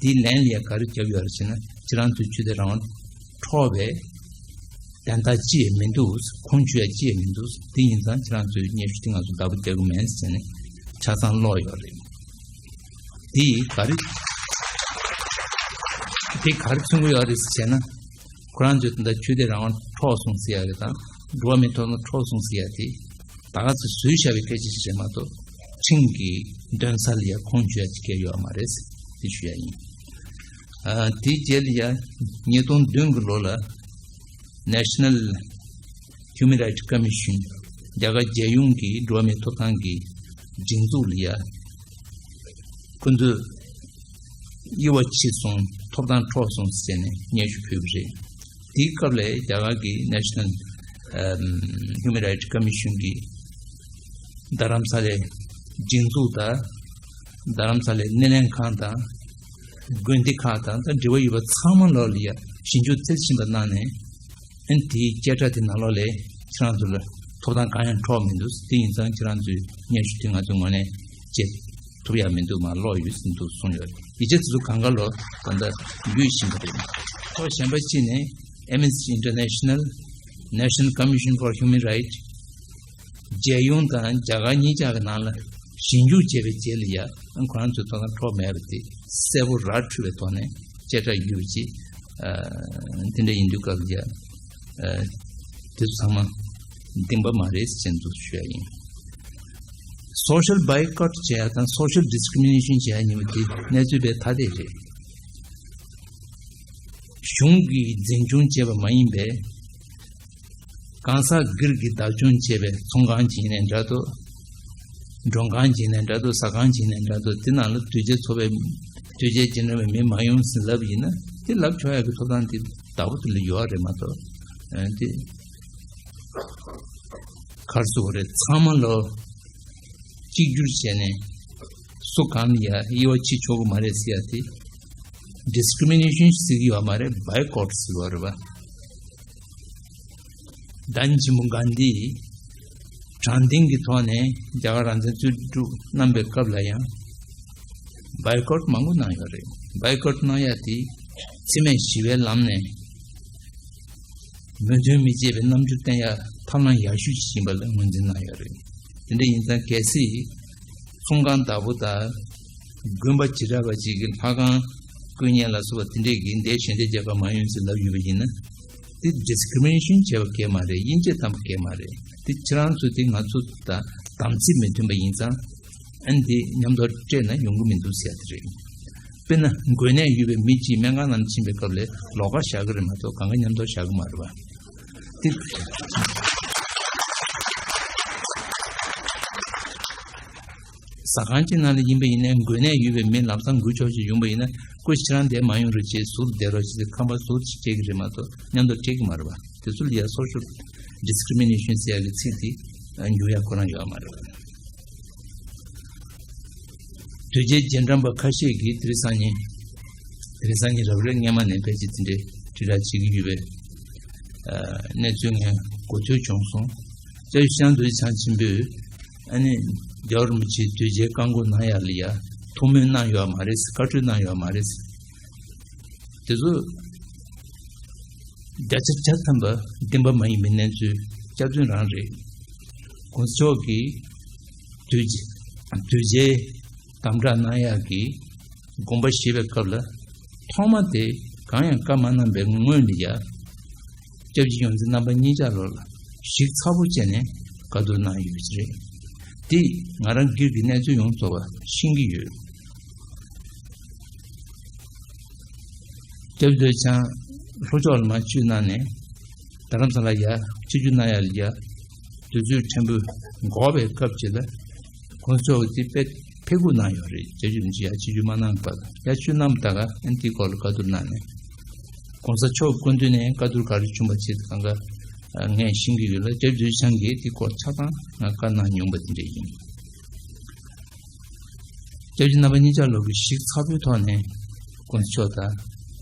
དེའི་ལན་ལ་ཡ་ག་རེ་བརྒྱབ་ཡོད་རེད་ཟེར་ན། ཁྱེད་རང་ཚོས་ཆོས་དད་རང་དབང་འཕྲོག་པའི་དོན་དག་ཅི་ཡང་མི་འདུག། ཁུངས་འཁྱོལ་ཡ་ཅི་ཡང་མི་འདུག། དེ་ཡིན་ཙང་ཁྱེད་རང་ཚོས་སྙན་ཞུ་དེ་ང་ཚོ་བདག་པོ་རྒྱག་གི་མིན་ཟེར་ནས་ཆ་ཚང་ཀློག་ཡོད་རེད། དེ་ག་རེ། དེ་ག་རེ་མཚོན་གྱི་ཡོད་རེད་ཟེར་ན། ཁོ་རང་ཚོས་ད་ལྟ་ཆོས་དད་རང་དབང་འཕྲོག་སོང་ཟེར་ཡ་གི་དང་། འགྲོ་བ་མིའི་ཐོབ་ཐང་འཕྲོག་སོང་ཟེར་ཡ་དེ། ད་ག་ཚོད་བཟོས་བཞག་པའི་སྐད་ཆ་ཞིག་རེད་མ་གཏོགས། ཁྲིམས་ཀྱི་འདོན་ས་ལ་ཡ་ཁུངས་འཁྱོལ་ཡ་ཅིག་ཡོད་མ་རེད། དེ་ཞུ་ཡ་ཡིན། ཨ། དེའི་རྗེས་ལ་ཡ། ཉིས་སྟོང་བདུན་གྱི་ལོ་ལ། National Human Rights Commission རྒྱ་གར་རྒྱལ་ཡོངས་ཀྱི་འགྲོ་བ་མིའི་ཐོབ་ཐང་གི་སྒྲིག་འཛུགས་ལ་ཡ། ཁོ་ཚོས་དབྱེ་བ་ཕྱེ་སོང་། ཐོབ་ཐང་འཕྲོག་སོང་ཟེར་ནས་སྙན་ཞུ་ཕུལ་བ་རེད། དེའི་སྐབས་ལ་རྒྱ་གར་གྱི་National ཨམ། Human Rights Commission གིས་རྡ་རམ་ས་ལའི་སྒྲིག་འཛུགས་དང་། རྡ་རམ་ས་ལའི་སྣེ་ལེན་ཁང་དང་། དགོན་སྡེ་ཁག་དང་། དང་འབྲེལ་བ་ཡོད་པ་ཚང་མ་ལོག་ལ་ཡ་ཞིབ་འཇུག་མཐིལ་ཕྱིན་པ་གནང་ནས། ཨ་ནི་དེའི་བཅད་ཁྲ་དེ་ནང་ལོགས་ལ་ཁྱེད་རང་ཚོ་ལ་ཐོབ་ཐང་གང་ཡང་འཕྲོག་མི་འདུག། དེ་ཡིན་ཙང་ཁྱེད་རང་ཚོའི་སྙན་ཞུ་དེ་ང་ཚོའི་ངོས་ནས་བྱེད་ཐུབ་ཡག་མི་འདུག། མར་ལོག་ཡོད་ཟིན་འདུག་གསུངས་ཡོད། ཡིག་ཆ་དེ་ཚོ་སྒང་ག་ལོག་ད་ལྟ་འགོད་བཞིན་པ་རེད། ཕྱོགས་གཞན་པ་གཅིག་ནས་Amnesty International, National Commission for Human Rights རྒྱལ་ཡོངས་དང་རྒྱ་གར་གཉིས་ཆར་གྱི་ནང་ལ་ཞིབ་འཇུག་བྱས་པའི་རྗེས་ལ་ཡ། ཁོ་རང་ཚོའི་ཐོབ་ཐང་འཕྲོག་མེད་པ་དེ་གསལ་པོ་ར་འཕྲོད་པའི་ཐོག་ནས་བཅད་ཁྲ་ཡོད་པ་ཅིག། ཨ། དེ་འདྲ་ཡིན་དུས་སྐབས་ལ་ཡ། ཨ། དེ་ཚོ་ཚང་མ་བདེན་པ་མ་རེད་ཟེར་འདུག་ཞུ་ཡ་ཡིན། Social boycott བྱེད་ཡ་དང་social discrimination བྱེད་ཡ་གཉིས་པོ་དེ་གནས་ཚུལ་དཔེ་ཐ་དད་རེད། གཞུང་གིས་འཛིན་སྐྱོང་བྱས་པ་མ་ཡིན་པའི་གང་ཟག་སྒེར་གྱིས་བདག་སྐྱོང་བྱས་པའི་ཚོང་ཁང་ཅིག་ཡིན་ནའི་འདྲ་འདུག། མགྲོན་ཁང་ཅིག་ཡིན་ནའི་འདྲ་འདུག། ཟ་ཁང་ཅིག་ཡིན་ནའི་འདྲ་འདུག། དེ་ནང་ལ་དོལ་རྒྱལ་ཚོགས་པའི་དོལ་རྒྱལ་རྗེས་འབྲང་བའི་མི་མ་ཡོང་ཟེར་ལབ་ཡིན་ན། དེ་ལབ་ཆོག་ཡག་གི་ཐོབ་ཐང་དེ་བདག་པོ་དེ་ལ་ཡོད་རེད་མ་གཏོགས། ཨ། དེ་ག་རེ་ཟེར་དགོས་རེད། ཚང་མ་ལོ་གཅིག་གྱུར་བྱས་ནས་སུ་གང་ལ་ཡ་དབྱེ་བ་ཕྱེ་ཆོག་གི་མ་རེད་ཟེར་ཡ་དེ། discrimination ཟེར་གྱི་ཡོད་མ་རེད། boycott ཟེར་བ་རེད་པ། བདག་ཉིད་ཆེན་པོ་གྷན་དྷི་དྲང་བདེན་གྱི་ཐོག་ནས་རྒྱ་གར་རང་བཙན་རྩོད་སྒྲུབ་གནང་པའི་སྐབས་ལ་ཡང་། boycott མང་པོ་གནང་ཡོད་རེད། boycott གནང་ཡ་དེ་འཚེ་མེད་ཞི་བའི་ལམ་ནས་མོས་མཐུན་མི་བྱེད་པའི་རྣམ་འགྱུར་བསྟན་ཡ་ཐབས་ལམ་ཡག་ཤོས་ཤིག་ཡིན་པ་ལ་ངོས་འཛིན་གནང་ཡོད་རེད། དེ་འདྲ་ཡིན་ཙང་གལ་སྲིད་ཚོང་ཁང་བདག་པོ་དང་། དགོན་པ་བྱེ་བྲག་པ་ཅིག་གིས་ལྷ་ཁང་བརྐོས་ཉེས་ལ་སོགས་པ་དེ་འདྲས་ཀྱིས་འདིར་ཞལ་འདེབས་རྒྱག་ག་མ་ཡོང་ཟེར་ལབ་ཡོད་པ་ཡིན་ན། དེ་discrimination བྱས་པ་གང་ཡང་མ་རེད། དབྱེ་འབྱེད་བཏང་པ་གང་ཡང་མ་རེད། དེ་ཁྱེད་རང་ཚོ་དེ་ང་ཚོ་དང་དམ་ཚིག་མི་མཐུན་པ་ཡིན་ཙང་། ཨ་ནི་དེ་མཉམ་དུ་སྤྲད་ན་ཡོང་གི་མི་འདུག་ཟེར་ཡ་དེ་རེད། དཔེར་ན་འགོས་ནད་ཡོད་པའི་མི་གཅིག་སྨན་ཁང་ནང་ཕྱིན་པའི་སྐབས་ལ་ལོགས་ཀ་བཞག་གི་རེད་མ་གཏོགས་གང་ག་མཉམ་དུ་བཞག་གི་མ་རེད་པ། དེ། ཟ་ཁང་གཅིག་ནང་ལ་ཡིན་པ་ཡིན་ནའི་འགོས་ནད་ཡོད་པའི་མི་ལམ་སང་འགོས་ཆོག་ཅིག་ཡོང་པ་ཡིན་ན། སྐུ་ཁྱེད་རང་འདིར་མ་ཡོང་རོགས་བྱེད། ཟུར་བསྡད་རོགས་བྱེད། ཁང་པ་ཟུར་ཅིག་སྤྲད་ཀྱི་རེད་མ་གཏོགས་མཉམ་དུ་སྤྲད་ཀྱི་མ་རེད་པ། དེ་ཚོ་ལ་ཡ་social discrimination ཟེར་ཡ་གི་ཚིག་དེ་འགྱུར་ཡ་ཁོ་རང་ཡོད་མ་རེད་པ། དོལ་རྒྱལ་རྗེས་འབྲང་པ་ཁ་ཤས་ཀྱིས་དེ་རིང་སང་ཉིན། དེ་རིང་སང་ཉིན་རབ་རེབ་སྔོན་མ་ནས་ཕལ་ཆེར་དེ་འདྲའི་དྲིལ་བསྒྲགས་བྱེད་ཀྱི་ཡོད་པའི། ཨ། གནས་ཚུལ་ངས་གོ་ཐོས་བྱུང་སོང་། རྩ་བའི་ཤང་རྡོ་རྗེ་འཆང་ཆེན་པོས་ཨ་ནི་རྒྱལ་བ་རིན་པོ་ཆེའི་དོལ་རྒྱལ་བཀའ་བསྒོ་གནང་ཡག་ལ་ཡ་ཐུགས་སྨོན་གནང་ཡོད་མ་རེད། བཀའ་འཁྲོལ་གནང་ཡོད་མ་རེད། དེ་ཚོ་བརྒྱ་ཆ་བརྒྱ་ཐམ་པ་བདེན་པ་མ་ཡིན་པའི་གནས་ཚུལ་སྐྱག་རྫུན་རང་རེད། གོང་ས་མཆོག་གིས་ གདུལ་བྱ་གདུལ་བྱའི་དམ་བསྒྲགས་གནང་ཡག་གི་དགོངས་པ་བཞེས་པའི་སྐབས་ལ། ཐོག་མ་དེ་གང་ཡང་བཀའ་མ་གནང་པའི་སྔོན་ལ་ཡ། སྐྱབས་རྗེ་ཡོངས་འཛིན་རྣམ་པ་གཉིས་ཆར་ལོ་ལ་ཞིབ་ཚགས་པོ་བྱས་ནས་བཀའ་བསྡུར་གནང་ཡོད་པ་ཞིག་རེད། འདི་ང་རང་སྒེར་གྱི་གནས་ཚུལ་ཡོངས་རྫོགས་པ་ཤེས་ཀྱི་ཡོད། སྐྱབས་རྗེ་རྡོ་རྗེ་འཆང་ལྷོ་ཕྱོགས་ལ་མར་ཆིབས་གནང་ནས། རྡ་རམ་ས་ལ་ཡ་ཆིབས་བསྒྱུར་གནང་ཡ་ལ་ཡ། དུས་ཚོད་ཕྲན་བུ་འགོར་བའི་སྐབས་ཅིག་ལ། གོང་ས་མཆོག་གིས་དེ་དཔེ་ཕེབས་སྒུག་གནང་ཡོད་རེད། སྐྱབས་རྗེ་རིན་པོ་ཆེ་ཡ་ཆིབས་བསྒྱུར་མ་གནང་བར་ཡ་ཆིབས་གནང་བ་ད་ག་ཨ་ནི་དེའི་སྐོར་ལ་བཀའ་བསྡུར་གནང་ནས། གོང་ས་མཆོག་སྐུ་མདུན་ནས་བཀའ་བསྡུར་ག་རེ་བྱུང་བ་ཅིག་གང་ག་ངས་ཤེས་ཀྱི་ཡོད་ལ། སྐྱབས་རྗེ་རྡོ་རྗེ་འཆང་གིས་དེའི་སྐོར་ཆ་ཚང་ང་བཀའ་གནང་མྱོང་བ་དེ་འདྲ་ཡིན། སྐྱབས་རྗེ་རྣམ་པ་གཉིས་ཆར་ལོ་གིས་ཞིབ་ཚགས་པོའི་ཐོག་ནས་གོང་ས་མཆོག་དང་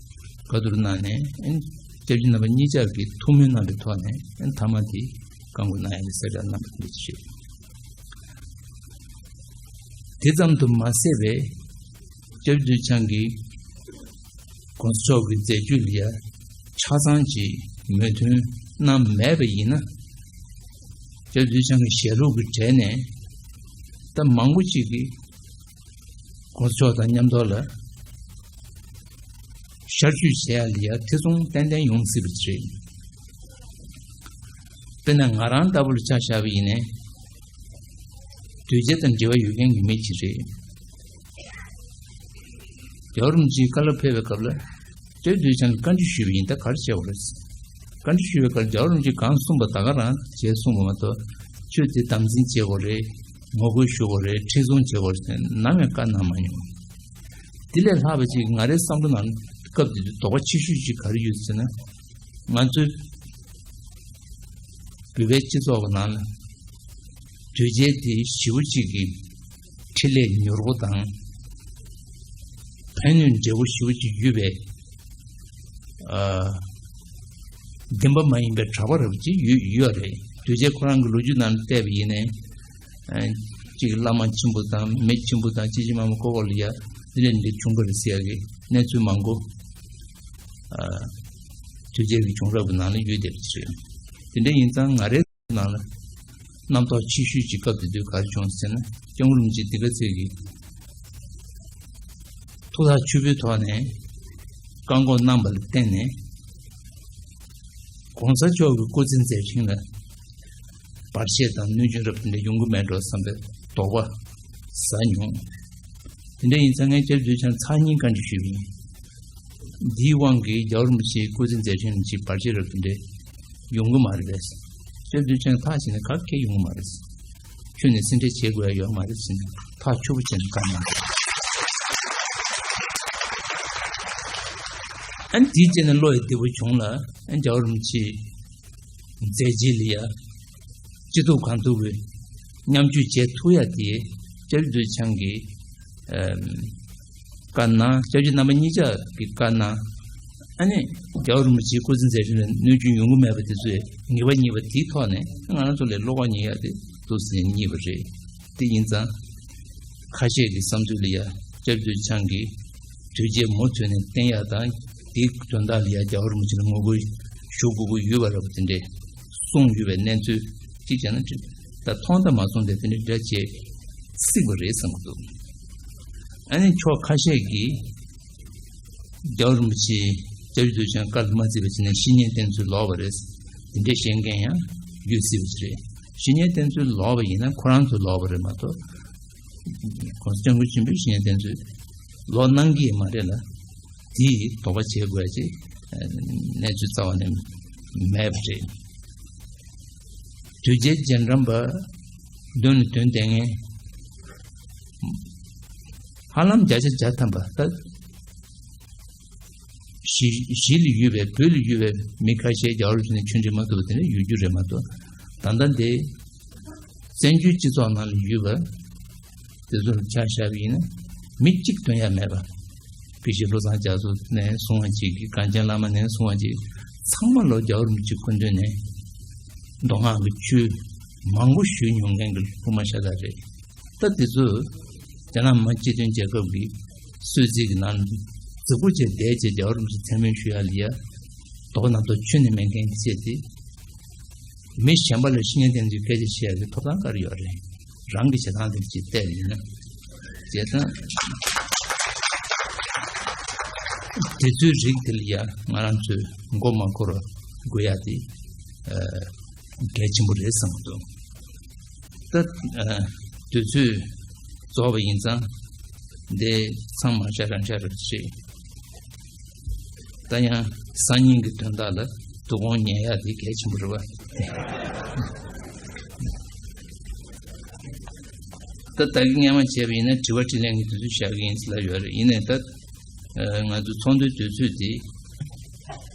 བཀའ་བསྡུར་གནང་ནས། ཨ་ནི་སྐྱབས་རྗེ་རྣམ་པ་གཉིས་ཆར་གྱིས་ཐུགས་སྨོན་གནང་བའི་ཐོག་ནས། ཨ་ནི་མཐའ་མ་དེ་བཀའ་འགུག་གནང་ཡ་ཡིན་ཟེར་བཀའ་གནང་བ་དེ་འདྲ་ཞིག་རེད། དེ་ཙམ་དུ་མ་ཟད་པའི་སྐྱབས་རྗེ་རྡོ་རྗེ་འཆང་གིས་གོང་ས་མཆོག་གི་མཛད་བརྒྱུད་ལ་ཡ་ཆ་ཚང་གི་མོས་མཐུན་གནང་མེད་པ་ཡིན་ན། སྐྱབས་རྗེ་རྡོ་རྗེ་འཆང་གི་ཞལ་ལུང་གི་གྲས་ནས་ད་མང་པོ་ཅིག་གིས་གོང་ས་མཆོག་དང་མཉམ་དུ་ལ་ཤར་བསྐྱོད་བྱེད་ཡ་ལ་ཡ་ཐེ་ཚོམ་ཏན་ཏན་ཡོང་སྲིད་པ་ཅིག་རེད། དཔེར་ན་ང་རང་ལྟ་བུ་ལ་ཆ་བཞག་པ་ཡིན་ནའི། གདུལ་བྱ་དང་འབྲེལ་བ་ཡོད་མཁན་གྱི་མི་ཅིག་རེད། རྒྱལ་བ་རིན་པོ་ཆེའི་བཀའ་སློབ་ཕེབས་པའི་སྐབས་ལ། སྐྱབས་རྗེ་རྡོ་རྗེ་འཆང་གིས་བཀའ་འདྲི་ཞུས་པ་ཡིན། ད་ག་རེ་བྱེད་དགོས་རེད། བཀའ་འདྲི་ཞུས་པའི་སྐབས་རྒྱལ་བ་རིན་པོ་ཆེས་གང་གསུངས་པ་ད་ག་རང་བྱས་གསུངས་པ་མ་གཏོགས། ཁྱོད་དེ་དམ་འཛིན་བྱེད་དགོས་རེད། ངོ་རྒོལ་ཞུ་དགོས་རེད། ཁྲི་སྲོང་བྱེད་དགོས་རེད་ཟེར་ནམ་ཡང་བཀའ་གནང་མ་མྱོང་། དེ་ལས་ལྷག་པ་ཅིག་ང་རའི་བསམ་བློ་ནང་སྐབས་དེ་དུས་དོགས་པ་ཆེ་ཤོས་ཅིག་ག་རེ་ཡོད་ཟེར་ན། ང་ཚོའི་བོད་པའི་སྤྱི་ཚོགས་ཀྱི་ནང་ལ་གདུལ་བྱ་དེ་ཞེ་པོ་ཅིག་གི་འཕྲིན་ལས་མྱུར་པོ་དང་། ཕན་ནུས་འབྲས་བུ་ཞེ་པོ་ཅིག་ཡོད་པའི། ཨ། བདེན་པ་མ་ཡིན་པའི་གྲགས་པ་རབ་ཅིག་ཡོད་ཡོད་རེད། གདུལ་བྱ་ཁོ་རང་གི་ལོ་རྒྱུས་ནང་ལ་བལྟས་པ་ཡིན་ནའི། ཨ། གཅིག་བླ་མ་ཆེན་པོ་དང་མི་ཆེན་པོ་དང་ཅི་ཅི་མ་མ་ཀོ་ཀོ་ལ་ཡ་འདི་ལས་འདི་བྱུང་གི་རེད་ཟེར་ཡ་གི་གནས་ཚུལ་མང་པོ། ཨ། གདུལ་བྱ་གི་བྱུང་རབས་ཀྱི་ནང་ལ་ཡོད་བསྡད་པ་ཅིག་རེད། དེ་འདྲ་ཡིན་ཙང་ང་རའི་ནང་ལ་རྣམ་རྟོག་ཆེ་ཤོས་ཀྱི་སྐབས་དེ་དུས་ག་རེ་བྱུང་ཟེར་ན། སྐྱབས་མགོན་རིན་པོ་ཆེ་དེ་ག་ཚོད་ཀྱི་ཐུགས་ཐག་ཆོད་པོའི་ཐོག་ནས་བཀག་འགོག་གནང་བ་ལ་བརྟེན་ནས། གོང་ས་མཆོག་གི་སྐུ་ཚེ་མཛད་འཕྲིན་ལ་བར་ཆད་དང་གནོད་སྐྱོན་རབ་དེ་འདྲ་ཡོང་གི་མེད་འགྲོ་བསམ་པའི་དོགས་པ་ཟ་མྱོང་། དེ་འདྲ་ཡིན་ཙང་ངས་སྐྱབས་རྗེ་རྡོ་རྗེ་འཆང་ཚར་གཉིས་བཀའ་འདྲི་ཞུས་པ་ཡིན། འདིའི་དབང་གིས་རྒྱལ་བ་རིན་པོ་ཆེའི་སྐུ་ཚེ་མཛད་འཕྲིན་ལ་ཅིག་བར་ཆད་རབ་དེ་འདྲ་ཡོང་གི་མ་རེད་པས། སྐྱབས་རྗེ་རྡོ་རྗེ་འཆང་ཐག་བཅད་ནས་ག་གེ་ཡོང་གི་མ་རེད། ཁྱོད་ནས་སེམས་ཁྲལ་བྱེད་དགོས་ཡ་ཡོད་མ་རེད་ཟེར་ནས་ཐག་ཆོད་པོ་བྱས་ནས་བཀའ་གནང་། ཨ་ནི་དེའི་རྗེས་ནས་བློ་ཡི་བདེ་པོ་བྱུང་ལ། ཨ་ནི་རྒྱལ་བ་རིན་པོ་ཆེའི་མཛད་རྗེས་ལ་ཡ་ཅི་ཐུབ་གང་ཐུབ་ཀྱིས་མཉམ་སྤྱོད་བྱེད་ཐུབ་ཡ་དེ་སྐྱབས་རྗེ་རྡོ་རྗེ་འཆང་གིས། ཨམ། བཀའ་གནང་། སྐྱབས་རྗེ་རྣམ་པ་གཉིས་ཆར་གྱིས་བཀའ་གནང་། ཨ་ནི་རྒྱལ་བ་རིན་པོ་ཆེའི་སྐུ་ཚེ་མཛད་འཕྲིན་ལ་གནོད་སྐྱོན་ཡོང་གི་མེད་པ་དེ་ཚོའི་ངེས་པ་རྙེད་པ་དེའི་ཐོག་ནས་ང་རང་ཚོ་ལ་བློ་ཁོག་རྙེད་ཡ་དེ་འདུག་ཟེར་རྙེད་པ་རེད། དེ་ཡིན་ཙང་། ཁ་ཤས་ཀྱི་བསམ་ཚུལ་ལ་ཡ་སྐྱབས་རྗེ་རྡོ་རྗེ་འཆང་གིས་གདུལ་བྱའི་མུ་མཐུད་ནས་བསྟེན་ཡ་དང་། དེའི་དོན་དག་ལ་ཡ་རྒྱལ་བ་རིན་པོ་ཆེ་ལ་ངོ་རྒོལ་ཞུ་དགོས་ཀྱི་ཡོད་པ་རབ་དེ་འདྲས་གསུངས་ཡོད་པའི་གནས་ཚུལ་གཅིག་བྱས་ན། ད་མཐོང་དང་མ་མཐོང་དེ་དེ་འདྲ་འདྲ་བྱེད་སྲིད་པ་རེད་བསམ་གྱི་འདུག་ཨ་ནི་ཕྱོགས་ཁ་ཤས་ཀྱིས་རྒྱལ་བ་རིན་པོ་ཆེ་སྐྱབས་རྗེ་རྡོ་རྗེ་འཆང་བཀའ་ལ་མ་བརྩིས་པ་བྱས་ནས་བཤེས་གཉེན་བསྟེན་ཚུལ་ལོག་པ་རེད། དེ་འདྲའི་བཤད་མཁན་ཡང་ཡོད་སྲིད་པ་ཞིག་རེད། བཤེས་གཉེན་བསྟེན་ཚུལ་ལོག་པ་ཡིན་ན་ཁོ་རང་ཚོ་ལོག་པ་རེད་མ་གཏོགས། གོང་ས་སྐྱབས་མགོན་ཆེན་པོའི་བཤེས་གཉེན་བསྟེན་ཚུལ་ལོག་གནང་གི་ཡོད་མ་རེད་ལ། དེ་ཡི་དོགས་པ་བྱེད་དགོས་ཀྱི་གནས་ཚུལ་རྩ་བ་ནས་མེད་པ་རེད། གདུལ་བྱའི་རྗེས་འབྲང་པ། མདུན་ལ་དོན་ལྡན་མཁན། ཧ་ལམ་བརྒྱ་ཆ་བརྒྱ་ཐམ་པ་ད། གཞིས་གཞིས་ལ་ཡོད་པའི་བོད་ལ་ཡོད་པའི་མི་ཁ་ཤས་རྒྱལ་བ་རིན་པོ་ཆེ་ནས་ཆོས་འབྲེལ་མ་ཐུབ་པ་དེ་འདྲ་ཡོད་རྒྱུ་རེད་མ་གཏོགས། ད་ལྟ་འདི་བཙན་བྱོལ་སྤྱི་ཚོགས་ནང་ལ་ཡོད་པ་དེ་ཚོ་ལ་ཆ་བཞག་པ་ཡིན་ན་མི་གཅིག་འདོན་ཡ་མེད་པ། དགེ་བཤེས་བློ་བཟང་རྒྱ་མཚོ་ནས་བཟུང་བ་ཅིག་གིས་གངས་ཅན་བླ་མ་ནས་བཟུང་བ་ཅིག་ཚང་མ་ལོ་རྒྱལ་བ་རིན་པོ་ཆེའི་སྐུ་མདུན་ནས་མདོ་སྔགས་ཀྱི་ཆོས་མང་པོ་ཞུས་མྱོང་མཁན་གྱི་སློབ་མ་ཤ་སྟག་རེད། ད་དེ་ཚོ་རྒྱ་ནག་མི་དམངས་སྤྱི་མཐུན་རྒྱལ་ཁབ་ཀྱི་སྲོལ་འཛིན་གྱི་ནང་རྫིག་པོ་བྱས་བསྡད་བྱས་རྒྱལ་བ་རིན་པོ་ཆེ་མཚན་སྨད་ཞུ་ཡ་ལ་ཡ་དོགས་སྣང་དང་ཁྱོན་ནས་མེད་མཁན་གྱི་ཆེད་དེ། མི་གཞན་པ་ལ་བཤེས་གཉེན་བསྟེན་ཚུལ་སྐད་ཆ་བཤད་ཡ་གི་ཐོབ་ཐང་ག་རེ་ཡོད་རེད། རང་གི་བྱེད་སྟངས་དེ་ཅིག་བལྟས་ཡིན་ན། བྱས་ཙང་དུས་ཚོད་རིགས་དེ་ལ་ཡ་ང་རང་ཚོས་མགོ་མ་འཁོར་བ་སྒུག་ཡ་དེ་གལ་ཆེན་པོ་རེད་བསམ་གྱི་འདུག་ད་དུས་ཚོད་རྫོགས་པ་ཡིན་ཙང་འདི་ཚང་མ་ཤ་རང་ཤ་རུ་བྱེད། ད་ཡང་སང་ཉིན་གྱི་དོན་དག་ལ་དོ་དགོང་ཉལ་ཡག་དེ་གལ་ཆེན་པོ་རེད་བ། ད་ད་གིན་སྔན་མ་བྱས་པ་ཡིན་ན་དྲི་བ་དྲིས་ལན་གྱི་དུས་ཚོད་བཞག་གི་ཡིན་ཟེར་ལབ་ཡོད་རེད། ཡིན་ནའི་ད་ང་ཚོ་ཚོགས་འདུའི་དུས་ཚོད་དེ་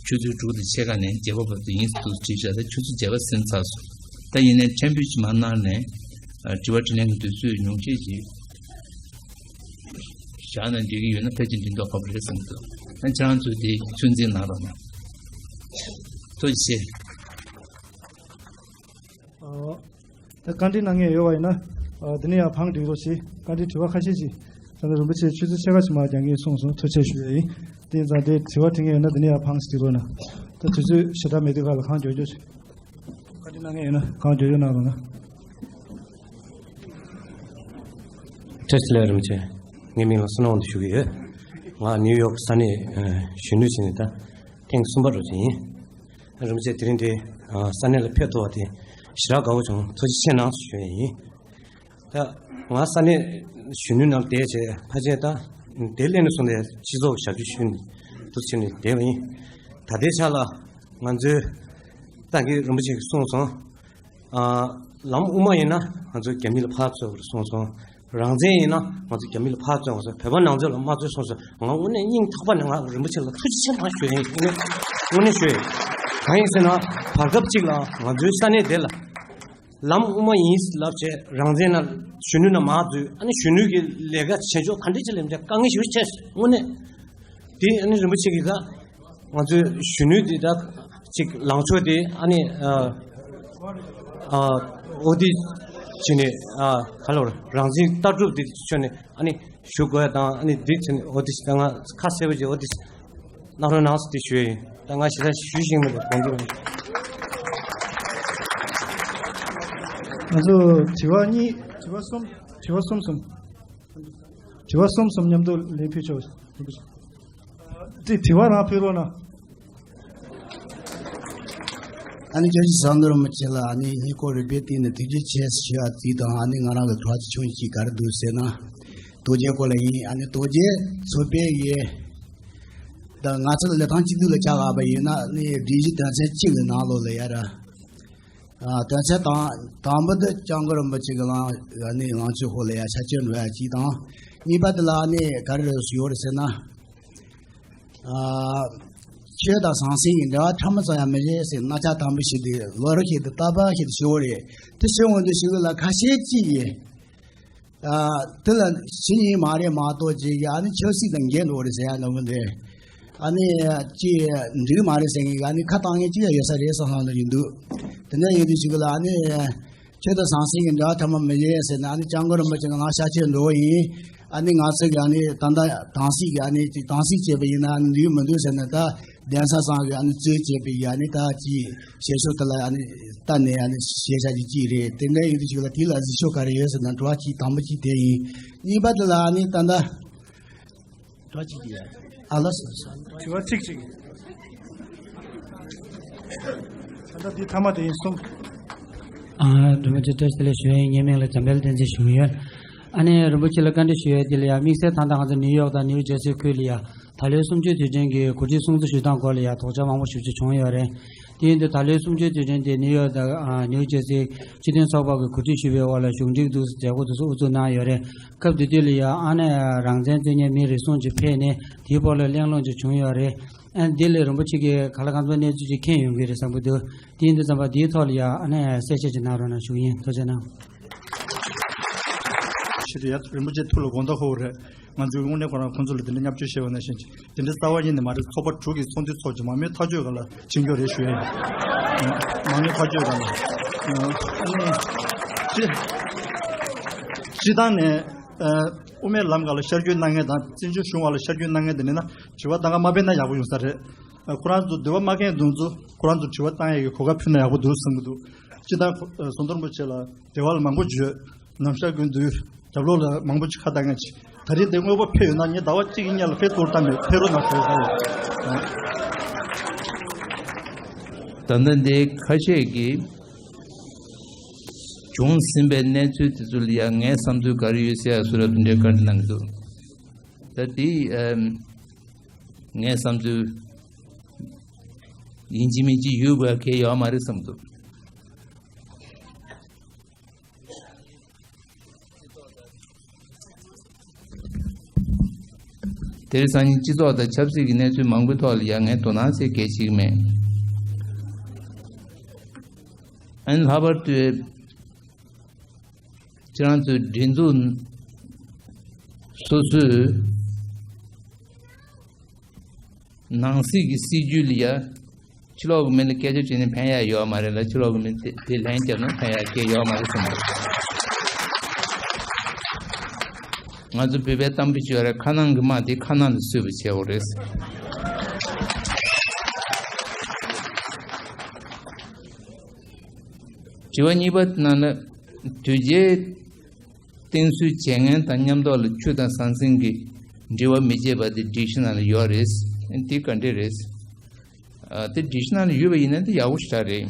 ཆུ་ཚོད་དྲུག་དང་ཕྱེད་ཀ་ནས་བརྒྱད་པ་བར་དུ་ཡིན་ཟེར་འདུག་བྲིས་བཞག་ད་ཆུ་ཚོད་བརྒྱད་པ་ཟིན་ཚར་སོང་། ད་ཡིན་ནའི་ཕྲན་བུ་ཅིག་མར་གནང་ནས་དྲི་བ་དྲིས་ལན་གྱི་དུས་ཚོད་ཉུང་ཤས་ཅིག་བཞག་ན་འགྲིག་གི་ཡོད་ན་ཕལ་ཆེར་འགྲིག་མདོག་ཁ་པོ་རེད་བསམ་གྱི་འདུག་ཨ་ཁྱེད་རང་ཚོས་དེ་ཚོད་འཛིན་གནང་རོགས་གནང་། ཐུགས་རྗེ་ཆེ། ཨོ། ད་བཀའ་འདྲི་གནང་མཁན་ཡོད་པ་ཡིན་ན། ཨ། འདི་ནས་ཡར་བང་སྒྲིག་རོགས་བྱེད། བཀའ་འདྲི་དྲི་བ་ཁ་ཤས་ཤིག་ད་ནི་རིན་པོ་ཆེ་ཆུ་ཚོད་ཕྱེད་ཀ་ཞིག་མར་རྒྱག་གི་ཡིན་གསུངས་སོང་། ཐུགས་རྗེ་ཆེ་ཞུ་ཡ་ཡིན། དེ་ཡིན་ཙང་དེ་དྲི་བ་དྲི་མཁན་ཡོད་ན་འདི་ནས་ཡར་བང་ཞིག་སྒྲིག་རོགས་གནང་། ད་དུས་ཚོད་ཞེ་དྲག་མེད་དུས་སྒང་ལ་གང་མགྱོགས་མགྱོགས་བྱེད། བཀའ་འདྲི་གནང་མཁན་ཡོད་ན་གང་མགྱོགས་མགྱོགས་གནང་རོགས་གནང་། བཀྲ་ཤིས་བདེ་ལེགས་རིན་པོ་ཆེ། ངའི་མིང་ལ་བསོད་ནམས་དབང་འདུས་ཞུ་གི་ཡོད། ང་ནིའུ་ཡོག་ས་གནས་གཞོན་ནུ་ཅིག་ནས་ད་ཐེངས་གསུམ་པ་རུ་ཅིག་ཡིན། རིན་པོ་ཆེ་དེ་རིང་འདི་ས་གནས་ལ་ཕེབས་ཐུབ་པ་དེ་ཞེ་དྲག་དགའ་བོ་བྱུང་། ཐུགས་རྗེ་ཆེ་གནང་ཞུ་ཡ་ཡིན། ད་ང་ས་གནས་གཞོན་ནུ་ནང་བསྡད་བྱས་ཕལ་ཆེར་ད་དེ་སླེབས་ནས་བཟུང་སྟེ་སྤྱི་ཚོགས་ཞབས་ཞུ་ཞུས་ནས་འདུག་བྱས་ནས་བསྡད་པ་ཡིན། ད་ལྟའི་ཆ་ལ་ང་ཚོའི་ད་གིན་རིན་པོ་ཆེ་གིས་གསུངས་སོང་། ཨ། ལམ་དབུ་མ་ཡིན་ན་ང་ཚོ་རྒྱ་མི་ལ་ཕར་རྩོད་དགོས་རེད་གསུངས་སོང་། རང་བཙན་ཡིན་ན་ང་ཚོ་རྒྱ་མི་ལ་ཕར་རྩོད་དགོས་སོང་། བོད་པ་ནང་ཚོད་ལ་མ་རྩོད་གསུངས་སོང་། ང་དངོས་གནས་སྙིང་ཐག་པ་ནས་ང་རིན་པོ་ཆེ་ལ་ཐུགས་རྗེ་ཆེ་གནང་ཞུ་ཡ་ཡིན། དངོས་གནས་དངོས་གནས་ཞུ་ཡ་ཡིན། གང་ཡིན་ཟེར་ན་བར་སྐབས་གཅིག་ལ་ང་ཚོའི་ས་གནས་དེ་ལ་ལམ་དབུ་མ་ཡིན་ལབ་བྱས་རང་བཙན་ན་གཞོན་ནུ་ན་མར་འཛུལ། ཨ་ནི་གཞོན་ནུ་གི་ལས་ཀ་བྱེད་ཕྱོགས་ག་འདྲ་ཅིག་ལ་ཡིན་ན་དཀའ་ངལ་ཞེ་པོ་ཆེ། དངོས་གནས་དེ་ཨ་ནི་རིན་པོ་ཆེ་གིས་ད། ང་ཚོའི་གཞོན་ནུ་འདི་དག་ཅིག་ལངས་ཕྱོགས་དེ་ཨ་ནི་ཨ་ཨ་འོ་དེ་བྱས་ནས་ཨ་ག་ལ་རང་བཙན་ལྟ་གྲུབ་དེ་ཕྱོགས་ནས་ཨ་ནི་ཞུ་དགོས་ཡ་དང་། ཨ་ནི་འདི་བྱས་ནས་འོ་དེ་ད་ང་ཁ་གསལ་པོ་ཅིག་འོ་དེ་གནང་རོགས་གནང་ཟེར་དེ་ཞུ་ཡ་ཡིན། ད་ང་ཞེ་དྲག་ཞུ་ཤེས་མི་འདུག་དགོངས་འདུག་ང་ཚོ་དྲི་བ་གཉིས། དྲི་བ་གསུམ། དྲི་བ་གསུམ་གསུམ། དྲི་བ་གསུམ་གསུམ་མཉམ་དུ་ལན་ཕུལ་ཆོག་དེ་དྲི་བ་རང་ཕུལ་རོགས་གནང་། ཨ་ནི་སྐྱབས་རྗེ་ཟམ་གདོང་རིན་པོ་ཆེ་ལ་ཨ་ནི་སྙིང་ཁོང་རུས་པའི་གཏིང་ནས་ཐུགས་རྗེ་ཆེ་ཞུ་བ་དེ་དང་། ཨ་ནི་ང་རང་གི་དྲི་བ་ཆུང་ཆུང་ཞིག་ག་རེ་འདུག་ཟེར་ན། དོལ་རྒྱལ་སྐོར་ལ་ཡིན། ཨ་ནི་དོལ་རྒྱལ་ཚོགས་པའི་ཡེ་ད་ང་ཚོ་ལ་ལི་ཐང་སྐྱིད་སྡུག་ལ་ཆ་བཞག་པ་ཡིན་ན། ཨ་ནི་སྒྲིག་གཞི་དོན་ཚན་གཅིག་གི་ནང་ལོགས་ལ་ཡ་ར། ཨ། དོན་ཚན་དང་དང་པོ་འདི་སྐྱབས་མགོན་རིན་པོ་ཆེ་གི་ལང་ཨ་ནི་ལང་ཚོའི་འོག་ལ་ཡ་ཆ་རྐྱེན་འགྲོ་ཡ་གཅིག་དང་། གཉིས་པ་འདི་ལ་ཨ་ནི་ག་རེ་ཡོད་རེད་ཟེར་ན། ཨ། ཆོས་དང་ཟང་ཟིང་གི་འབྲེལ་བ་ཕྲ་མོ་ཙམ་ཡང་མི་བྱེད་ཟེར་གནད་ཆགས་དམ་པོ་ཞིག་འདུག་ལོ་རེ་ཞིག་ཏུ་རྟག་པར་ཞིག་ཏུ་ཞུ་བ་རེད། དེ་ཞུ་འོང་དུས་ཞུ་གི་ལ་ཁ་ཤས་ཅིག་ཡིན། ཨ། དེ་ལ་ཇི་སྙེད་མ་རེད་མ་གཏོགས་ཅིག་ཡ་ནི་ཆབ་སྲིད་དང་འགལ་འགྲོ་རེད་ཟེར་ཡ་འདྲ་བོ་འདི། ཨ་ནི་ཅི་འགྲིག་མ་རེད་ཟེར་མཁན་གྱི་ཨ་ནི་ཁ་བཏང་མཁན་ཅིག་ཡ་ཡོད་ས་རེད་བསམ་བསམ་འདྲ་ཡིན་འདུག་དེ་འདྲ་ཡིན་དུས་ཞིག་ལ་ཨ་ནི་ཆོས་དང་ཟང་ཟིང་གི་འབྲེལ་བ་ཐ་མ་མི་ཡོད་ཟེར་ན། ཨ་ནི་སྐྱབས་མགོན་རིན་པོ་ཆེ་གི་ནང་ཤར་ཆེན་འགྲོ་བ་ཡིན། ཨ་ནི་ང་ཚོ་གི་ཨ་ནི་ད་ལྟ་དམ་སྲི་གི་ཨ་ནི་ཅིག་དམ་སྲི་བྱས་པ་ཡིན་ན་ཨ་ནི་འདུག་མི་འདུག་ཟེར་ན། ད་གདན་ས་ཚང་གི་ཨ་ནི་གཙོས་བྱས་པའི་ཨ་ནི་ད་ཅིག་བྱེད་ཕྱོགས་དེ་ལ་ཨ་ནི་ལྟ་ནས་ཨ་ནི་བྱས་བཞག་རྒྱུ་ཅིག་རེད། དེ་འདྲ་ཡིན་དུས་ཞིག་ལ་དེ་ལ་གཟིགས་ཕྱོགས་ག་རེ་ཡོད་ཟེར་ན། དྲི་བ་གཅིག་དང་པོ་གཅིག་དེ་ཡིན། གཉིས་པ་དེ་ལ་ཨ་ནི་ད་ལྟ་དྲི་བ་གཅིག་གཅིག་ཡ། ཨ་ལ་སོ་སོ། དྲི་བ་གཅིག་གཅིག་ད་ལྟ་འདི་མཐའ་མ་དེ་ཡིན་གསུངས། ཨ། རིན་པོ་ཆེ་བཀྲ་ཤིས་བདེ་ལེགས་ཞུ་ཡ་ཡིན། ངའི་མིང་ལ་འཇམ་དཔལ་བསྟན་འཛིན་ཞུ་གི་ཡོད། ཨ་ནི་རིན་པོ་ཆེ་ལ་བཀའ་འདྲི་ཞུ་ཡ་དེ་ལ་ཡ། དམིགས་བསལ་ད་ལྟ་ང་ཚོ་ནིའུ་ཡོག་དང་ནིའུ་ཇར་སི་ཁུལ་ལ་ཡ་ད་ལོའི་གསུམ་བཅུའི་དུས་དྲན་གྱི་གོ་སྒྲིག་སྲུང་བརྩི་ཞུ་སྟངས་སྐོར་ལ་ཡ་དོགས་འཆར་མང་པོ་ཞེ་པོ་ཅིག་བྱུང་ཡོད་རེད། དེ་ཡིན་དུས་ད་ལོའི་གསུམ་བཅུའི་དུས་དྲན་དེ་ནིའུ་ཡོག་དང་ནིའུ་ཇར་སི་སྤྱི་མཐུན་ཚོགས་པ་གིས་གོ་སྒྲིག་ཞུས་པའི་འོག་ལ་གཞུང་འབྲེལ་འདུག་མཛད་སྒོ་དེ་ཚོ་དབུ་འཛུགས་གནང་ཡོད་རེད། སྐབས་དེ་དུས་ལ་ཡ་ཨ་ནི་རང་བཙན་རྩོད་མཁན་མི་རེ་ཟུང་ཅིག་ཕེབས་ནས་དེའི་སྐོར་ལ་གླེང་སློང་ཅིག་བྱུང་ཡོད་རེད། ཨ། འདི་ལས་རིན་པོ་ཆེ་གིས་གང་ལ་གང་འཚམ་གནས་ཚུལ་ཅིག་མཁྱེན་ཡོང་གི་རེད་བསམ་གྱི་འདུག་དེ་ཡིན་དུས་ཙམ་པ་འདིའི་ཐོག་ལ་ཡ་ཨ་ནི་གསལ་བཤད་ཅིག་གནང་རོགས་གནང་ཞུ་གི་ཡིན། ཐུགས་རྗེ་གནང་། ཞུ་དུས་ཡ་རིན་པོ་ཆེ་ཐུགས་ལ་དགོངས་དག་ཧོ་རེད། ང་ཚོས་དངོས་གནས་ཁོ་རང་ཁོང་ཚོ་ལ་དེ་འདྲ་བརྙས་བཅོས་བྱས་པ་ནང་བཞིན་གྱི་དེ་འདྲ་རྩ་བ་ཉིད་ནས་མ་རེད། ཚོགས་པ་དྲུག་གི་ཚོགས་འདུ་ཚོགས་ཀྱི་མང་མོས་ཐག་གཅོད་སྒང་ལ་བྱེད་རྒྱུ་རེད་ཞུ་ཡ་ཡིན། མང་མོས་ཐག་གཅོད་སྒང་ལ། ཨ་ནི་སྤྱི་སྤྱི་བཏང་ནས། ཨ། དབུ་མའི་ལམ་སྒང་ལ་ཤར་བསྐྱོད་གནང་མཁན་དང་བཙན་བྱོལ་གཞུང་བར་ལ་ཤར་བསྐྱོད་གནང་མཁན་དེ་འདྲ་ན་དྲི་བ་བཏང་ག་མ་ཕེབས་ན་ཡག་པོ་ཡོང་ས་རེད། ཨ། ཁོ་རང་ཚོ་འདོད་པ་མ་ཁེངས་དུས་ཚོད་ཁོ་རང་ཚོ་དྲི་བ་བཏང་ཡས་ཀྱི་གོ་སྐབས་ཕུལ་ན་ཡག་པོ་འདུག་བསམ་གྱི་འདུག་སྤྱི་བཏང་ཟམ་གདོང་རིན་པོ་ཆེ་ལ་འབྲེལ་བ་ལ་མང་པོ་བརྗོད། ནམ་ཞག་ཀུན་ཏུ་རྒྱབ་ལོགས་ལ་མང་པོ་ཅིག་ཁ་བཏང་མཁན་ཅིག་ད་རེས་འདི་དངོས་པོ་ཕེབས་ཡོད་ན་ངས་ཟླ་བ་གཅིག་གི་སྔོན་ལ་ཕེབས་ཐུབ་ད་མེད། ཕེབས་རོགས་གནང་ཞུ་ཡ་ཡོད། ད་ལྟ་འདི་ཁ་ཤས་ཀྱིས་བྱུང་ཟིན་པའི་གནས་ཚུལ་དེ་ཚོ་ལ་ཡང་ངའི་བསམ་ཚུལ་ག་རེ་ཡོད་ཟེར་ཡ་བཟོ་འདྲ་དེ་འདྲའི་བཀའ་འདྲི་གནང་གི་འདུག་ད་དེ་ཨམ། ངའི་བསམ་ཚུལ་ཡིན་གཅིག་མིན་གཅིག་ཡོད་དགོས་གལ་ཡོད་མ་རེད་བསམ་འདུག་དེ་རིང་སང་ཉིན་སྤྱི་ཚོགས་དང་ཆབ་སྲིད་ཀྱི་གནས་ཚུལ་མང་པོའི་ཐོག་ལ་ཡང་ངས་དོ་སྣང་བྱེད་གལ་ཆེ་གི་མེད། ཨ་ནི་ལྷག་པར་དུ་ཁྱེད་རང་ཚོའི་སྒྲིག་འཛུགས་སོ་སོའི་ནང་སྲིད་ཀྱི་སྲིད་ཇུས་ལ་ཡ། ཕྱི་ལོགས་ཀྱི་མི་ལ་སྐད་ཆ་བྱས་ནས་ཕན་ཡག་ཡོད་མ་རེད་ལ། ཕྱི་ལོགས་ཀྱི་མི་དེ་དེ་ལན་བརྒྱབ་ན་ཕན་ཡག་སྐད་ཡོད་མ་རེད་བསམ་པ། ང་ཚོ་བོད་པའི་གཏམ་དཔེ་ཅིག་ཡོད་རེད། ཁ་ནང་གི་རྨ་དེ་ཁ་ནང་དུ་གསོས་པ་བྱེད་དགོས་རེད། དྲི་བ་གཉིས་པ་ནང་ལ་དོལ་རྒྱལ་བསྟེན་གསོལ་བྱེད་མཁན་དང་མཉམ་ཐོག་ལ་ཆོས་དང་ཟང་ཟིང་གི་འབྲེལ་བ་མི་བྱེད་པ་དེ་སྒྲིག་གཞི་ནང་ལ་ཡོད་རེད། དེ་ག་འདྲས་རེད། ཨ། དེ་སྒྲིག་གཞི་ནང་ལ་ཡོད་པ་ཡིན་ན་དེ་ཡག་པོ་ཞེ་དྲག་རེད།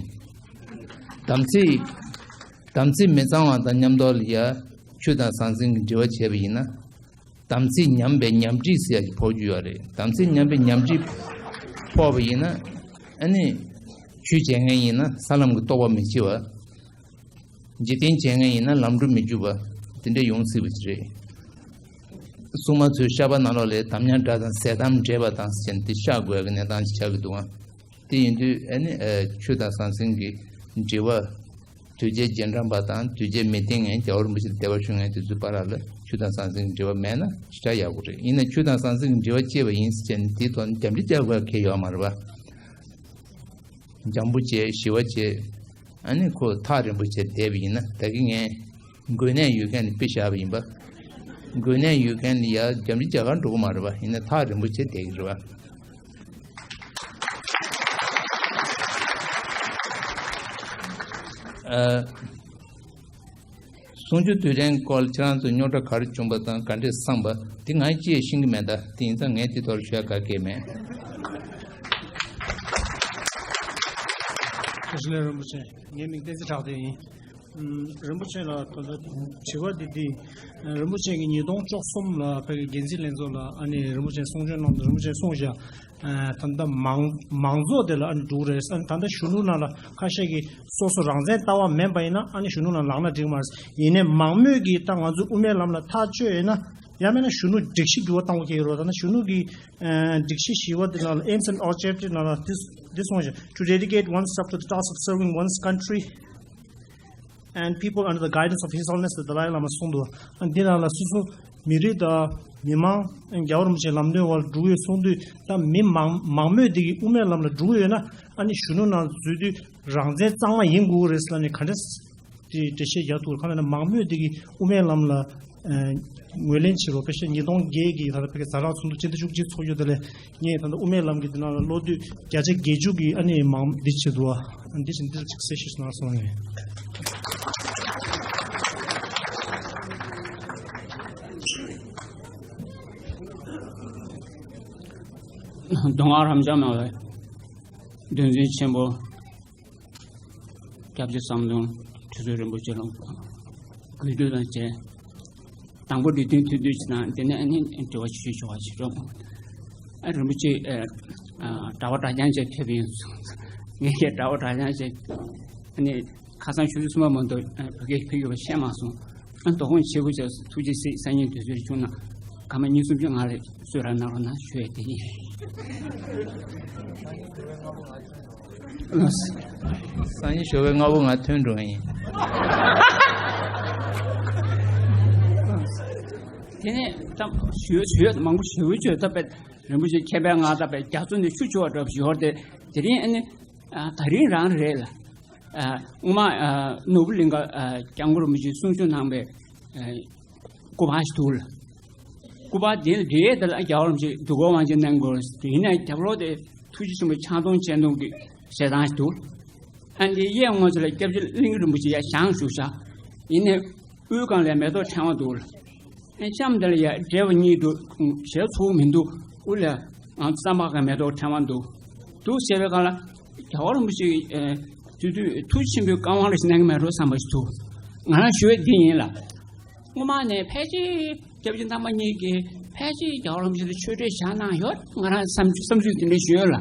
དམ་ཚིག་དམ་ཚིག་མི་གཙང་བ་དང་མཉམ་ཐོག་ལ་ཡ་ཆོས་དང་ཟང་ཟིང་གི་འབྲེལ་བ་བྱས་པ་ཡིན་ན། དམ་ཚིག་ཉམས་པའི་ཉམས་གྲིབ་ཟེར་ཡ་ཞིག་ཕོག་རྒྱུ་ཡོད་རེད། དམ་ཚིག་ཉམས་པའི་ཉམས་གྲིབ་ཕོག་པ་ཡིན་ན། ཨ་ནི་ཆོས་བྱེད་མཁན་ཡིན་ན་ས་ལམ་གྱི་རྟོགས་པ་མི་སྐྱེ་བ། འཇིག་རྟེན་བྱེད་མཁན་ཡིན་ན་ལམ་འགྲོ་མི་འཇུག་པ། དེ་འདྲ་ཡོང་སྲིད་པ་ཞིག་རེད། སྲུང་མ་ཚོའི་ཤ་པ་ནང་ལོགས་ལ་དམ་ཉམས་དགྲ་དང་ཟས་དམ་འདྲེས་པ་དང་ཟེར་ནས་དེ་བཤགས་དགོས་ཀྱི་གནས་སྟངས་ཤིག་ཆགས་ཀྱི་འདུག་ཨང་། དེ་ཡིན་དུས་ཨ་ནི་ཨ། ཆོས་དང་ཟང་ཟིང་གི་འབྲེལ་བ། དོལ་རྒྱལ་རྗེས་འབྲང་པ་དང་དོལ་རྒྱལ་མི་བསྟེན་མཁན་རྒྱལ་བ་རིན་པོ་ཆེ་ལ་དད་པ་ཞུ་མཁན་དེ་ཚོའི་བར་ལ་ཆོས་དང་ཟང་ཟིང་གི་འབྲེལ་བ་མེད་ན་ཞེ་དྲག་ཡག་པོ་རེད། ཡིན་ན་ཆོས་དང་ཟང་ཟིང་གི་འབྲེལ་བ་བཅད་པ་ཡིན་ཟེར་ནས་དེའི་ཐོག་ནས་རྒྱབ་འདྲི་རྒྱག་དགོས་ཡ་གང་ཡང་ཡོད་མ་རེད་པ། འཇམ་པོ་བྱས་ཞི་བ་བྱས། ཨ་ནི་ཁོ་ཐག་རིང་པོ་བྱས་བསྡད་པ་ཡིན་ན། ད་གིན་ངས་འགོས་ནད་ཡོད་མཁན་ལ་དཔེ་བཞག་པ་ཡིན་པ། འགོས་ནད་ཡོད་མཁན་ལ་ཡ་རྒྱབ་འདྲི་རྒྱག་གར་འགྲོ་གི་མ་རེད་པ། ཡིན་ན་ཐག་རིང་པོ་བྱས་བསྡད་ཀྱི་རེད་པ། ཨ། གསུང་ཆོས་དུས་དྲན་སྐོར་ཁྱེད་རང་ཚོ་རྙོག་དྲ་ག་རེ་བྱུང་པ་དང་ག་འདྲས་བསམ་པ་དེ་ང་ཅིས་ཤེས་ཀྱི་མེད། ད་དེ་ཡིན་ཙང་ངས་དེ་ཐོག་ཞུ་ཡ་ག་གེ་མེད། བཀྲ་ཤིས་བདེ་ལེགས་རིན་པོ་ཆེ། ངའི་མིང་བསྟན་འཛིན་གྲགས་བསྟན་ཡིན། ཨམ། རིན་པོ་ཆེ་ལ་ད་ལྟ་དྲི་བ་འདི་འདི། རིན་པོ་ཆེ་གིས་ཉིས་སྟོང་བཅུ་གསུམ་ལ་ཕ་གི་འགན་འཛིན་ལྷན་ཚོགས་ལ་ཨ་ནི་རིན་པོ་ཆེ་གསུང་ཆོས་གནང་དུས་རིན་པོ་ཆེས་གསུངས་བཞག་ཨ། ད་ལྟ་མང་མང་ཚོགས་དེ་ལ་ཨ་ནི་འགྲོ་གི་རེད། ཨ་ནི་ད་ལྟ་གཞོན་ནུ་ནང་ལ་ཁ་ཤས་ཀྱིས་སོ་སོ་རང་བཙན་ལྟ་བ་མིན་པ་ཡིན་ན་ཨ་ནི་གཞོན་ནུ་ནང་ལངས་ན་འགྲིག་མ་རེད། ཡིན་ནའི་མང་མོས་ཀྱིས་ད་ང་ཚོ་དབུ་མའི་ལམ་ལ་ཐག་གཅོད་ཡིན་ན། ཡང་མིན་ན་གཞོན་ནུ་སྒྲིག་གཞི་འགྱུར་བ་གཏང་དགོས་ཀྱི་ཡོད་རེད། ད་ནི་གཞོན་ནུ་གི་ཨ། སྒྲིག་གཞི་བཞི་པ་དེ་ནང་ལ་Aims and Objectives ནང་ལ་འདི་འདི་གསུངས་ཤག To dedicate oneself to the task of serving one's country and people under the guidance of His Holiness the Dalai Lama གསུངས་འདུག་ཨ། འདི་ནང་ལ་སོ་སོ་མི་རིགས་དང་མི་མང་རྒྱལ་བ་རིན་པོ་ཆེའི་ལམ་སྟོན་འོག་ལ་འགྲོ་གི་ཡོད་གསུངས་དུས། ད་མི་མང་མང་མོས་དེ་གིས་དབུ་མའི་ལམ་ལ་འགྲོ་གི་ཡོད་ན་ཨ་ནི་གཞོན་ནུ་ནང་འཛུལ་དུས་རང་བཙན་གཙང་མ་ཡིན་དགོས་རེད་ཟེར་ནས་ག་འདྲས་དེ་འགྲེལ་བཤད་རྒྱག་ཐུབ་རེད། གང་ལབ་ན་མང་མོས་དེ་གིས་དབུ་མའི་ལམ་ལ་ཨ། ངོས་ལེན་བྱེད་རོགས། ཕལ་ཆེར་ཉིས་སྟོང་བརྒྱད་ཀྱི་ད་ལྟ་ཕ་གི་ཛ་དྲག་ཚོགས་འདུ་སྤྱི་ཟླ་བཅུ་གཅིག་ཚོགས་ཡོད། དེ་ལས་ངས་ད་ལྟ་དབུ་མའི་ལམ་གྱི་དེ་ནང་ལ་བློ་འདོད་བརྒྱ་ཆ་བརྒྱད་ཅུ་གི་ཨ་ནི་མང་འདི་བྱེད་འདུག་ཨ། འདི་བཞིན་འདིར་ཅིག་གསལ་བཤད་ཞུ་གནང་སོང་ངས། མདོ་སྔགས་རབ་འབྱམས་སྨྲ་བའི་གདུང་འཛིན་ཆེན་པོ། སྐྱབས་རྗེ་ཟམ་གདོང་ཁྲི་ཟུར་རིན་པོ་ཆེ་ལ་གུས་འདུད་དང་བཅས། དང་པོ་འདི་དོན་ཐུགས་འདུན་ཞིག་དང་། དེ་ནས་ཨ་ནི་དྲི་བ་ཞུ་ཞུ་བ་ཞིག་རོགས། ཨ། རིན་པོ་ཆེ་ཨ། གྲྭ་པ་གྲྭ་རྐྱང་བཅས་ཕེབས་ཡོད་སོང་། ངས་ཀྱང་གྲྭ་པ་གྲྭ་རྐྱང་བཅས་ཨ་ནི་ཁ་སང་ཆུ་ཚོད་གསུམ་པ་མ་གཏོགས་ཨ། བོད་སྐད་ཕེབས་ཡོད་པ་ཤེས་མ་སོང་། ཨ། དོ་དགོང་ཆེ་བོ་བྱས་ཐུགས་རྗེ་གཟིགས། སང་ཉིན་དུས་ཚོད་བྱུང་ན་སྐར་མ་གཉིས་གསུམ་ཅིག་ང་ལ་གསོལ་རས་གནང་རོགས་གནང་ཞུ་ཡས་དེ་ཡིན། སང་ཉིན་ཞོགས་པའི་སྔ་པོ་ང་ཐོན་འགྲོ་ཡིན། དེ་ནས་ད་ཞུ་ཞུ་མང་པོ་ཞུ་བཅོས་ད་པས་རིན་པོ་ཆེ་མཁྱེན་པའི་ངག་ད་པས་རྒྱ་མཚོ་ནས་ཆུ་བྱུང་བ་འདྲ་པོ་ཞིག་ཡོད་རེད་དེ། དེ་རིང་ཨ་ནི་ཨ། ད་རིང་རང་རེད་ལ། ཨ། སྔོན་མ་ཨ། ནོར་བུ་གླིང་ག་ཨ། སྐྱབས་མགོན་རིན་པོ་ཆེས་གསུང་ཆོས་གནང་པའི་ཨ། སྐུ་པར་ཞིག་འདུག་ལ། སྐུ་པར་དེ་ལ་འབྲེལ་ཡོད་དེ་ལ་རྒྱལ་བ་རིན་པོ་ཆེ་འདུ་འཁོར་དབང་ཆེན་གནང་དགོས་རེད། དེ་ཡིན་ན་རྒྱབ་ལོགས་དེ་ཐུགས་རྗེ་ཆེན་པོ་ཆང་འཐུང་ཆེན་འཐུང་གི་ཞལ་ཐང་ཞིག་འདུག་ཨ། འདི་གཡས་ངོས་ལ་སྐྱབས་རྗེ་གླིང་རིན་པོ་ཆེ་ཡར་བཞེངས་བཞུགས་ཤག་ཡིན་ནའི་ དབུས་སྒང་ལ་མེ་ཏོག་ཕྲེང་བ་འདུག་ལ། ཨེ་ཤམ་དེ་ལ་ཡ་བགྲེས་པ་གཉིས་འདུག་ཞལ་ཚུགས་མི་འདུག་དབུ་ལ་ཨ་རྩམ་པ་ག་མེ་ཏོག་ཕྲེང་བ་འདུག་འདུག་ཟེར་བའི་སྒང་ལ་རྒྱལ་བ་རིན་པོ་ཆེ་ཨེ་དེ་དུས་ཐུགས་ཆེན་པོའི་བཀའ་དབང་རེ་ཞིག་གནང་གི་མེད་འགྲོ་བསམ་པ་ཞིག་འདུག་ང་རང་ཞུ་བ་འདི་ཡིན་ལ། སྔོན་མ་ནས་ཕལ་ཆེར་སྐྱབས་རྗེ་བླ་མ་གཉིས་ཀྱིས་ཕལ་ཆེར་རྒྱལ་བ་རིན་པོ་ཆེ་ལ་ཆོས་འབྲེལ་བཞག་གནང་ཡོད་ང་རང་བསམ་བསམ་ཚུལ་དེ་འདྲ་ཞུ་ཡོད་ལ།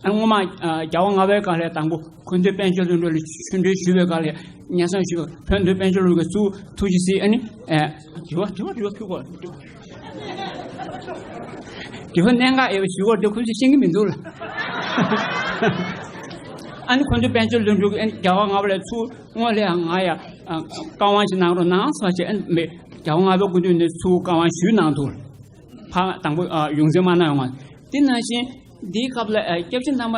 ཨ་སྔོན་མ་ཨ་རྒྱལ་བ་ལྔ་པའི་སྐབས་ལ་དང་པོ་འཁོན་སྟོན་དཔལ་འབྱོར་ལྷུན་གྲུབ་ལ་ཆོས་འབྲེལ་ཞུས་པའི་སྐབས་ལ་སྙན་སེང་ཞུས་པ་འཁོན་སྟོན་དཔལ་འབྱོར་ལྷུན་གྲུབ་ཀྱིས་ཚུར་ཐུགས་རྗེ་གཟིགས། ཨ་ནི་ཨ་དྲི་བ་དྲི་བ་དྲི་བ་ཁྱོད་གོ་དྲི་བ་གནད་འགག་ཡོད་པ་ཞུ་གོ་དེ་ཁོ་ཚོས་ཤེས་ཀྱི་མི་འདུག་ལ། ཨ་ནི་འཁོན་སྟོན་དཔལ་འབྱོར་ལྷུན་གྲུབ་ཀྱིས་ཨ་ནི་རྒྱལ་བ་ལྔ་པ་ལ་ཚུར་སྔོན་ལ་ཡང་ང་ཡ་ཨ་བཀའ་དབང་ཞིག་གནང་རོགས་གནང་ཟེར་བྱས། ཨ་ནི་རྒྱལ་བ་ལྔ་པའི་སྐུ་མདུན་ནས་ཚུར་བཀའ་དབང་ཞུས་གནང་འདུག་ཕ་དང་པོ་ཨ་ཡོངས་འཛིན་མ་གནང་ཡོང་བ། དེ་ནང་བཞིན་འདིའི་སྐབས་ལ་ཨ་སྐྱབས་རྗེ་བླ་མ་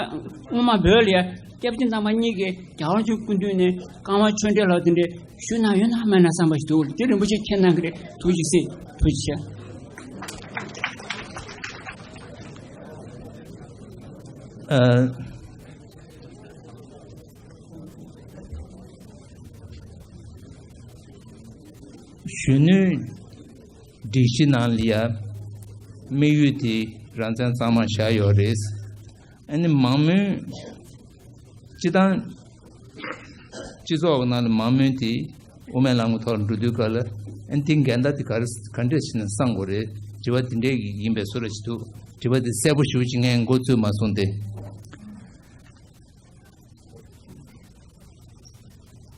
སྔོན་མ་བོད་ལ་ཡ་སྐྱབས་རྗེ་བླ་མ་གཉིས་ཀྱིས་རྒྱལ་བ་རིན་པོ་ཆེའི་སྐུ་མདུན་ནས་བཀའ་དབང་ཆོས་འབྲེལ་ལ་དེ་འདྲས་ཞུས་གནང་ཡོད་ན་མེད་ན་བསམ་པ་ཞིག་འདུག་དེ་རིན་པོ་ཆེ་མཁྱེན་གནང་གི་རེད། ཐུགས་རྗེ་གཟིགས། ཐུགས་རྗེ་ཆེ། ཨ། གཞོན་ནུའི་སྒྲིག་གཞི་ནང་ལ་ཡ་དམིགས་ཡུལ་དེ་རང་བཙན་གཙང་མ་བཞག་ཡོད་རེད། ཨ་ནི་མང་མོས་སྤྱི་བཏང་སྤྱི་ཚོགས་ཀྱི་ནང་ལ་མང་མོས་དེ་དབུ་མའི་ལམ་གྱི་ཐོག་ལ་འགྲོ་དུས་སྐབས་ལ་ཨ་ནི་དེ་འགལ་ཟླ་དེ་ག་རེ་ག་འདྲས་བྱས་ནས་སངས་དགོས་རེད། དྲི་བ་དེ་འདྲས་ཡིན་པའི་བཟོ་འདྲ་ཞིག་འདུག་དྲི་བ་དེ་གསལ་པོ་ཞེ་པོ་ཅིག་ངས་མགོ་ཚོས་མ་སོང་སྟེ།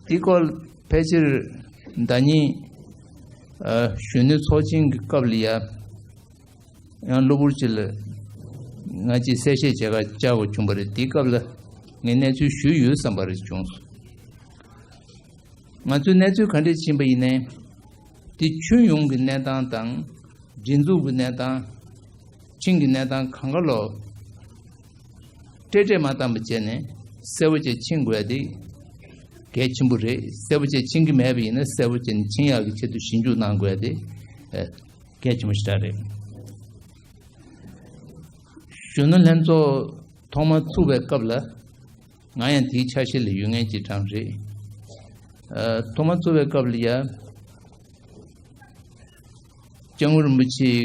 དེའི་སྐོར་ཕལ་ཆེར་ཟླ་ཉིན་ཨ་གཞོན་ནུ་ཚོགས་ཆེན་གྱི་སྐབས་ལ་ཡ་ཡང་གློ་བུར་ཅིག་ལ་ང་ཅིག་གསལ་བཤད་བྱེད་ག་བཅར་དགོས་བྱུང་བ་རེད། དེའི་སྐབས་ལ་ངས་གནས་ཚུལ་ཞུས་ཡོད་བསམ་པ་རེ་བྱུང་སོང་། ང་ཚོའི་གནས་ཚུལ་ག་འདྲས་ཕྱིན་པ་ཡིན་ནའི་དེ་ཁྱོན་ཡོངས་ཀྱི་གནས་སྟངས་དང་སྒྲིག་འཛུགས་ཀྱི་གནས་སྟངས་ཆིངས་ཀྱི་གནས་སྟངས་གང་ག་ལོག་སྤྲེལ་སྤྲེལ་མ་བཏང་བ་བྱས་ནས་གསལ་པོ་བྱས་ཕྱིན་དགོས་ཡ་དེ་གལ་ཆེན་པོ་རེད། གསལ་པོ་བྱས་ཕྱིན་གྱི་མེད་པ་ཡིན་ན་གསལ་པོ་བྱས་ནས་ཕྱིན་ཡག་གི་ཆེད་དུ་ཞིབ་འཇུག་གནང་དགོས་ཡ་དེ་ཨ་གལ་ཆེན་པོ་ཞེ་དྲག་རེད། གཞོན་ནུ་ལྷན་ཚོགས་ཐོག་མ་ཚུགས་པའི་སྐབས་ལ་ང་ཡང་དེའི་ཆ་ཤས་ལ་ཡོད་མཁན་གྱི་གྲངས་རེད། ཨ་ཐོག་མ་ཚུགས་པའི་སྐབས་ལ་ཡ་སྐྱབས་མགོན་རིན་པོ་ཆེའི་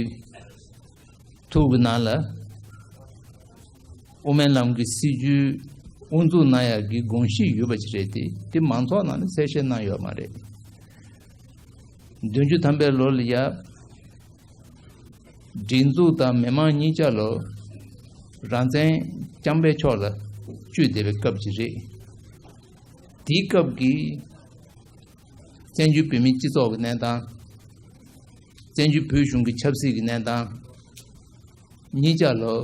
ཐུགས་ཀྱི་ནང་ལ་དབུ་མའི་ལམ་གྱི་སྲིད་བྱུས་དབུ་འཛུགས་གནང་ཡག་གི་དགོངས་གཞི་ཡོད་པ་ཅིག་རེད་དེ། དེ་མང་ཚོགས་ནང་ལ་གསལ་བཤད་གནང་ཡོད་མ་རེད། བདུན་ཅུ་ཐམ་པའི་ལོ་ལ་ཡ་སྒྲིག་འཛུགས་དང་མི་མང་གཉིས་ཆ་ལོ་རང་བཙན་རྐྱང་པའི་ཕྱོགས་ལ་བསྐྱོད་བསྡད་པའི་སྐབས་ཅིག་རེད། དེའི་སྐབས་ཀྱི་བཙན་བྱོལ་བོད་མིའི་སྤྱི་ཚོགས་ཀྱི་གནས་སྟངས། བཙན་བྱོལ་བོད་གཞུང་གི་ཆབ་སྲིད་ཀྱི་གནས་སྟངས། གཉིས་ཆ་ལོ་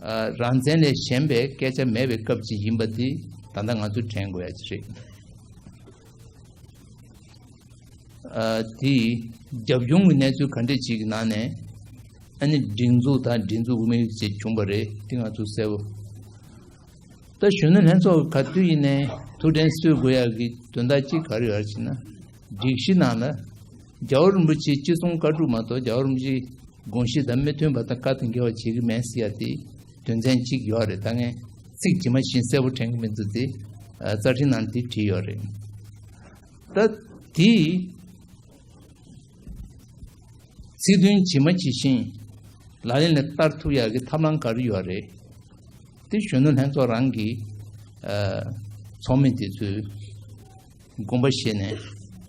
ཨ་རང་བཙན་ལས་གཞན་པའི་སྐད་ཆ་མེད་པའི་སྐབས་ཅིག་ཡིན་པ་དེ་ད་ལྟ་ང་ཚོས་དྲན་དགོས་ཡ་ཅིག་རེད། ཨ་དེ་རྒྱབ་ལྗོངས་ཀྱི་གནས་ཚུལ་ག་འདྲས་ཅིག་གི་ནང་ནས་ཨ་ནི་སྒྲིག་འཛུགས་དང་སྒྲིག་འཛུགས་དབུ་མའི་ཅིག་བྱུང་བ་རེད། དེ་ང་ཚོ་གསལ་པོ། ད་གཞོན་ནུ་ལྷན་ཚོགས་ག་དུས་ཡིན་ནའི་ཐུགས་དྲན་གསོ་དགོས་ཡག་གི་དོན་དག་གཅིག་ག་རེ་ཡོད་རེད་ཟེར་ན། སྒྲིག་གཞི་ནང་ལ་རྒྱལ་བ་རིན་པོ་ཆེའི་ཅི་གསུང་བཀའ་སྒྲུབ་མ་གཏོགས་རྒྱལ་བ་རིན་པོ་ཆེའི་དགོངས་གཞི་དང་མི་མཐུན་པ་དང་བཀའ་དང་འགལ་བ་བྱེད་ཀྱི་མེད་ཟེར་ཡ་དེ་དོན་ཚན་གཅིག་ཡོད་རེད། ད་ངས་ཚིག་ཇི་མ་ཇི་བཞིན་གསལ་པོ་དྲན་གྱི་མི་འདུག་སྟེ། རྩ་ཁྲིམས་ནང་དེ་བྲིས་ཡོད་རེད། ད་དེ་ཚིག་དོན་ཇི་མ་ཇི་བཞིན་ལག་ལེན་ལ་བསྟར་ཐུབ་ཡག་གི་ཐབས་ལམ་ག་རེ་ཡོད་རེད། དེ་གཞོན་ནུ་ལྷན་ཚོགས་རང་གི་ཨ་ཚོགས་མི་དེ་ཚོས་དགོངས་པ་བཞེས་ནས་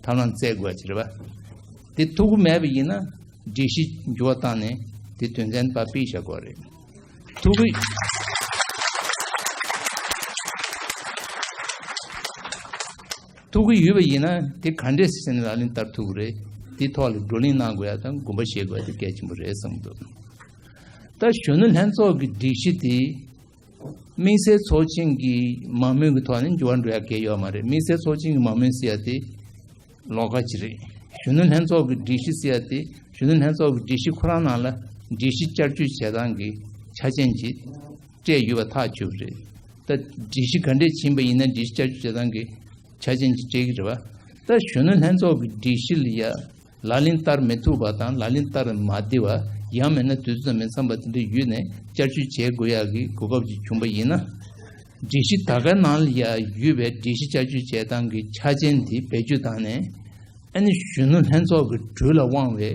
ཐབས་ལམ་བཙལ་དགོས་ཡ་ཅིག་རེད་པ། དེ་ཐུབ་ཀྱི་མེད་པ་ཡིན་ན་སྒྲིག་གཞི་འགྱུར་བ་བཏང་ནས་དེ་དོན་ཚན་ཕར་ཕུད་བཞག་དགོས་རེད། ཐུབ་ཀྱི་ཐུབ་ཀྱི་ཡོད་པ་ཡིན་ན་དེ་ག་འདྲས་སེ་བྱས་ནས་ལག་ལེན་བསྟར་ཐུབ་ཀྱི་རེད། དེ་ཐོག་ལ་བགྲོ་གླེང་གནང་དགོས་ཡ་དང་དགོངས་པ་བཞེས་དགོས་ཡ་དེ་གལ་ཆེན་པོ་རེད་བསམ་གྱི་འདུག་ད་གཞོན་ནུ་ལྷན་ཚོགས་ཀྱི་སྒྲིག་གཞི་དེ་དམིགས་བསལ་ཚོགས་ཆེན་གྱི་མང་མོས་ཀྱི་ཐོག་ནས་འགྱུར་བ་འགྲོ་ཡ་གལ་ཡོད་མ་རེད། དམིགས་བསལ་ཚོགས་ཆེན་གྱི་མང་མོས་ཟེར་ཡ་དེ་ལོགས་ཀ་ཅིག་རེད། གཞོན་ནུ་ལྷན་ཚོགས་ཀྱི་སྒྲིག་གཞི་ཟེར་ཡ་དེ་གཞོན་ནུ་ལྷན་ཚོགས་ཀྱི་སྒྲིག་གཞི་ཁོ་རང་ནང་ལ་སྒྲིག་གཞི་བསྐྱར་བཅོས་བྱེད་སྟངས་ཀྱི་ཆ་རྐྱེན་ཅིག་སྤྲད་ཡོད་པ་ཐག་ཆོད་པ་རེད། ད་སྒྲིག་གཞི་ག་འདྲས་ཕྱིན་པ་ཡིན་ན་སྒྲིག་གཞི་བསྐྱར་བཅོས་བྱེད་སྟངས་ཀྱི་ཆ་རྐྱེན་ཅིག་སྤྲད་ཀྱི་རེད་བ། ད་གཞོན་ནུ་ལྷན་ཚོགས་ཀྱི་སྒྲིག་གཞི་ལ་ཡ་ལག་ལེན་བསྟར་མི་ཐུབ་པ་དང་ལག་ལེན་བསྟར་མ་བདེ་བ། ཡང་མིན་ན་དུས་ཚོད་དང་མི་འཚམ་པ་དེ་འདྲ་ཡོད་ནས་བསྐྱར་བཅོས་བྱེད་དགོས་ཡག་གི་གོ་སྐབས་ཅིག་བྱུང་པ་ཡིན་ན། སྒྲིག་གཞི་ད་གའི་ནང་ལ་ཡ་ཡོད་པའི་སྒྲིག་གཞི་བསྐྱར་བཅོས་བྱེད་སྟངས་ཀྱི་ཆ་རྐྱེན་དེ་བེད་སྤྱོད་བཏང་ནས་ ཨ་ནི་གཞོན་ནུ་ལྷན་ཚོགས་ཀྱི་གྲོས་ལ་དབང་བའི་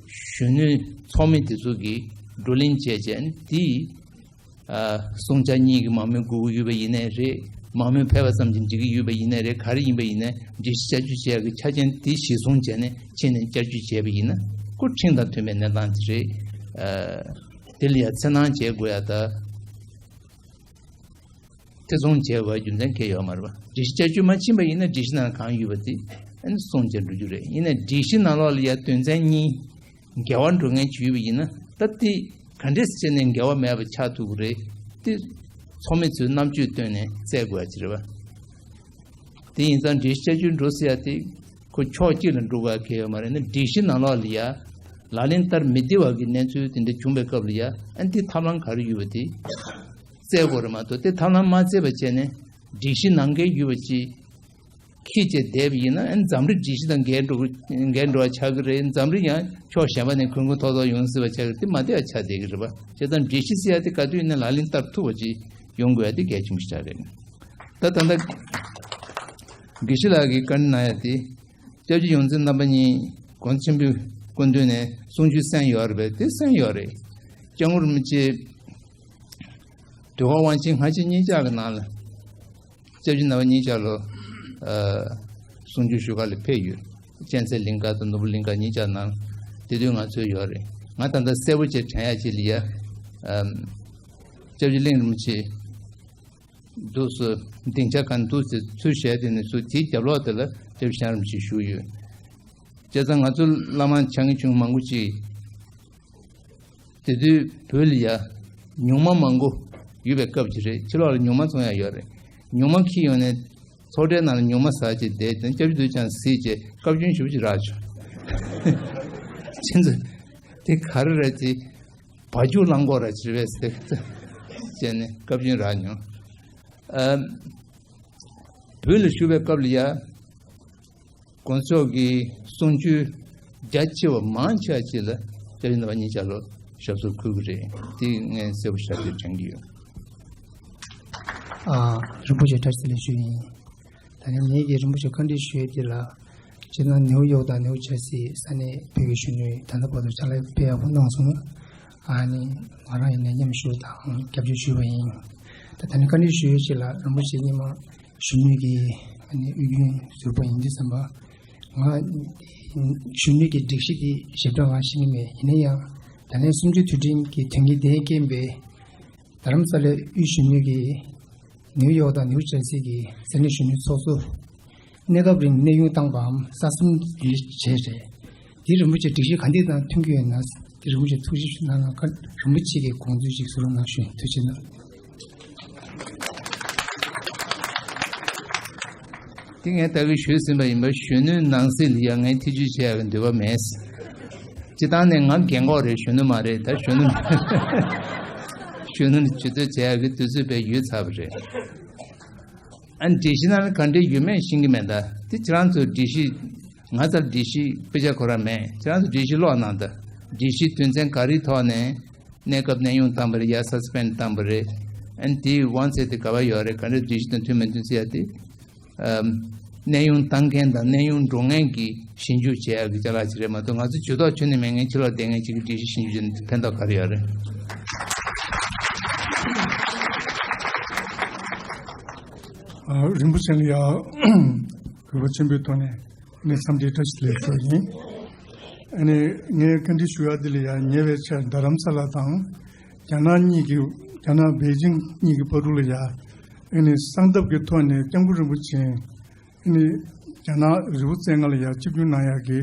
གཞོན་ནུ་ཚོགས་མི་དེ་ཚོ་གིས་བགྲོ་གླེང་བྱས་རྗེས་ཨ་ནི་དེའི་ཨ་བསྲུང་བྱ་གཉིས་ཀྱི་མང་མོས་དགོས་ཀྱི་ཡོད་པ་ཡིན་ནའི་རེད། མང་མོས་ཕེབས་པ་ཙམ་གྱིས་འགྲིག་གི་ཡོད་པ་ཡིན་ནའི་རེད། ག་རེ་ཡིན་པ་ཡིན་ནའི་སྒྲིག་གཞི་བསྐྱར་བཅོས་བྱེད་ཡག་གི་ཆ་རྐྱེན་དེ་གཞིར་བཟུང་བྱས་ནས་ཕྱིན་ནས་བསྐྱར་བཅོས་བྱས་པ་ཡིན་ན་ཁོ་ཁྲིམས་དང་མཐུན་པའི་གནས་སྟངས་ཅིག་རེད། ཨ་དེ་ལ་ཡང་འཚེར་སྣང་བྱེད་དགོས་ཡ་ད། ཐེ་ཚོམ་བྱས་པ་རྒྱུ་མཚན་གང་ཡང་ཡོད་མ་རེད་པ། སྒྲིག་གཞི་བསྐྱར་བཅོས་མ་ཕྱིན་པ་ཡིན་ན་སྒྲིག་གཞི་ནང་གང་ཡོད་པ་དེ་ཨ་ནི་སྲུང་བྱས་འགྲོ་རྒྱུ་རེད། ཡིན་ན་སྒྲིག་གཞི་ནང་ལོགས་ལ་ཡ་དོན་ཚན་གཉིས་འགལ་བ་འགྲོ་མཁན་ཅིག་ཡོད་པ་ཡིན་ན་ད་དེ་ག་འདྲས་སེ་བྱས་ནས་འགལ་བ་མེད་པ་ཆགས་ཐུབ་ཀྱི་རེད། དེ་ཚོགས་མི་ཚོས་རྣམ་དཔྱོད་བཏོན་ནས་བཙལ་དགོས་ཡ་ཅིག་རེད་པ། དེ་ཡིན་ཙང་སྒྲིག་གཞི་བསྐྱར་བཅོས་འགྲོ་ཟེར་ཡ་དེ་ཁོ་ཕྱོགས་གཅིག་ལ་འགྲོ་དགོས་ཡ་གང་ཡང་ཡོད་མ་རེད། ན་སྒྲིག་གཞི་ནང་ལོགས་ལ་ཡ་ལག་ལེན་བསྟར་མི་བདེ་བ་གི་གནས་ཚུལ་དེ་འདྲ་བྱུང་བའི་སྐབས་ལ་ཡ་ཨ་ནི་དེ་ཐབས་ལམ་ག་རེ་ཡོད་པ་དེ་བཙལ་དགོས་རེད་མ་གཏོགས་དེ་ཐབས་ལམ་མ་བཙལ་བ་བྱས་ནས་སྒྲིག་གཞི་ནང་འགལ་ཡོད་པ་ཅིག་ཁྱེད་ཅེས་བསྡད་པ་ཡིན་ན་ཨ་ནི་འཛམ་གླིང་སྒྲིག་གཞི་དང་འགལ་འགྲོ་འགལ་འགྲོ་བ་ཆགས་ཀྱི་རེད། འཛམ་གླིང་ཡང་ཕྱོགས་གཞན་པ་ནས་གུན་གུན་ཐོག་ཐོག་ཡོང་སྲིད་པ་ཆགས་ཀྱི་རེད། དེ་མ་བདེ་བ་ཆགས་བསྡད་ཀྱི་རེད་པ། བྱས་ཙང་སྒྲིག་གཞི་ཟེར་ཡ་དེ་ག་དུས་ཡིན་ན་ལག་ལེན་བསྟར་ཐུབ་པ་ཅིག་ཡོང་དགོས་ཡ་དེ་གལ་ཆེན་པོ་ཞིག་རེད། ད་ད་ལྟ་དགེ་བཤེས་ལགས་ཀྱིས་བཀའ་འདྲི་གནང་ཡ་དེ་སྐྱབས་རྗེ་ཡོངས་འཛིན་རྣམ་པ་གཉིས་གོང་ས་ཆེན་པོའི་སྐུ་མདུན་ནས་གསུང་ཆོས་གསན་ཡོད་རེད་པས། དེ་གསན་ཡོད་རེད། སྐྱབས་མགོན་རིན་པོ་ཆེ་འདུལ་བ་དབང་ཆེན་སྔ་ཕྱི་གཉིས་ཆར་གྱི་ནང་ལ་སྐྱབས་རྗེ་རྣམ་པ་གཉིས་ཆར་ལ་ཨ་གསུང་ཆོས་ཞུ་ག་ལ་ཕེབས་ཡོད། གཅན་གཟན་གླིང་ག་དང་ནོར་བུ་གླིང་ག་གཉིས་ཆར་ནང་དེ་དུས་ང་ཚོ་ཡོད་རེད། ང་ད་ལྟ་གསལ་པོ་བྱས་དྲན་ཡ་ཅིག་ལ་ཡ་ཨ་སྐྱབས་རྗེ་གླིང་རིན་པོ་ཆེ་འདུག་སེ་སྡིངས་ཆ་གང་འདུག་སེ་ཚུར་བཞེས་དེ་ནས་ཚུར་དེའི་རྒྱབ་ལོགས་དེ་ལ་སྐྱབས་རྗེ་ཞང་རིན་པོ་ཆེ་བཞུགས་ཡོད། བྱས་ཙང་ང་ཚོ་བླ་མ་ཆ་ངེ་ཆུང་མང་པོ་ཅིག་དེ་དུས་བོད་ལ་ཡ་ཉུང་མ་མང་པོ་ཡོད་པའི་སྐབས་ཅིག་རེད། ཕྱི་ལོགས་ལ་ཉུང་མ་ཚོང་ཡ་ཡོད་རེད། ཉུང་མ་འཁྱེར་ཡོང་ནས་ཚོགས་གྲལ་ནང་ལ་ཉུང་མ་ཟ་ཅིག་བསྡད་དེ་སྐྱབས་རྗེ་རྡོ་རྗེ་འཆང་གཟིགས་བྱས་བཀའ་བཀྱོན་ཞུ་ཅིག་རག་བྱུང་། ཁྱེད་ཚོ་དེ་ག་རེ་རེད་དེ། བ་རྒྱུག་གླང་གོག་ར་ཅིག་རེད་ཟེར་བྱས་ནས་བཀའ་བཀྱོན་རག་མྱོང་། ཨ་བོད་ལ་བཞུགས་པའི་སྐབས་ལ་ཡ་དགོན་ཚོགས་ཀྱི་གསུང་ཆོས་རྒྱ་ཆེ་བ་མང་ཆེ་བ་ཅིག་ལ་སྐྱབས་རྗེ་རྣམ་པ་གཉིས་ཆར་ལ་ཞབས་སོར་འཁོད་ཀྱི་རེད། དེ་ངས་གསལ་པོ་ཞེ་དྲག་དྲན་གྱི་ཡོད། ཨ། རིན་པོ་ཆེ་བཀྲ་ཤིས་བདེ་ལེགས་ཞུ་ཡིན། ད་ནི་ངེད་ཀྱིས་རིན་པོ་ཆེ་བཀའ་འདྲི་ཞུ་ཡས་དེ་ལ། སྤྱིར་ན་ནིའུ་ཡོག་དང་ནིའུ་ཇར་སི་ས་གནས་བོད་ཀྱི་གཞོན་ནུས་ད་ལྟ་བར་དུ་ཕྱག་ལས་དཔེ་ཡག་པོ་གནང་སོང་། ཨ་ནི་ང་རང་ཡིན་ན་མཉམ་ཞུགས་དང་རྒྱབ་སྐྱོར་ཞུས་པ་ཡིན། ད་ད་ནི་བཀའ་འདྲི་ཞུ་ཡས་ཅིག་ལ་རིན་པོ་ཆེ་སྔོན་མ་གཞོན་ནུ་གི་ཨ་ནི་དབུས་རྒྱུན་ཟུར་པ་ཡིན་དུས་ཙམ་པ། ང་གཞོན་ནུ་གི་སྒྲིག་གཞི་དེ་ཞིབ་ཕྲ་ང་ཤེས་ཀྱི་མེད། ཡིན་ན་ཡང་ད་ལན་གསུམ་བཅུའི་དུས་དྲན་གྱི་དོན་གྱིས་དེའི་རྐྱེན་པས། རྡ་རམ་ས་ལའི་དབུས་གཞོན་ནུ་གིས་ནིའུ་ཡོག་དང་ནིའུ་ཇར་སི་གི་ས་གནས་གཞོན་ནུའི་ཚོགས་གཙོ་གནས་སྐབས་རིང་གནས་དབྱུང་བཏང་པའམ་གསར་རྩོམ་བྱས་རེད། འདི་རིན་པོ་ཆེ་སྒྲིག་གཞི་ག་འདི་དང་མཐུན་གྱི་ཡོད་ན། འདི་རིན་པོ་ཆེ་ཐུགས་ཞིབ་ཞུ་གནང་ན། རིན་པོ་ཆེ་གི་དགོངས་ཚུལ་ཞིག་གསུང་རོགས་གནང་ཞུ། ཐུགས་རྗེ་གནང་། འདི་ངས་ད་གིན་ཞུས་ཟིན་པ་ཡིན་པ། གཞོན་ནུའི་ནང་སྲིད་ལ་ཡ་ངས་ཐེ་བྱུས་བྱེད་ཡག་གི་འདོད་པ་མེད། སྤྱི་བཏང་ནས་ང་རྒན་གོག་རེད། གཞོན་ནུ་མ་རེད། ད་གཞོན་ནུ་གཞོན་ནུ་ལ་ཇུས་གཏོགས་བྱེད་ཡག་གི་དུས་ཚོད་དཔེ་ཡོལ་ཚར་བ་རེད། ཨ་ནི་སྒྲིག་གཞི་ནང་ལ་ག་འདྲས་ཡོད་མེད་ཤེས་ཀྱི་མེད། ད་དེ་ཁྱེད་རང་ཚོ་སྒྲིག་གཞི་ང་ཚོར་སྒྲིག་གཞི་དཔེ་ཆ་ཁོ་རང་མེད། ཁྱེད་རང་ཚོ་སྒྲིག་གཞི་ཀློག་གནང་དང་། སྒྲིག་གཞི་དོན་ཚན་ག་རེའི་ཐོག་ནས་གནས་སྐབས་གནས་དབྱུང་བཏང་པ་རེད། ཡ་སཱ་སི་པེན་བཏང་པ་རེད། ཨ་ནི་དེའི་དབང་ཚད་དེ་ག་པར་ཡོད་རེད། ག་འདྲས་སྒྲིག་གཞི་དང་མཐུན་མི་མཐུན་ཟེར་ཡ་དེ། ཨམ། གནས་དབྱུང་བཏང་མཁན་དང་གནས་དབྱུང་འགྲོ་མཁན་གྱི་ཞིབ་འཇུག་བྱེད་ཡག་གི་ཅ་ལག་ཅིག་རེད་མ་གཏོགས། ང་ཚོ་ཇུས་གཏོགས་ཁྱོན་ནས་མེད་མཁན་ཕྱི་ལོགས་བསྡད་མཁན་ཅིག་གིས་སྒྲིག་གཞི་ཞིབ་འཇུག་བྱས་ནས་ཕན་ཐོགས་ག་རེ་ཡོད་རེད། ཨ། རིན་པོ་ཆེ་ལ་ཡ་གུས་པ་ཆེན་པོའི་ཐོག་ནས་ནས་འཚམས་འདྲི་བཀྲ་ཤིས་བདེ་ལེགས་ཞུ་བ་ཡིན། ཨ་ནི་ངས་བཀའ་འདྲི་ཞུ་ཡ་འདི་ལ་ཡ་ཉེ་བའི་ཆར་རྡ་རམ་ས་ལ་དང་རྒྱ་ནག་གཉིས་ཀྱི་རྒྱ་ནག་པེ་ཅིང་གཉིས་ཀྱི་བར་དུ་ལ་ཡ་ཨ་ནི་གསང་སྟབས་ཀྱི་ཐོག་ནས་སྐྱབས་མགོན་རིན་པོ་ཆེ་ཨ་ནི་རྒྱ་ནག་རི་བོ་རྩེ་ལྔ་ལ་ཡ་ཆིབས་བསྒྱུར་གནང་ཡག་གི་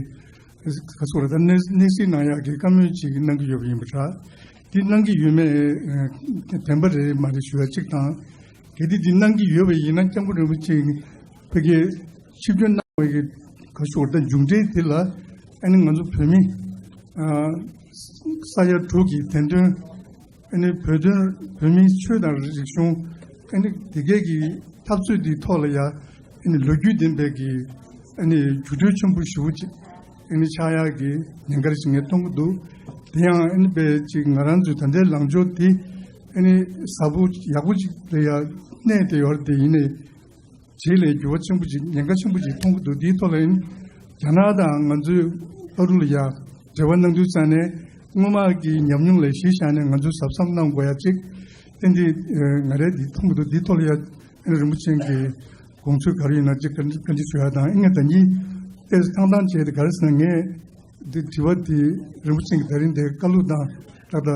ག་ཚོད་རེད། ད་གནས་གནས་གཟིགས་གནང་ཡག་གི་བཀའ་མོལ་ཅིག་གནང་གི་ཡོད་པ་ཡིན་པ་འདྲ། འདི་གནང་གི་ཡོད་མེད་བདེན་པ་རེད་མ་རེད་ཞུ་ཡ་གཅིག་དང་། གལ་ཏེ་འདི་གནང་གི་ཡོད་པ་ཡིན་ན་སྐྱབས་མགོན་རིན་པོ་ཆེ་ཕ་གིར་ཆིབས་བསྒྱུར་གནང་བའི་ག་ཚོད་རེད། ད་མཇུག་འབྲས་དེ་ལ་ཨ་ནི་ང་ཚོ་བོད་མི་ས་ཡ་དྲུག་གི་བདེན་དོན། ཨ་ནི་བོད་དོན། བོད་མིའི་ཆོས་དང་རིག་གཞུང་། ཨ་ནི་དེ་གས་ཀྱི་འཐབ་རྩོད་འདིའི་ཐོག་ལ་ཡ་ཨ་ནི་ལོ་རྒྱུས་ལྡན་པའི་གི་ཨ་ནི་རྒྱུགས་སྤྲོད་ཆེན་པོ་ཞེ་པོ་ཅིག་ཨ་ནི་ཆགས་ཡག་གི་ཉེན་ཁ་ཞིག་ངས་མཐོང་གི་འདུག། དེ་ཡང་ཨ་ནི་དཔེ་ཅིག་ང་རང་ཚོའི་ད་ལྟའི་ལངས་ཕྱོགས་དེ་ཨ་ནི་ཟབ་པོ་ཡག་པོ་ཅིག་ལ་ཡ་གནས་བསྡད་ཡོད་རེད། དེ་ཡིན་ནའི་རྗེས་ལ་འགྱུར་བ་ཆེན་པོ་ཅིག་ཉེན་ཁ་ཆེན་པོ་ཅིག་མཐོང་གི་འདུག། དེའི་ཐོག་ལ་ཨ་ནི་ རྒྱ་ནག་དང་ང་ཚོའི་ཨ་རུ་ལ་ཡ་འབྲེལ་བ་གནང་དུས་ཙང་ནས་སྔོན་མ་གི་ཉམས་མྱོང་ལ་གཞི་བཞག་ནས་ང་ཚོས་གཟབ་གཟབ་གནང་དགོས་ཡ་གཅིག་ཏན་ཏན་ང་རའི་འདི་མཐོང་གི་འདུག་འདི་ཐོག་ལ་ཡ་ཨ་ནི་རིན་པོ་ཆེ་གི་དགོངས་ཚུལ་ག་རེ་ཡོད་ན་གཅིག་བཀའ་འདྲི་བཀའ་འདྲི་ཞུ་ཡ་དང་ཨ་ནི་ད་གཉིས་ཏོག་ཙམ་ཐང་ཐང་བྱས་ཏེ་ག་རེ་ཟེར་ན་ངས་འདི་དྲི་བ་འདི་རིན་པོ་ཆེ་གི་ད་རིང་འདི་བཀའ་སློབ་དང་ཏག་ཏག་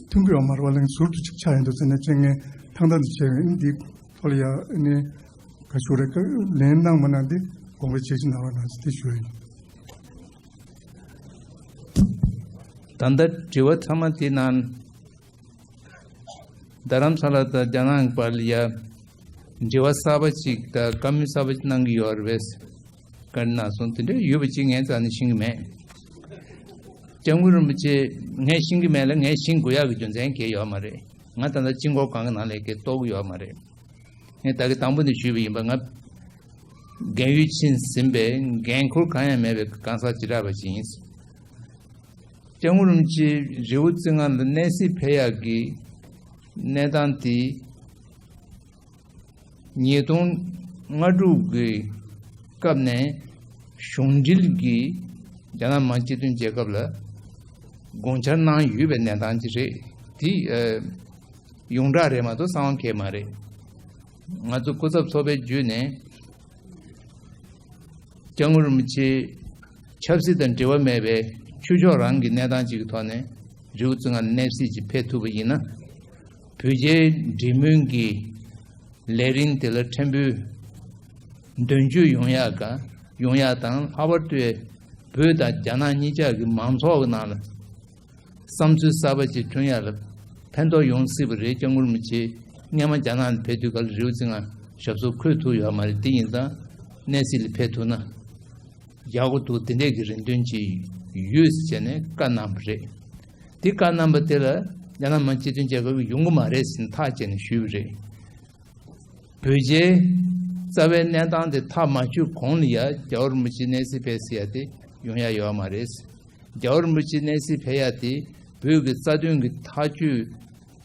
མཐུན་གྱི་ཡོད་མ་རེད་པ། ལན་ཟུར་དུ་གཅིག་ཆགས་ཡོང་འདུག་ཟེར་ནས་ཁྱེད་ངས་ཐང་ཐང་དུ་བྱས་ཡོད། ཨ་ནི་འདི་ཐོག་ལ་ཡ་ཨ་ནི་ག་ཞུ་རེད། ལན་གནང་མ་གནང་འདི་དགོངས་པ་བཞེས་ཤིག་གནང་རོགས་གནང་ཟེར་དེ་ཞུ་ཡིན། ད་ལྟ་དྲི་བ་ཚང་མ་དེ་ནང་རྡ་རམ་ས་ལ་དང་རྒྱ་ནག་བར་ལ་ཡ་འབྲེལ་བ་གསར་པ་ཅིག་དང་བཀའ་མོལ་གསར་པ་ཅིག་གནང་གི་ཡོད་རེད་པས། བཀའ་འདྲི་གནང་སོང་། དེ་འདྲ་ཡོད་པ་ཅིག་ངས་རྩ་ནས་ཤེས་ཀྱི་མེད། སྐྱབས་མགོན་རིན་པོ་ཆེ་ངས་ཤེས་ཀྱི་མེད་ལ་ངས་ཤེས་དགོས་ཡག་གི་རྒྱུ་མཚན་གང་ཡང་ཡོད་མ་རེད། ང་ད་ལྟ་སྤྱི་འཁོར་གང་གི་ནང་ལ་གང་ཡང་གཏོགས་ཀྱི་ཡོད་མ་རེད། ངས་ད་གི་དང་པོ་ནས་ཞུས་པ་ཡིན་པ། ང་རྒན་ཡོལ་ཕྱིན་ཟིན་པའི་འགན་ཁུར་གང་ཡང་མེད་པའི་གང་ཟག་བྱེ་བྲག་པ་ཞིག་ཡིན། སྐྱབས་མགོན་རིན་པོ་ཆེ་རི་བོ་རྩེ་ལྔ་ལ་གནས་གཟིགས་ཕེབས་ཡག་གི་གནས་སྟངས་དེ་ཉིས་སྟོང་ལྔ་དྲུག་གི་སྐབས་ནས་གཞུང་འབྲེལ་གྱིས་རྒྱ་ནག་མི་དམངས་སྤྱི་མཐུན་རྒྱལ་ཁབ་ལ་དགོངས་འཆར་གནང་ཡོད་པའི་གནས་སྟངས་ཅིག་རེད། དེ་ཨ་ཡོངས་གྲགས་རེད་མ་གཏོགས་གསང་བ་གང་ཡང་མ་རེད། ང་ཚོ་སྐུ་ཚབ་ཚོགས་པའི་བརྒྱུད་ནས་སྐྱབས་མགོན་རིན་པོ་ཆེ་ཆབ་སྲིད་དང་འབྲེལ་བ་མེད་པའི་ཆོས་ཕྱོགས་རང་གི་གནས་སྟངས་ཅིག་གི་ཐོག་ནས་རི་བོ་རྩེ་ལྔ་ལ་གནས་གཟིགས་ཅིག་ཕེབས་ཐུབ་པ་ཡིན་ན། བོད་རྒྱའི་འབྲེལ་མོལ་གྱི་ལས་རིམ་དེ་ལ་ཕྲན་བུ་དོན་འཁྱོལ་ཡོང་ཡག་ག་ཡོང་ཡག་དང་། ལྷག་པར་དུ་བོད་དང་རྒྱ་ནག་གཉིས་ཆ་གི་མང་ཚོགས་ཀྱི་ནང་ལ་བསམ་ཚུལ་གསར་པ་ཅིག་བསྐྲུན་ཡག་ལ་ཕན་ཐོགས་ཡོང་སྲིད་པ་རེད། སྐྱབས་མགོན་རིན་པོ་ཆེ་སྔོན་མ་རྒྱ་ནག་ལ་ཕེབས་དུས་སྐབས་ལ་རི་བོ་རྩེ་ལྔ་ཞབས་སོར་འཁོད་ཐུབ་ཡོད་མ་རེད། དེ་ཡིན་ཙང་གནས་གཟིགས་ལ་ཕེབས་ཐུབ་ན་ཡག་པོ་འདུག་དེ་འདྲས་ཀྱི་རེ་འདུན་ཅིག་ཡོད་ཟེར་ནས་བཀའ་གནང་བ་རེད། དེ་བཀའ་གནང་པ་དེ་ལ་རྒྱ་ནག་མི་དམངས་སྤྱི་མཐུན་རྒྱལ་ཁབ་ཀྱིས་ཡོང་གི་མ་རེད་ཟེར་ནས་ཐག་བཅད་ནས་ཞུས་པ་རེད། བོད་རྒྱའི་རྩ་བའི་གནས་སྟངས་དེ་ཐག་མ་ཆོད་གོང་ལ་ཡ་རྒྱལ་བ་རིན་པོ་ཆེ་གནས་གཟིགས་ཕེབས་ཟེར་ཡ་དེ་ཡོང་ཡ་ཡོད་མ་རེད། རྒྱལ་བ་རིན་པོ་ཆེ་གནས་གཟིགས་ཕེབས་ཡ་དེ་བོད་ཀྱི་རྩ་དོན་གྱི་ཐག་གཅོད་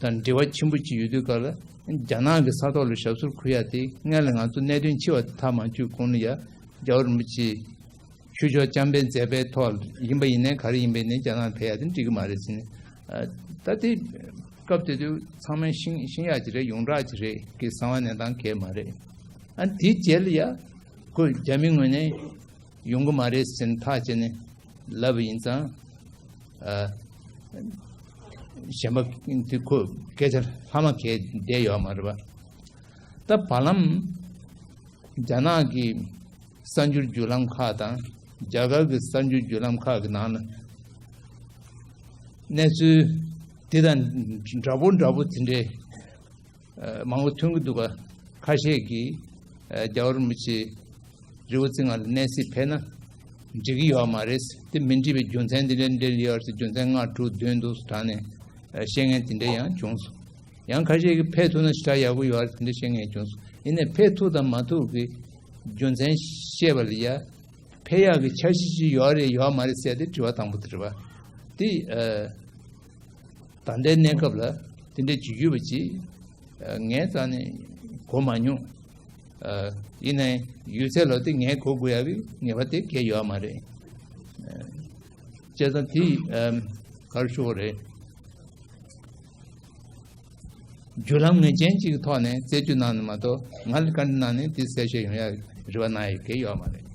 དང་འབྲེལ་བ་ཆེན་པོ་ཅིག་ཡོད་དུས་སྐབས་ལ་རྒྱ་ནག་གི་ས་ཐོག་ལ་ཞབས་སོར་འཁོད་ཡ་དེ་སྔོན་ལ་ང་ཚོ་གནད་དོན་ཆེ་བ་དེ་ཐག་མ་ཆོད་གོང་ལ་ཡ་རྒྱལ་བ་རིན་པོ་ཆེ་ཆོས་ཕྱོགས་བཅོམ་པའི་མཛད་པའི་ཐོག་ཡིན་པ་ཡིན་ནའི་ག་རེ་ཡིན་པ་ཡིན་ནའི་རྒྱ་ནག་ཕེབས་ཡ་དེ་འགྲིག་གི་མ་རེད་ཟེར་ནས། ཨ། ད་དེ་སྐབས་དེ་དུས་ཚང་མས་ཤེས་ཤེས་ཡག་ཅིག་རེད། ཡོངས་གྲགས་ཅིག་རེད་ཀྱི་གསང་བ་གནས་སྟངས་གང་ཡང་མ་རེད། ཨ། དེའི་རྗེས་ལ་ཡ་ཁོ་རྒྱ་མི་ངོས་ནས་ཡོང་གི་མ་རེད་ཟེར་ནས་ཐག་བཅད་ནས་ལབ་པ་ཡིན་ཙང་། ཨ། གཞན་པ་དེ་ཁོ་སྐད་ཆ་ལྷག་མ་གང་ཡང་བསྡད་ཡོད་མ་རེད་པ། ད་བར་ལམ་རྒྱ་ནག་གི་གསར་འགྱུར་བརྒྱུད་ལམ་ཁག་དང་རྒྱ་གར་གྱི་གསར་འགྱུར་བརྒྱུད་ལམ་ཁག་གི་ནང་ལ་གནས་ཚུལ་དེ་དང་འདྲ་པོ་འདྲ་པོ་དེ་འདྲའི་ཨ་མང་པོ་ཐོན་གྱི་འདུག་ག་ཁ་ཤས་ཀྱིས་ཨ་རྒྱལ་བ་རིན་པོ་ཆེ་རི་བོ་རྩེ་ལྔ་ལ་གནས་གཟིགས་ཕེབས་ན་འགྲིག་གི་ཡོད་མ་རེད། དེ་མི་འགྲིག་པའི་རྒྱུ་མཚན་འདི་འདྲ་འདྲ་ཡོད་རེད། རྒྱུ་མཚན་ལྔ་དྲུག་བདུན་འདུག་དྲངས་ནས་ཨ་བཤད་མཁན་དེ་འདྲ་ཡང་བྱུང་སོང་། ཡང་ཁ་ཤས་ཀྱིས་ཕེབས་ཐུབ་ན་ཞེ་དྲག་ཡག་པོ་ཡོད་རེད་དེ་འདྲ་བཤད་མཁན་བྱུང་སོང་། ཡིན་ནའི་ཕེབས་ཐུབ་དང་མ་ཐུབ་ཀྱི་རྒྱུ་མཚན་བཤད་པ་ལ་ཡ་ཕེབས་ཡག་གི་འཆར་གཞི་ཅིག་ཡོད་རེད་ཡོད་མ་རེད་ཟེར་ཡ་དེ་དྲི་བ་དང་པོ་དེ་རེད་པ། དེ་ཨ་ད་ལྟའི་གནས་སྐབས་ལ་དེ་འདྲའི་བྱེད་རྒྱུ་བ་ཅིག་ཨ་ངའི་རྩ་ནས་གོ་མ་མྱོང་། ཨ་ཡིན་ནའི་ཡོད་ཚད་ལ་དེ་ངས་གོ་དགོས་ཡག་གི་ངེས་པ་དེ་གང་ཡང་ཡོད་མ་རེད། ཨ་བྱས་ཙང་དེ་ཨ་ག་རེ་ཞུ་དགོས་རེད། བརྒྱུད་ལམ་ངེས་ཅན་གཅིག་གི་ཐོག་ནས་རྩད་གཅོད་གནང་ནས་མ་གཏོགས་ང་ལ་བཀའ་འདྲི་གནང་ནས་དེ་གསལ་བཤད་ཡོང་ཡ་རེ་བ་གནང་ཡ་གང་ཡང་ཡོད་མ་རེད།